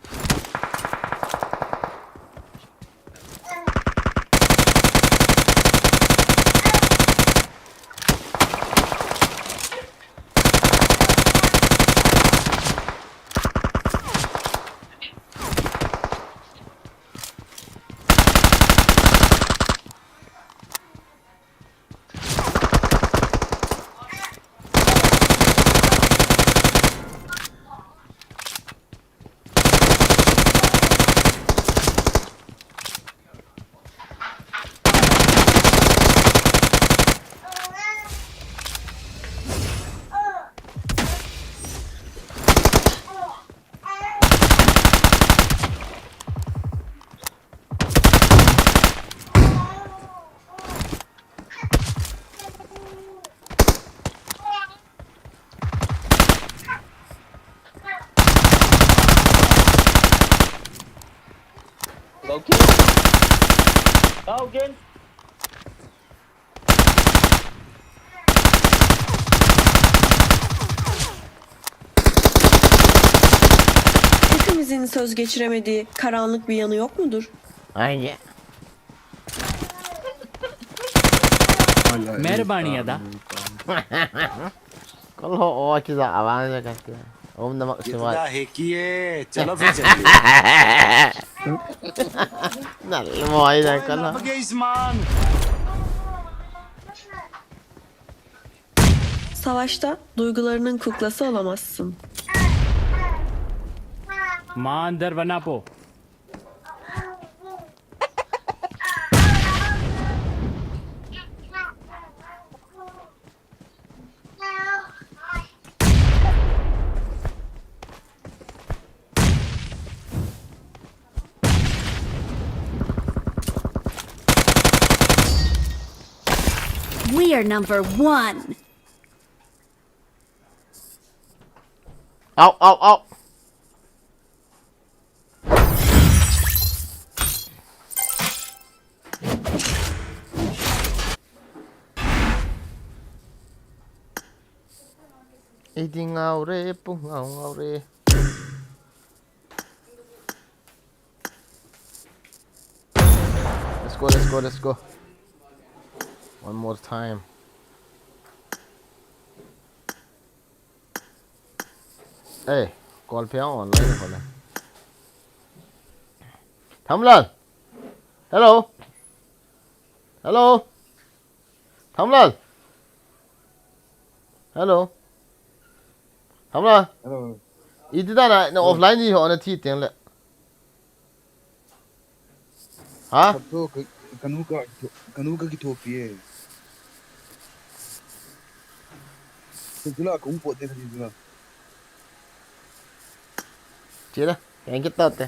Go kill. Go again. Hepimizin söz geçiremediği karanlık bir yanı yok mudur? Aynı. Mehrbani ada. Kolo o ki za awan ja kati. Om Namah Shivaya. Chalo phir chaliye. Na mo ai na kolo. Savaşta duygularının kuklası olamazsın. Maan dar bana po. We are number one. Au, au, au. Idi ngau re, pu ngau ngau re. Let's go, let's go, let's go. One more time. Hey, call pe online ho le. Thamlal. Hello. Hello. Thamlal. Hello. Thamlal. Hello. Iti da na, na offline ni ho na thi teng le. Ha? Khat to ka, kanu ka, kanu ka kithopi e. Kanu la kung po de kanu la. Chila, yang kita te.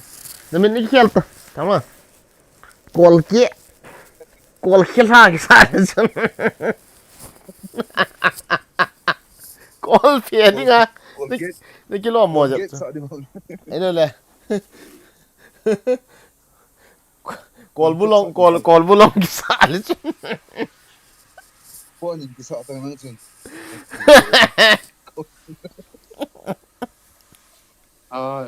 Na min ni khel ta. Tama. Kol ke. Kol khel ha ki sa. Kol pe ni nga. Kol ke. Ni kilo mo ja. Kol ke sa di mo. Ino le. Kol bulong, kol, kol bulong kisa le chun. Phone in kisa tang nang chun. Ah.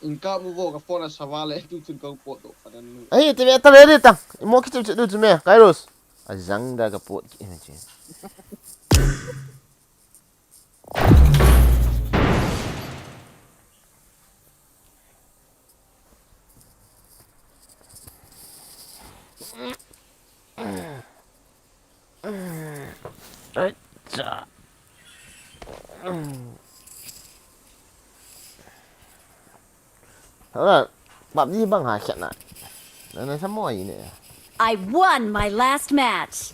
Inka mu vo ka phone a sava le tu chun ka pot do ka dan nu. Ai, te me ta le de tang. Mo ki chim chim du chu me, Kairos. A jang da ka pot ki me chi. Acha. Hala, PUBG bang ha khet na. Na, na samo ai ne. I won my last match.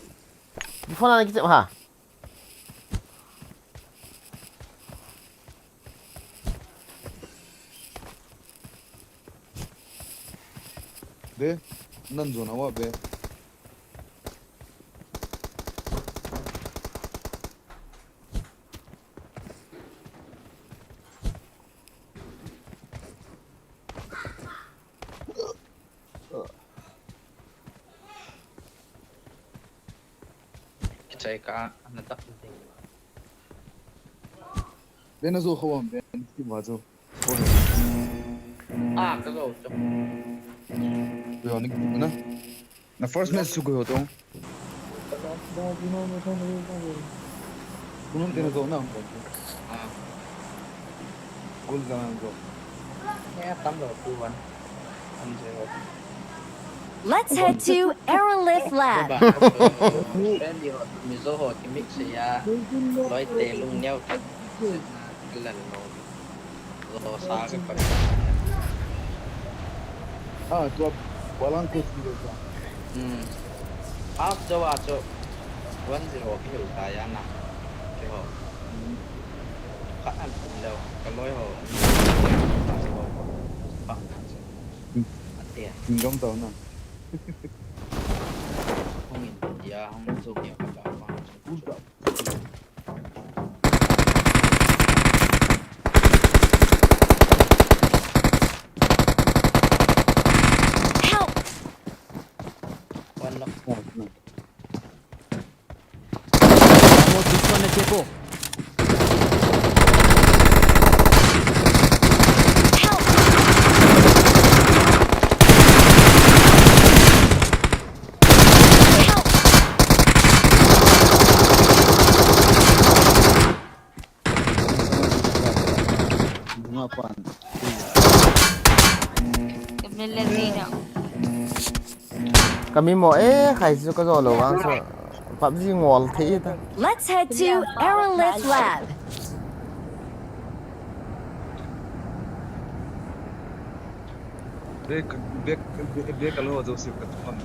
Before na kichep ha. Be, nan zona wa be. Chai ka, ana tak ding. Ben azo khawam, Ben. Ki ba zo. Ah, ka zo chu. Yo, ni na. Na first match chu ko to. Kunum tin zo na. Ah. Goal za zo. Ya, tam lo two one. One zero. Let's head to Aerolith Lab. Friend, you have to miss ho ki mix ya. Loi te lung neo. Kilan lo. Lo sa ka pa. Ah, tua balang ko si lo sa. Hmm. Half jo a jo. One zero ki hil ta ya na. Ki ho. Ka an kum lo. Ka loi ho. Ni kum le ka pa ho. Pa na jo. Hmm. Ate. Kum jom tau na. Hong in ya, hong jo ya ka pa pa. Kum ta. Help! One knock. Oh, no. Vamos, दुश्मन ने चेको। Help! Help! Bunga pan. Kami lagi na. Kami mo, eh, khai su ka zo lo vang su. PUBG ngol thei ta. Let's head to Aerolith Lab. Bek, bek, bek, bek alo Joseph ka tuan.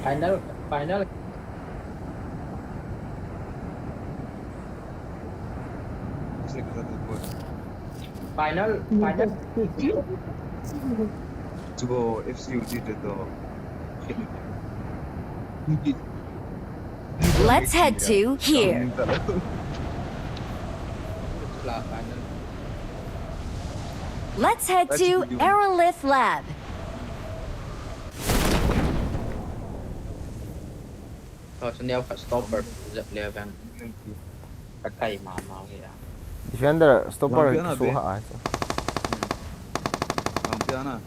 Final, final. Final, final. Chubo F C U G te to. Let's head to here. Let's head to Aerolith Lab. Kha chu neo khat stopper zep le vang. Ka kai ma ma hi a. Defender stopper Lampian a su be. Ha ai chu. Hmm. Lampian a.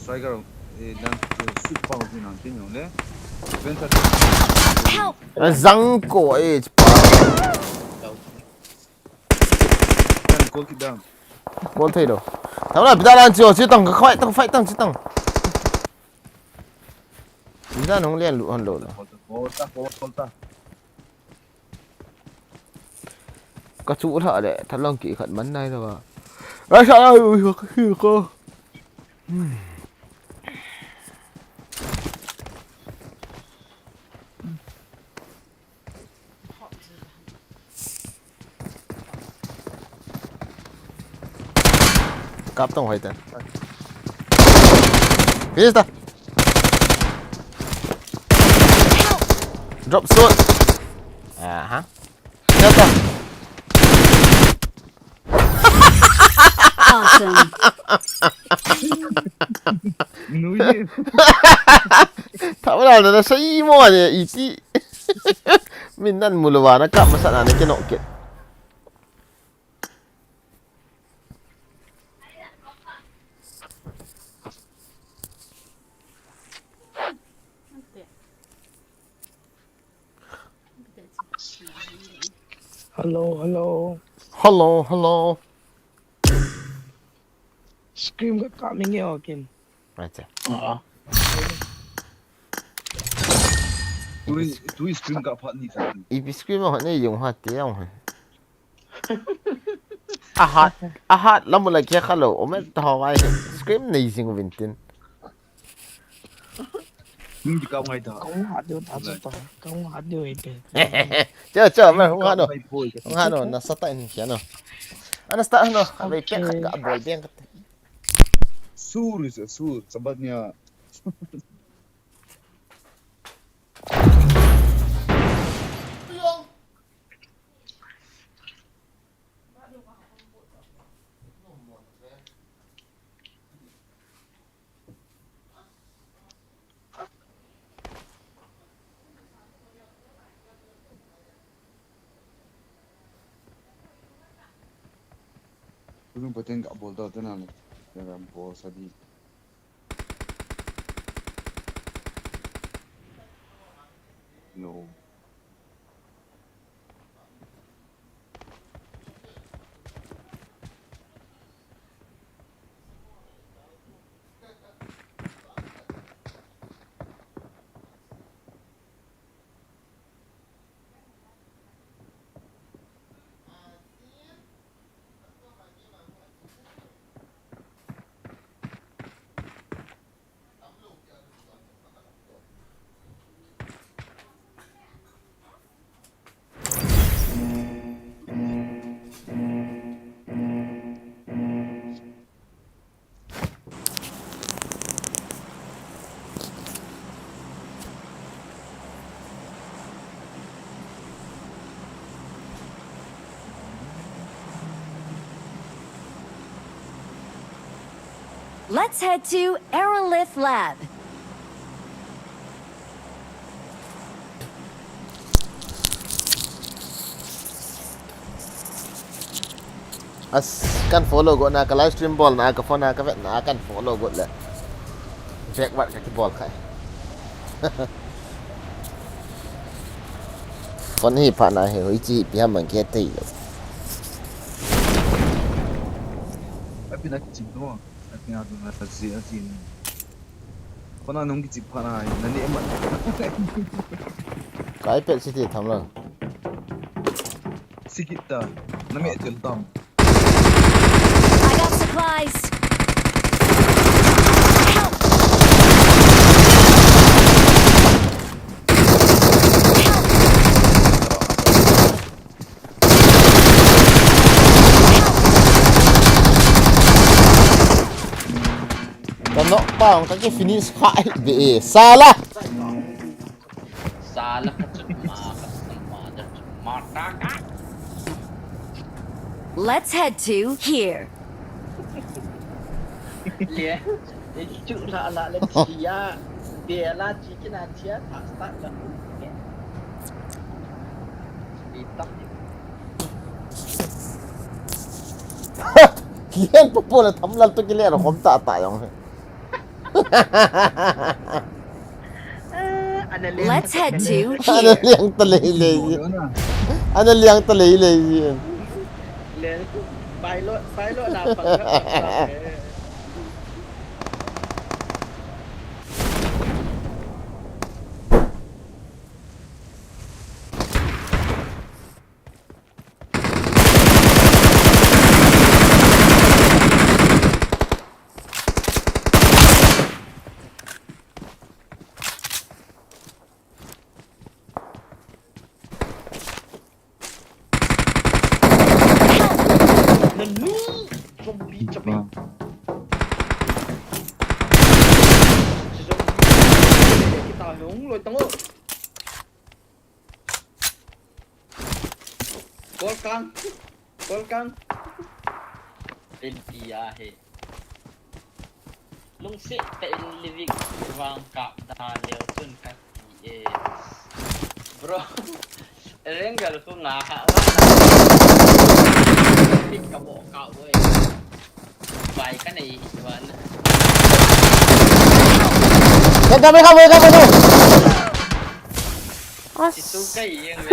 Striker, eh, dan, eh, su pau hi nang tin yong le. Defender. Help! Zang ko eh pa. Lo. Kan kol kidam. Kol thei lo. Thamna pida lan chu, chu tang ka khoi tang fight tang chu tang. Ida nong lian lu hon lo lo. Kol ta, kol ta, kol ta. Ka chu lha le, thalong ki khat man nai lo ba. Ai sa ai u ka hi ko. Kap tong hoi ta. Finish ta. Drop shot. Aha. Finish ta. Awesome. Nuye. Thamna na sa i mo ne iti. Min nan mu lou va na kap masat na ne kino ke. Hello, hello. Hello, hello. Scream ka kap mi nge o kin. Acha. Ah. Tui, tui scream ka phat ni sa. Ipi scream ho nei jong ha te jong ha. Ahat, ahat, lamu la kia kha lo, omen ta ho vai. Scream nei jing uvin tin. Hung di kau ngai ta. Kau nga diu ta chu ta. Kau nga diu ite. Cho, cho, ma, hung ha no. Hung ha no, na sa ta in kia no. Ana sa ta no, a vei pek khat ka bol beng khat. Sur is a sur, sabat nia. Tunu paten ka bol ta tena le. Ka bol sa di. No. Let's head to Aerolith Lab. As, kan follow go na, ka live stream bol na, ka phone na, ka vet na, kan follow go le. Vek vat ka kibol khai. Phone hi pha na hi, hoi chi pi ham man ke tei lo. Api na kichim to, api na to na zi, zi. Kona nung kichim pha na, na ne ma. Ka iPad si ti tham la. Sikit ta, na me tel tam. I got supplies. Help! Ka knock pa, ka ki finish kha ai be e, sala. Sala ka chun ma ka chun ma da chun ma ta ka. Let's head to here. Le, e chu la la le chia, be la chi kina chia ta ta la. Be ta. Kihen popo le tham lal to kile ro khom ta ta jong. Let's head to here. Ana liang ta lei lei. Ana liang ta lei lei. Pilot, pilot na pang. Nanu! Zombie chapai. Zombie. Kita hung loi tango. Volkan. Volkan. Pin pia he. Lungset tah in living vang kap da leo chun ka ti e. Bro, Rengel khu nga kha va na. Pick ka bo ka oi. Vai ka nei hi va na. Ka dam ka bo ka bo. As. Itu kai yang na.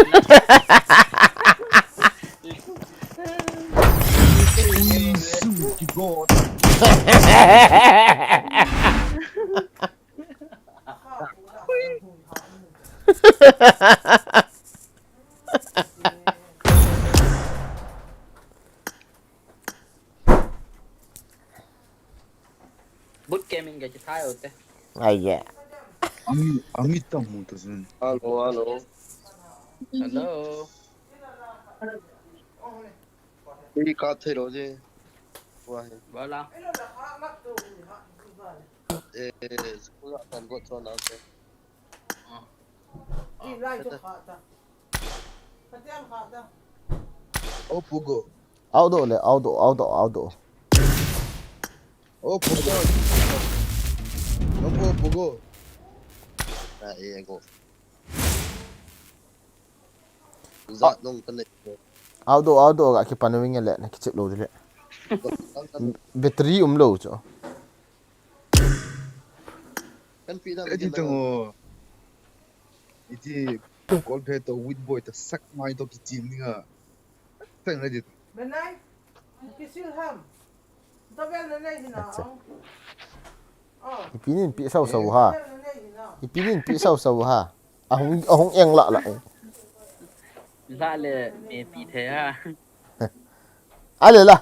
Boot camp in ka kithai u te. Ai ya. Ami, ami tam mu ta sun. Hello, hello. Hello. Ei, ka thei lo je. Wa he. Bala. Eh, school a kan go chon a se. Ah. O pugo. Auto le, auto, auto, auto. O pugo. O pugo. Na e go. Zat nong ka le. Auto, auto, ka kipan wing le, na kichip lo dile. Battery umlou chu. Kan pi da. Iti tang o. Iti kol phe to wheat boy ta sak mai to kichim ni nga. Tang ready. Benai. Kisil ham. Tabel na nei hina. Acha. Oh. Ipi nin pi sau sau ha. Tabel na nei hina. Ipi nin pi sau sau ha. Ahung, ahung eng la la. La le me pi the ha. Ale la.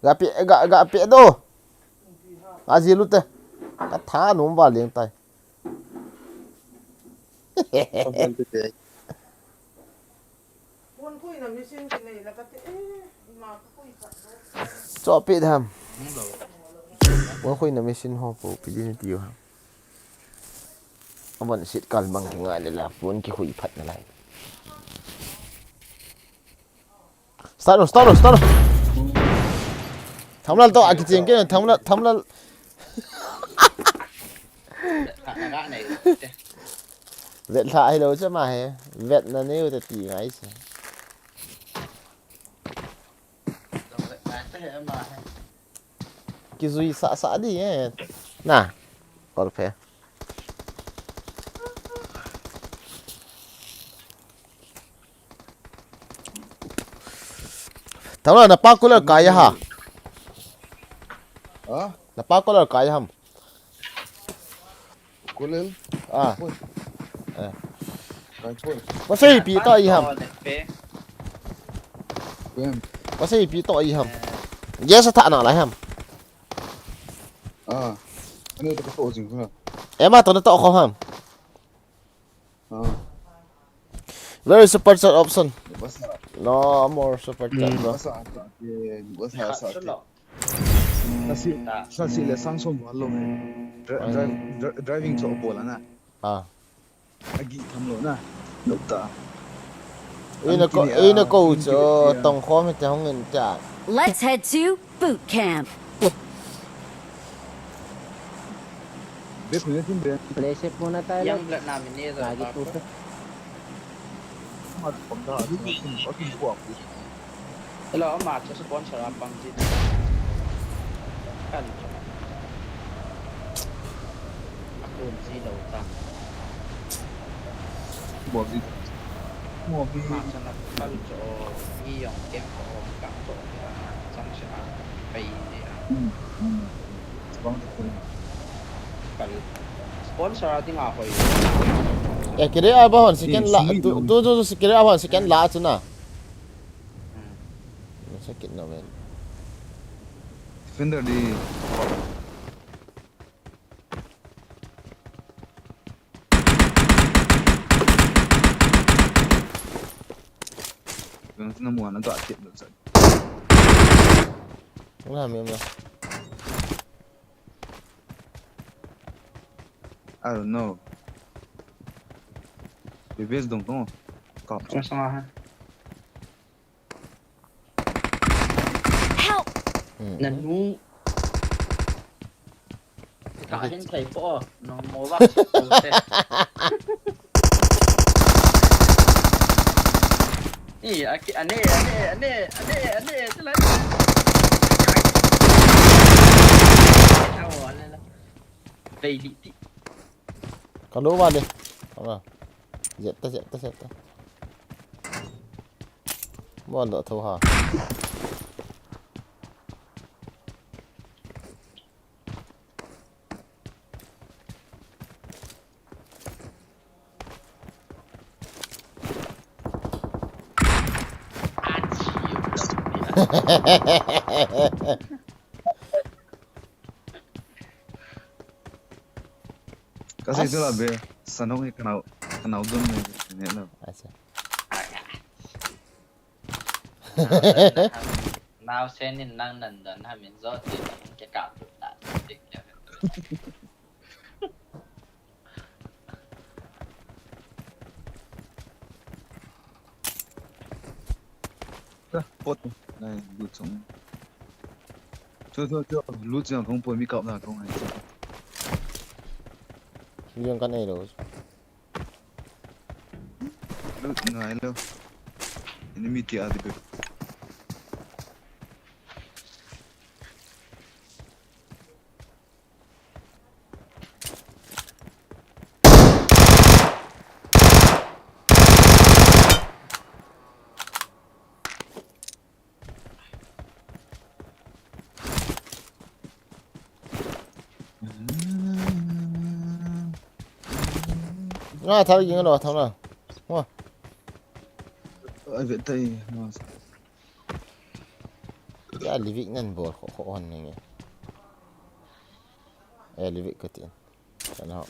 Ga pi, ga, ga pi do. Ga ji lu te. Ka tha nom va leng tai. Cho pi tham. Won khui na machine ho pu pi din ti ha. Aban sit kal bang ki ngai le la won ki khui phat na lai. Start, start, start. Thamlal to aki cheng ke, Thamlal, Thamlal. Vet la ai lo chama he. Vet na neu te ti ngai se. Kijui sa sa di e. Na. Kol phe. Thamlal na pa cooler kai ha. Ha? Na pa cooler kai ham. Cooler? Ah. Poi. Eh. Kai poi. Masei pi to i ham. Pen. Masei pi to i ham. Yes, tha na la ham. Ah. Ani to to jing ha. Ema to na to kho ham. Ah. Where is super chat option? What's up? No more super chat, bro. What's up? What's up? What's up? Sasi, sasi le sang som lo. Dri-, drive, dri-, driving cho bola na. Ah. Agi tham lo na. Nukta. Ina ko, ina ko cho tong khom te hong in ta. Let's head to boot camp. Be khun tin be. Play safe muna tayo. Yang plat namin ni Agi tu. Hello, ama, sa sponsor apang din. Kan. Akun si lo ta. Bo si. Mo bi. Ma sa na kal cho, mi yong kem ko, kang cho, sang sa, pai ni. Hmm. Hmm. Bang tu. Kal. Sponsor a ding a hoi. Eh, kire a ba hon second la, tu, tu, tu, tu, kire a ba hon second la chu na. Hmm. Sakit na men. Defender di. Yang sina mo na ga tip lo sa. Wala, mi, mi. I don't know. Bebes dong tong. Kap. Sama-sama ha. Help! Hmm. Nanu. Ka hin thei po. No mo ba. Ni, aki, ane, ane, ane, ane, ane, sila. Awo, ane la. Veili ti. Ka lo va le. Ama. Zet ta, zet ta, zet ta. Mo lo tho ha. Ka sei chu la be, sanong hi kanao, kanao don ne, ne lo. Acha. Nao sen in nang nan don ha min zo ti ke ka pu ta. Pot. Nai, lut song. Cho, cho, cho. Lut song kong poi mi kap na kong ai. Lut kan ai lo. Lut ngai lo. Enemy ti a di be. Na thal ging lo tham na. Mo. Ai ve tai. Mo. Ya livik nan bol kho kho hon nge. Eh, livik ka tin. Kan ho.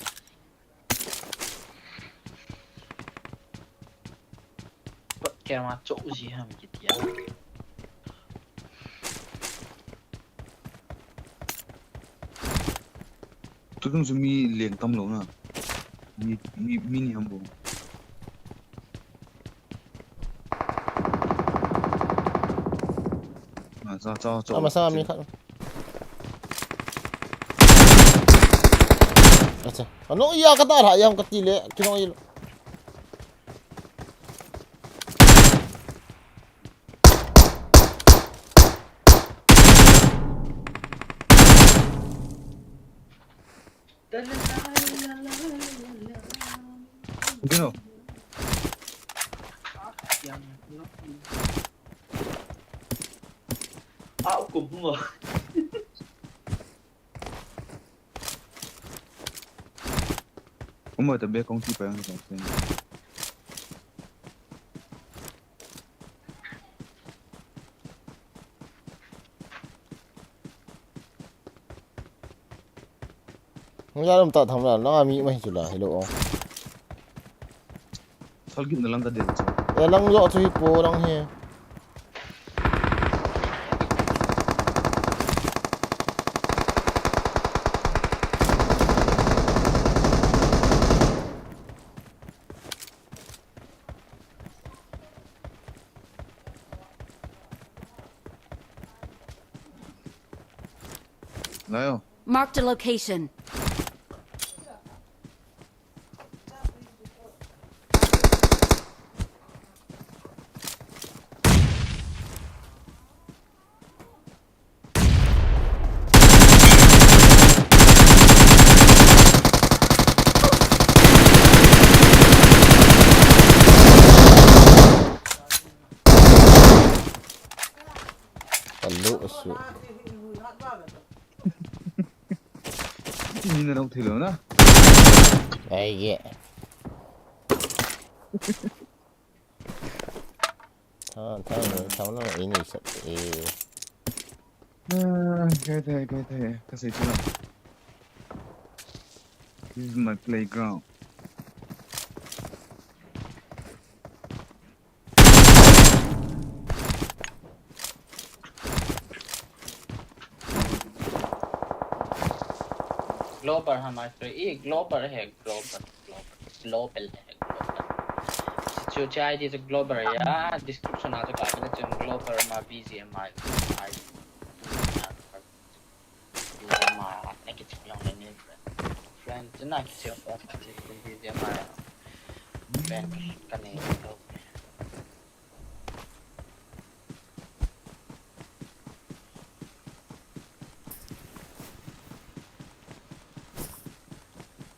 Pat kema chok ji ham kitia. Tutung sumi leng tam lo na. Mi, mi, mi ni ham bo. Ah, cha, cha, cha. Ama sa mi khat. Acha. Ano iya ka ta ra yam ka ti le. Kino ilo. Gino. Ah, aku bunga. Uma ta be kong ti pa yang kong sen. Hung ya lam ta tham la, lang a mi ma hi chu la, hello. Thal gin na lang ka den chu. Eh, lang jo chu hi po lang hi. Nayo. Marked a location. Hello, asu. Ni na nong thilo na. Ai ye. Tha, tha, tha na ini sat e. Ah, kai thei, kai thei. Ka sei chu na. This is my playground. Global ha, my friend. Ye, global hai, global, global, global hai, global. Chu chai di chu global ya, description a chu ka, ka chu global ma B G M I, I, B G M I, na ki chip long le ni friend. Friend, chu na ki chip long, ka chip B G M I. Friend, ka nei to.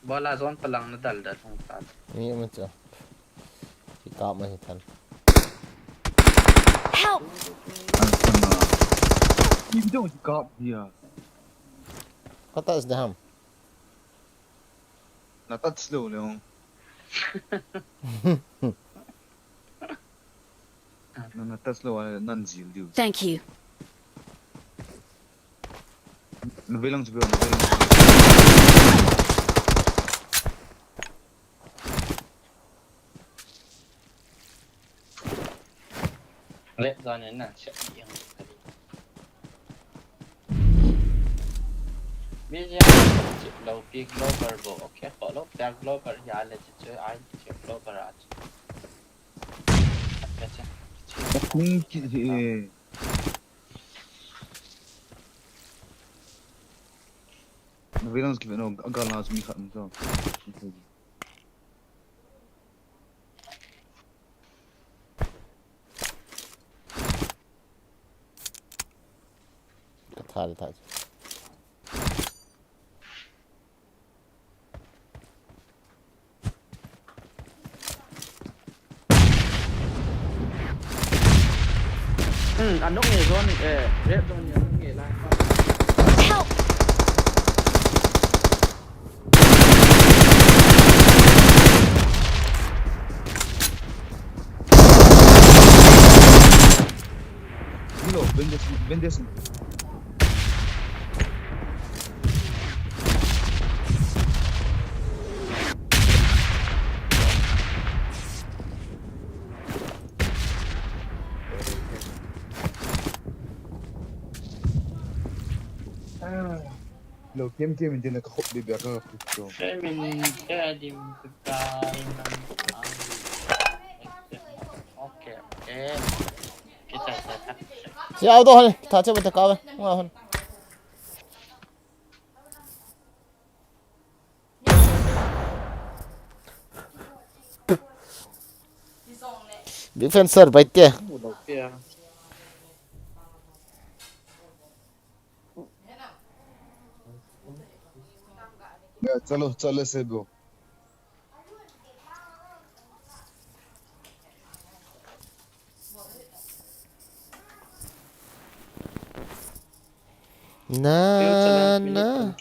Bola zone palang na dal dal hung ta. Ni ma cha. Ki kap ma hi than. Help! Ni dong ki kap dia. Kata is daham. Na touch lo le hung. Na, na touch lo, nan jil diu. Thank you. Na velang chu, na velang chu. Le, zan na, siap yang. Mi jia, chip lo, pi global bo, okay, follow, pi global, ya le, chip, chip, ai, chip global, ah. Kung ki, eh. Na velang ki no, agal na mi khat no. Ka thal ta. Hmm, anung nge zone, eh, red zone, anung nge lai. Help! Bandage. Lo, kem kem in din ka khop bebe ka khop to. Femin, Kadim, Kutai, Nam, Am. Okay, okay. Kita, kita. Si auto hon, ta che ba ta ka ba. Nga hon. Big fan sir, bai te. Ya, chalo, chalo se bo. Na, na.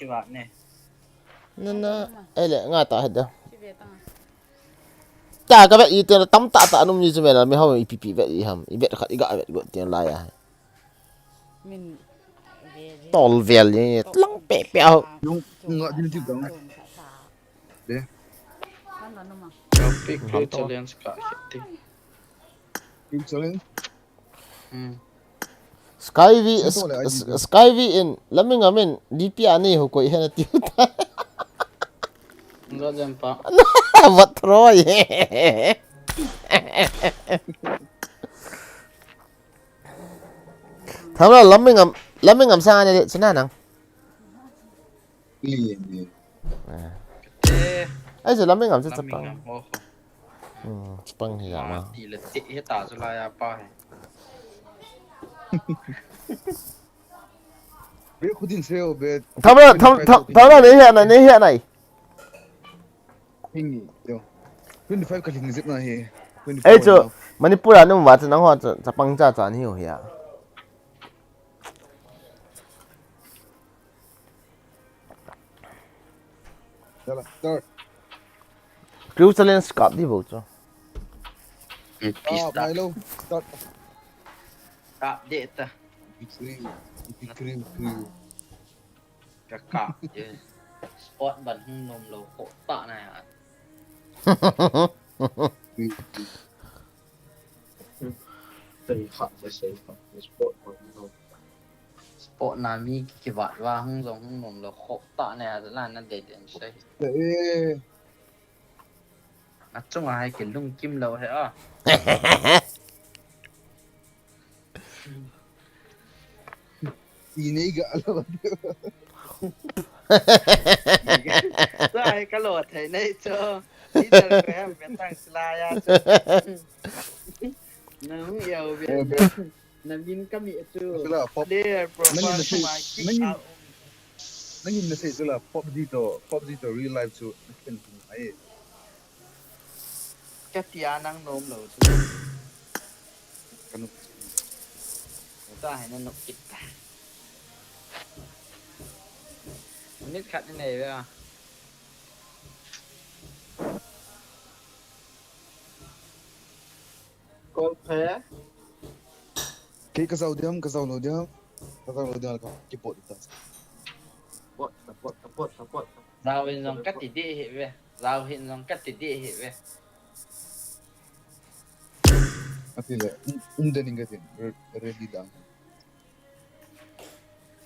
Na, na. Ele, nga ta hada. Ta ka vet i te tam ta ta anum ni chu mela mi hau i pipi vet i ham. I vet khat i ga vet go te la ya. Min tol vel ni tlang pe pe ho. Yung nga din ti dong. De. Topic challenge ka khiti. Team challenge? Hmm. Skyvi, Skyvi in, laming amin, D P ani ho koi hena tiu ta. Nga jam pa. Vat roi. Thamra laming am, laming am sa ani le china nang. Ai se laming am se chapang. Hmm, chapang hi ya ma. Ti le ti he ta chu la ya pa he. Be khudin se o be. Thamra, tham, tham, thamra nei he na, nei he na. Hingi, yo. Twenty-five ka ling zip na he. Ei chu, Manipur a num va chu nang ho chu chapang cha cha ni ho ya. Chalo, start. Crew challenge kap di bo chu. Peace ta. Milo, start. Kap de ta. Crew, crew, crew. Ka kap de. Spot ban hung nom lou ko ta na ya. Spot na mi kivat va hung jong hung nom lou khop ta ne a la na de den sei. Na chunga hai kilungkim lou he a. Inei ga lo. Sa hai ka lo thei nei cho. Ni dal ko hem ben tang sila ya cho. Na hu yau ben. Na min ka mi chu. Player profile ma ki a. Nangin na sei chu la PUBG to, PUBG to real life chu. Ai. Ka tia nang nom lou chu. Ka nup chu. Ta hai na nup kit ta. Minute khat ni nei ve a. Kol phe. Kei ka zau diam, ka zau lou diam. Ka zau lou diam ka kipot ta. Pot, pot, pot, pot. Zau in jong ka ti di hi ve. Zau hin jong ka ti di hi ve. Ati le, um, um den in ka tin, re-, ready dan.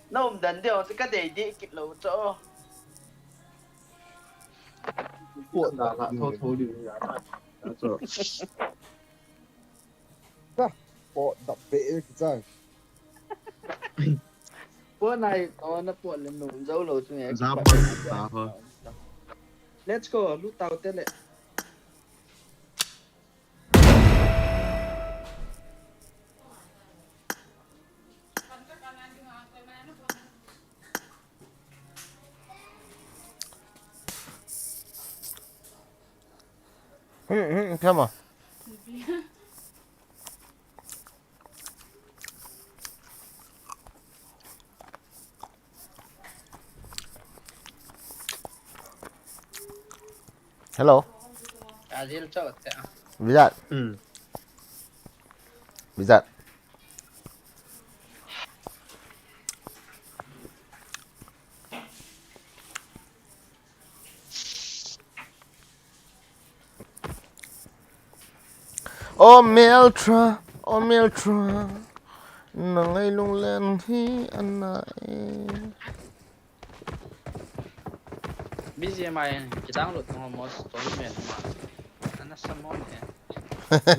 Na um den deu, ka dei di kit lou cho. Pot da la, tho tho di ya. Cho. Ka, pot da pe ki chang. Pot nai, o na pot le nom jou lou chu nge. Za pot ta ho. Let's go, lut tau te le. Hmm, hmm, come on. Hello. Azil chau te. Vijat. Hmm. Vijat. O Meltra, o Meltra. Na ngailung len hi ana e. B G M I, kidownload mo mo story men ma. Ana sa mo ne.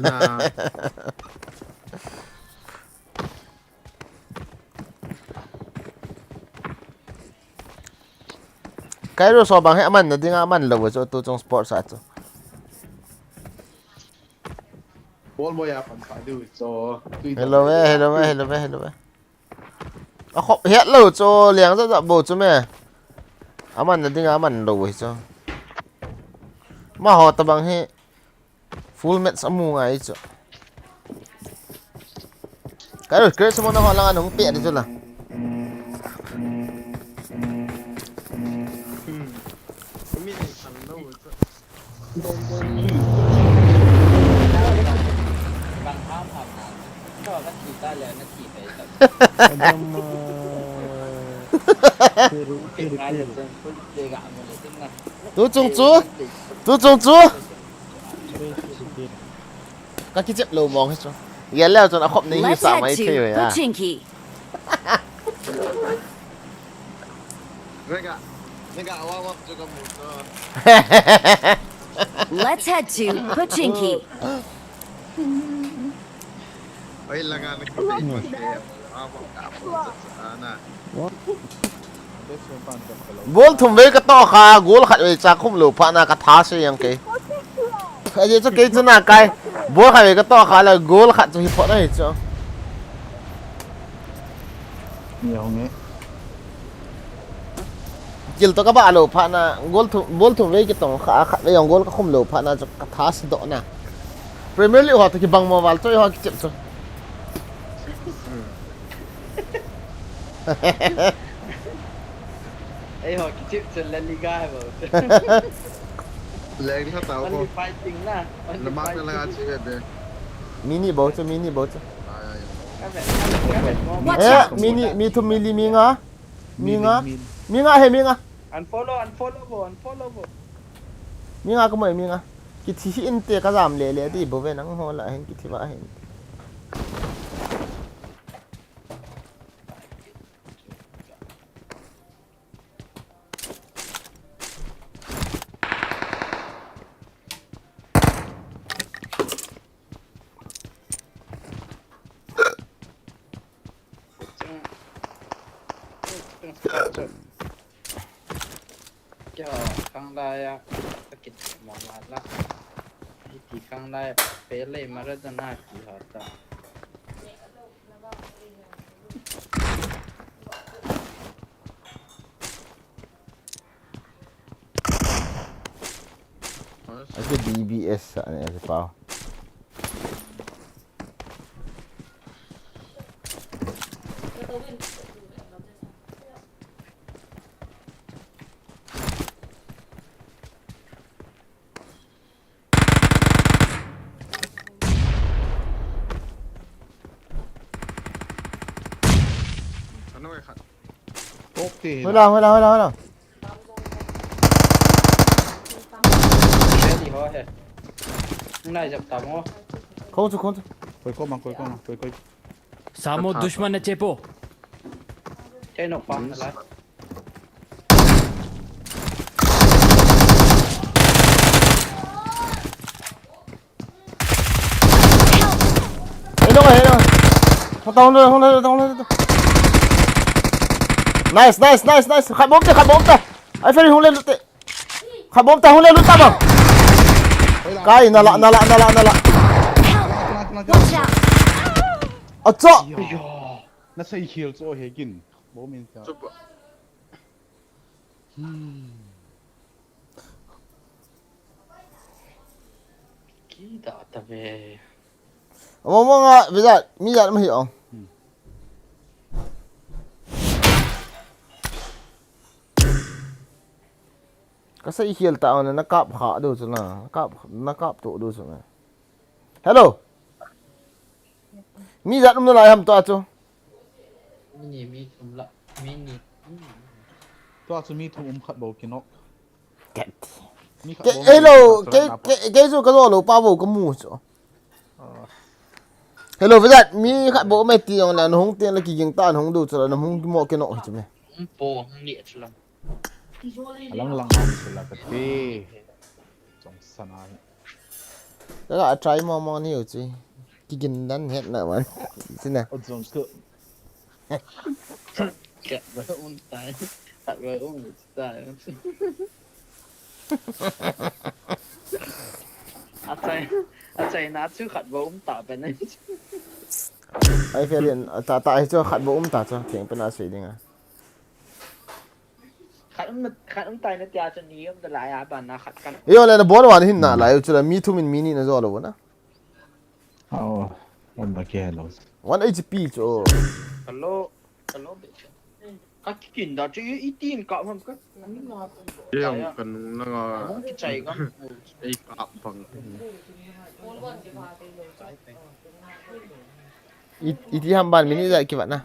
Na. Kairos ho bang hi aman na dinga aman lou chu tu chung sports a chu. Bol mo ya pan pa du chu. Hello, eh, hello, eh, hello, eh, hello, eh. A khop het lou chu, liang ja ja bou chu me. Aman na dinga aman lou hi chu. Amaho tabang hi full match amu ngai chu. Kairos, Kairos mo na ho langa nung pe di chu la. Hmm. Umi ni san lou chu. Tu chung chu. Tu chung chu. Ka kichep lou mong hi chu. Ya leu chun a khop nei hi. Let's sa head mai to thei ya. Pochinki. Let's head to Pochinki. Oi, langa na ki. Bol thum vei ka toh kha, goal khat vei cha khum lou phat na ka tha se yang kei. Ahi chu kei chu na kai. Bol khat vei ka toh kha la goal khat chu hi phot na hi chu. Ni hong e. Kil to ka ba lou phat na, goal thum, bol thum vei ki tong kha, khat vei jong goal ka khum lou phat na chu ka tha se doh na. Premier League ho to kibang mo val chu, eiho kichep chu. Eiho kichep chu La Liga hai bo. Leng kha tao ko. Only fighting na. Only fighting. Mini bo chu, mini bo chu. Ai, ai, ai. Ka vet, ka vet, ka vet mo. Watch out. Eh, mini, mi thum, mi li, mi nga. Mi nga. Mi nga he, mi nga. Unfollow, unfollow bo, unfollow bo. Mi nga ka moi, mi nga. Kithi hih inte ka jam le le di bou ve nangho lah hin kithi va hin. Kya khang lai a, ka kit mo la la. Hiti khang lai a, Pele Maradona kiha ta. Ase D B S sa ne ase pao. Ano e khat. Tok ti. Hoi la, hoi la, hoi la, hoi la. Shady ho hai. Nai jab ta mo. Khong chu, khong chu. Koi ko ma, koi ko ma, koi koi. Samo dushman na chepo. Chai nok pa la. Hello, hello. Hung ta, hung ta, hung ta, hung ta. Nice, nice, nice, nice. Khat bom te, khat bom te. Ai, Ferry, hung le lu te. Khat bom te, hung le lu ta bang. Kai, nala, nala, nala, nala. Watch out. Acha. Yo. Na sei khel chu he kin. Bom in ta. Chupa. Hmm. Ki da ta ve. Amo mo nga, vijat, mi jat ma hi ong. Hmm. Ka sei khel ta ong na kap kha do chu na. Kap, na kap to do chu na. Hello. Mi jat um na lai ham to a chu. Mi ni mi thum la, mi ni. Tua chu mi thum um khat bou kinok. Ket. Mi khat ke, bou hello, mi khat ke, chu ke, ke chu ka lo lo pa bou ka mu chu. Ah. Hello, Vijat, mi khat bou mai ti jong le, na hung tin le kiging ta, na hung du chu le, na hung mo ke no hi chu me. Hung po, hung ni chu le. Alang lang ang sila kati. Chong sana hi. Lala, a try mo mo ni u chu. Kigin dan het na man. Sina. O jong chu. Kya? Bai um tai. Khat bai um tai. Achai, achaina chu khat bou um ta pen. Ai fe din, ta, ta, ai chu khat bou um ta chu, theng pen a sei ding a. Khat um, khat um tai na tia chu ni um da lai a ban na khat kan. Yo le na bol wan hin na lai chu la mi thum in mi ni na jo lo na. Oh, um ba ke lo. One H P chu. Hello. Hello, bitch. Ka kikin da chu i tin ka ham ka. Ye ang kan nung na nga. Hung kichai ka. Ei ka bang. I, i ti ham ban mi ni ja ki ba na.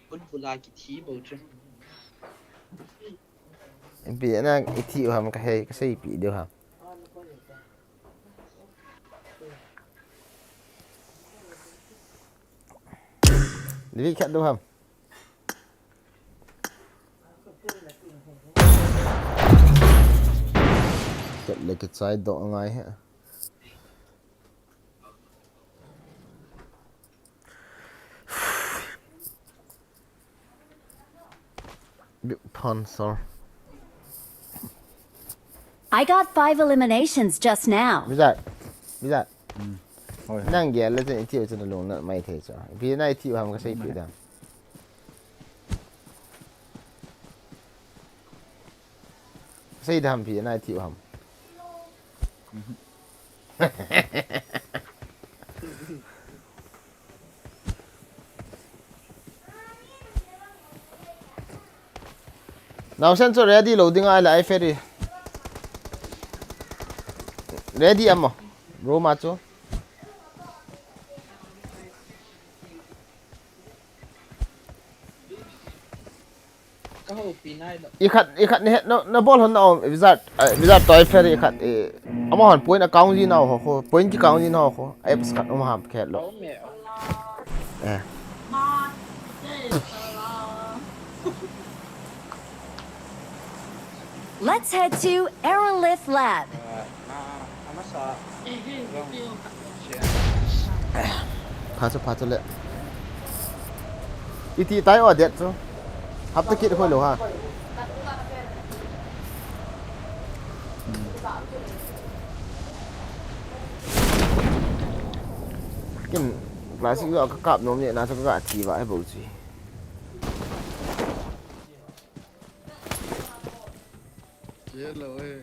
Bul bula kithi bou chu. Ipi na ithi u ham ka hei, ka sei pi deu ham. Livi khat deu ham. Khat le kichai doh ngai he. Big pun, sir. I got five eliminations just now. Vijat. Vijat. Hmm. Oi. Nang gel le chen ithi u chen lung na mai thei chu. Ipi na ithi u ham ka sei pi da. Sei da ham pi na ithi u ham. Mhm. Naosen chu ready lo ding a le ai ferry. Ready amo. Room a chu. Ka houpi nai lo. I khat, i khat ne, na, na bol hon na om, Vizard, eh, Vizard toh ai ferry i khat, eh, amahon point account ji nau ho, ho, point ki account ji nau ho, ai pas khat um ham khe lo. Aum e. Eh. Let's head to Aerolith Lab. Pha chu, pha chu le. Iti tai o det chu. Hap ta kit khoi lo ha. Kin classic yo ka kap nom le na chu ka thi va ai bo chi. Kilo e.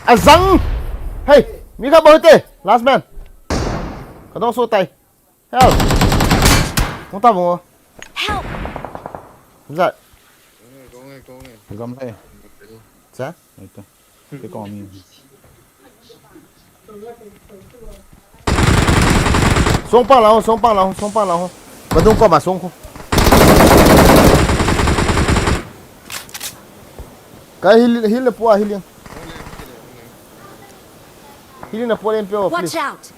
Azang! Hey, mi kha bahut e, last man. Ka dong so tai. Help! Kong ta bong. Help! Zat. Kong e, kong e, kong e. Gam hai. Cha? Ito. Te kong mi. Song pang la ho, song pang la ho, song pang la ho. Ba dung ko ma song ko. Ka heal, heal le pua healing. Healing na pua le pua, please. Watch out!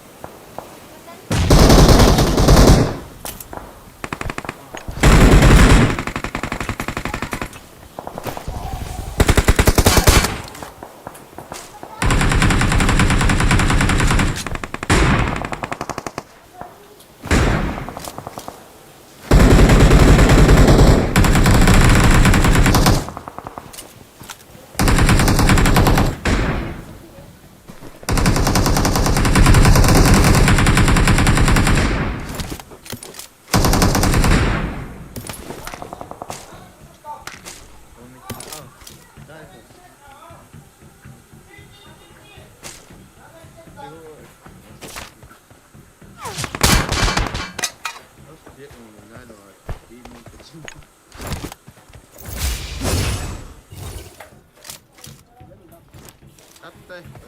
Atte,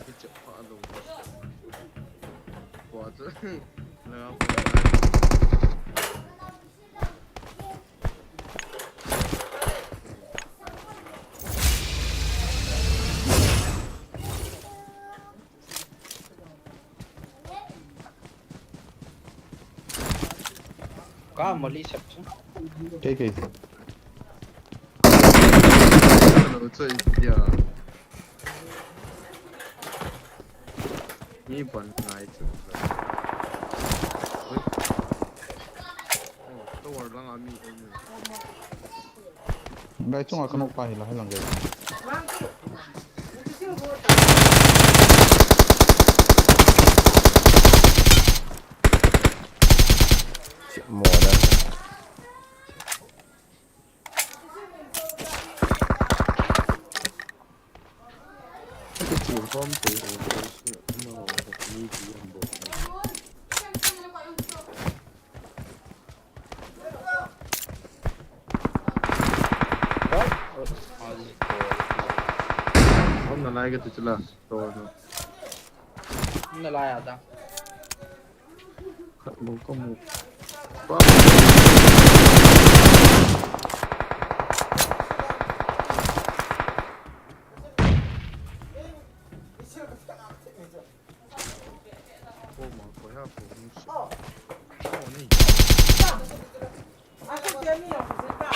akichep pha lou. Pua chu. Ka mali sep chu. Kei, kei. Hello, chu i tia. Mi ban ngai chu. Ui. Oh, tower langa mi um. Gai chunga ka nokpa hi la, hi lang gai. Mo da. Ati chi hom te ho ni di hom bo. Hom na lai ka tu chula. To no. Hom na lai ada. Khat lou ka mu.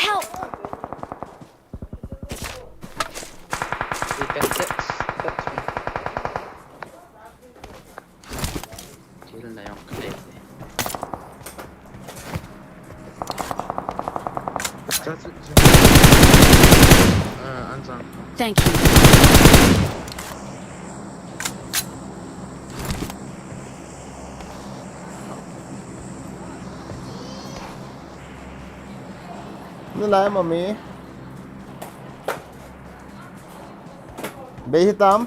Help! You can text, text me. Kill na yung clip. Thank you. Nalai mami. Bei hitam.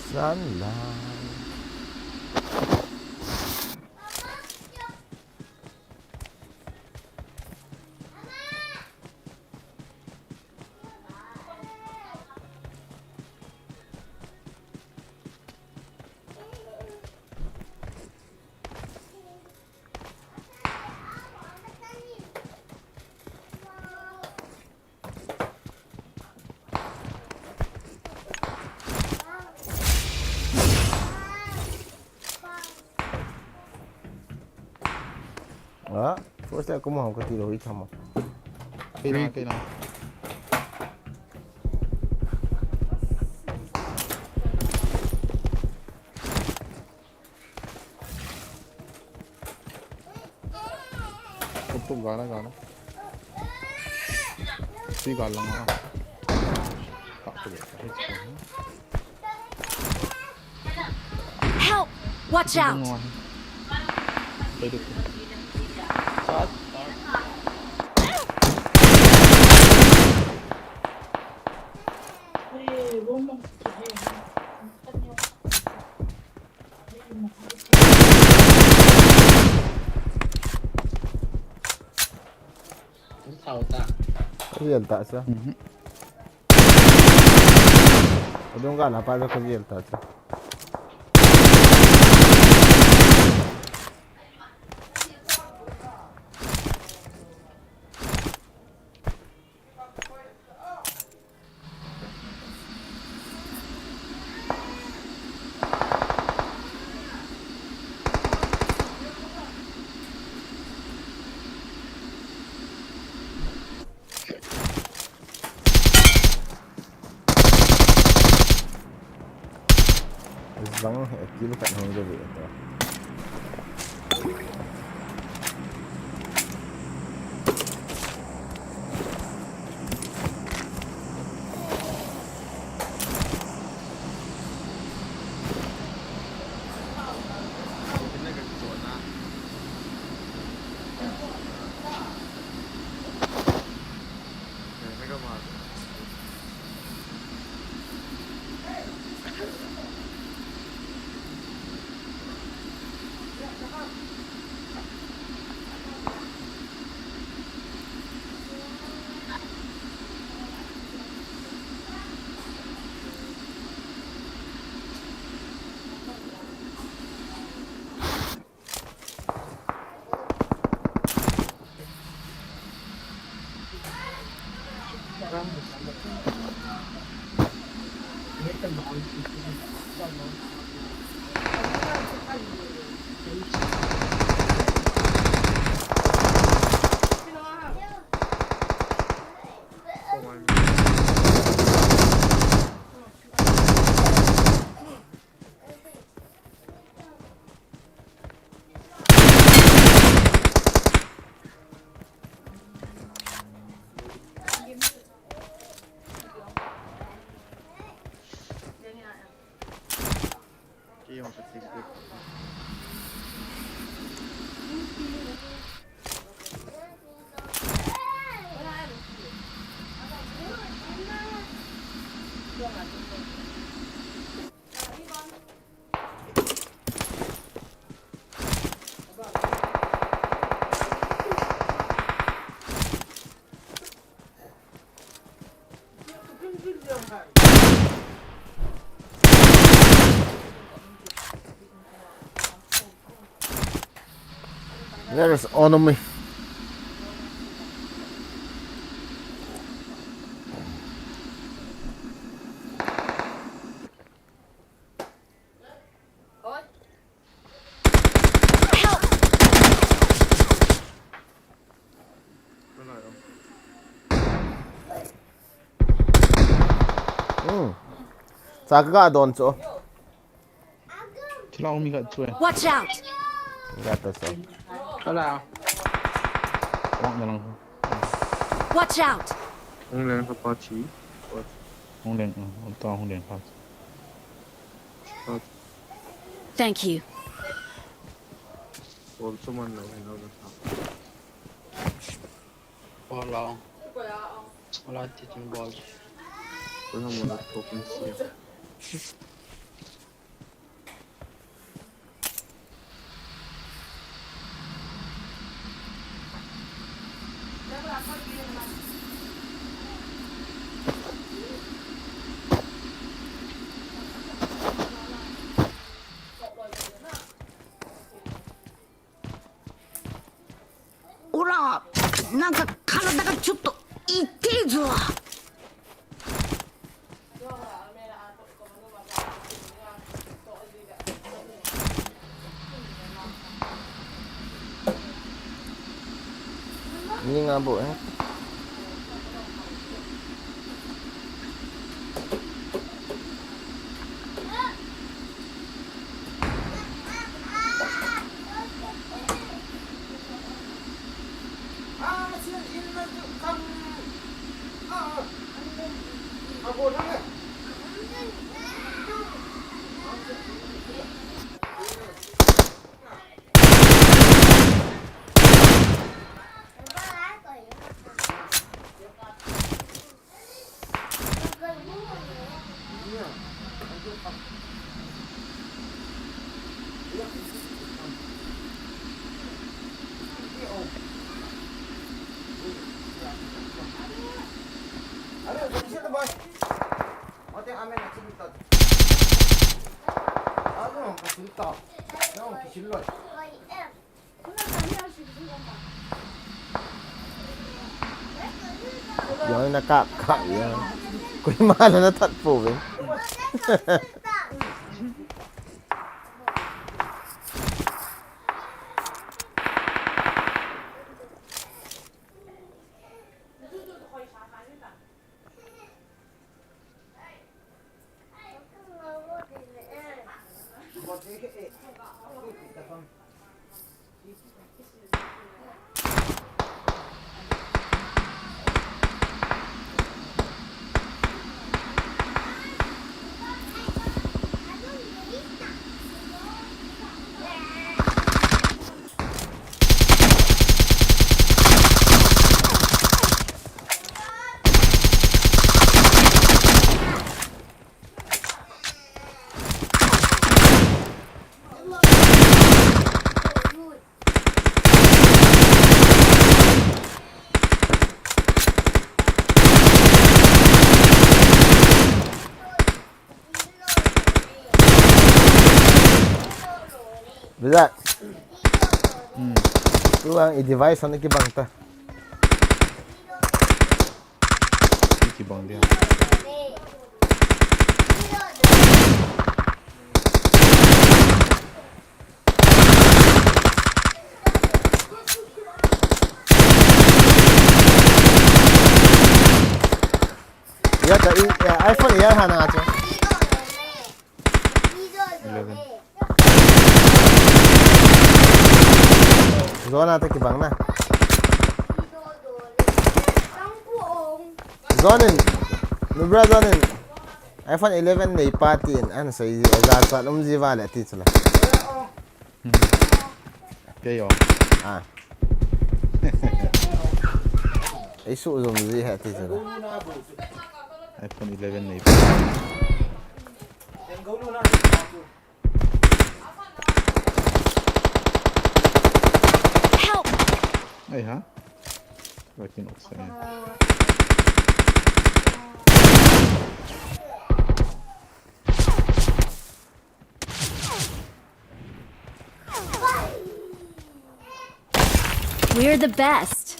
Sunlight. Ah, first time ko mo ko tiro i thama. Kena, kena. Tuk tuk gana gana. Si galang ah. Tak tu dia. Help! Watch out! Sat. Sao ta. Real ta sa. Mhm. Adung ka na pa ko real ta sa. Zang he kill khat hung de ve to. There is enemy. Hmm. Sa ka ga don chu. Thilong mi khat chu e. Watch out! Ga ta sa. Ala. Wang na lang. Watch out! Hung leng ka pa chi. Hung leng, uh, hung to hung leng pa. Thank you. Bol chu man lo, lo na. Bol lo. Ala ti tin bol. Ko na mo na to kin si. Ura, nang ka khala da ka chup to iti jo. Ni nga bo eh. Yang na kap kap yang. Koima la na that pouvin. Bila. Hmm. Tu ang i-device hon kibang ta. Kibang dia. Ya ta i, ya, iPhone ya hana chu. Eleven. Zona ta kibang na. Zonin. Nubra zonin. iPhone eleven nei pa tin. An sai ji, ja sa lum ji vale ti chula. Kei o. Ah. Ei su zum ji he ti chula. iPhone eleven nei pa. Help! Ai ha? Wakin oksa. We're the best.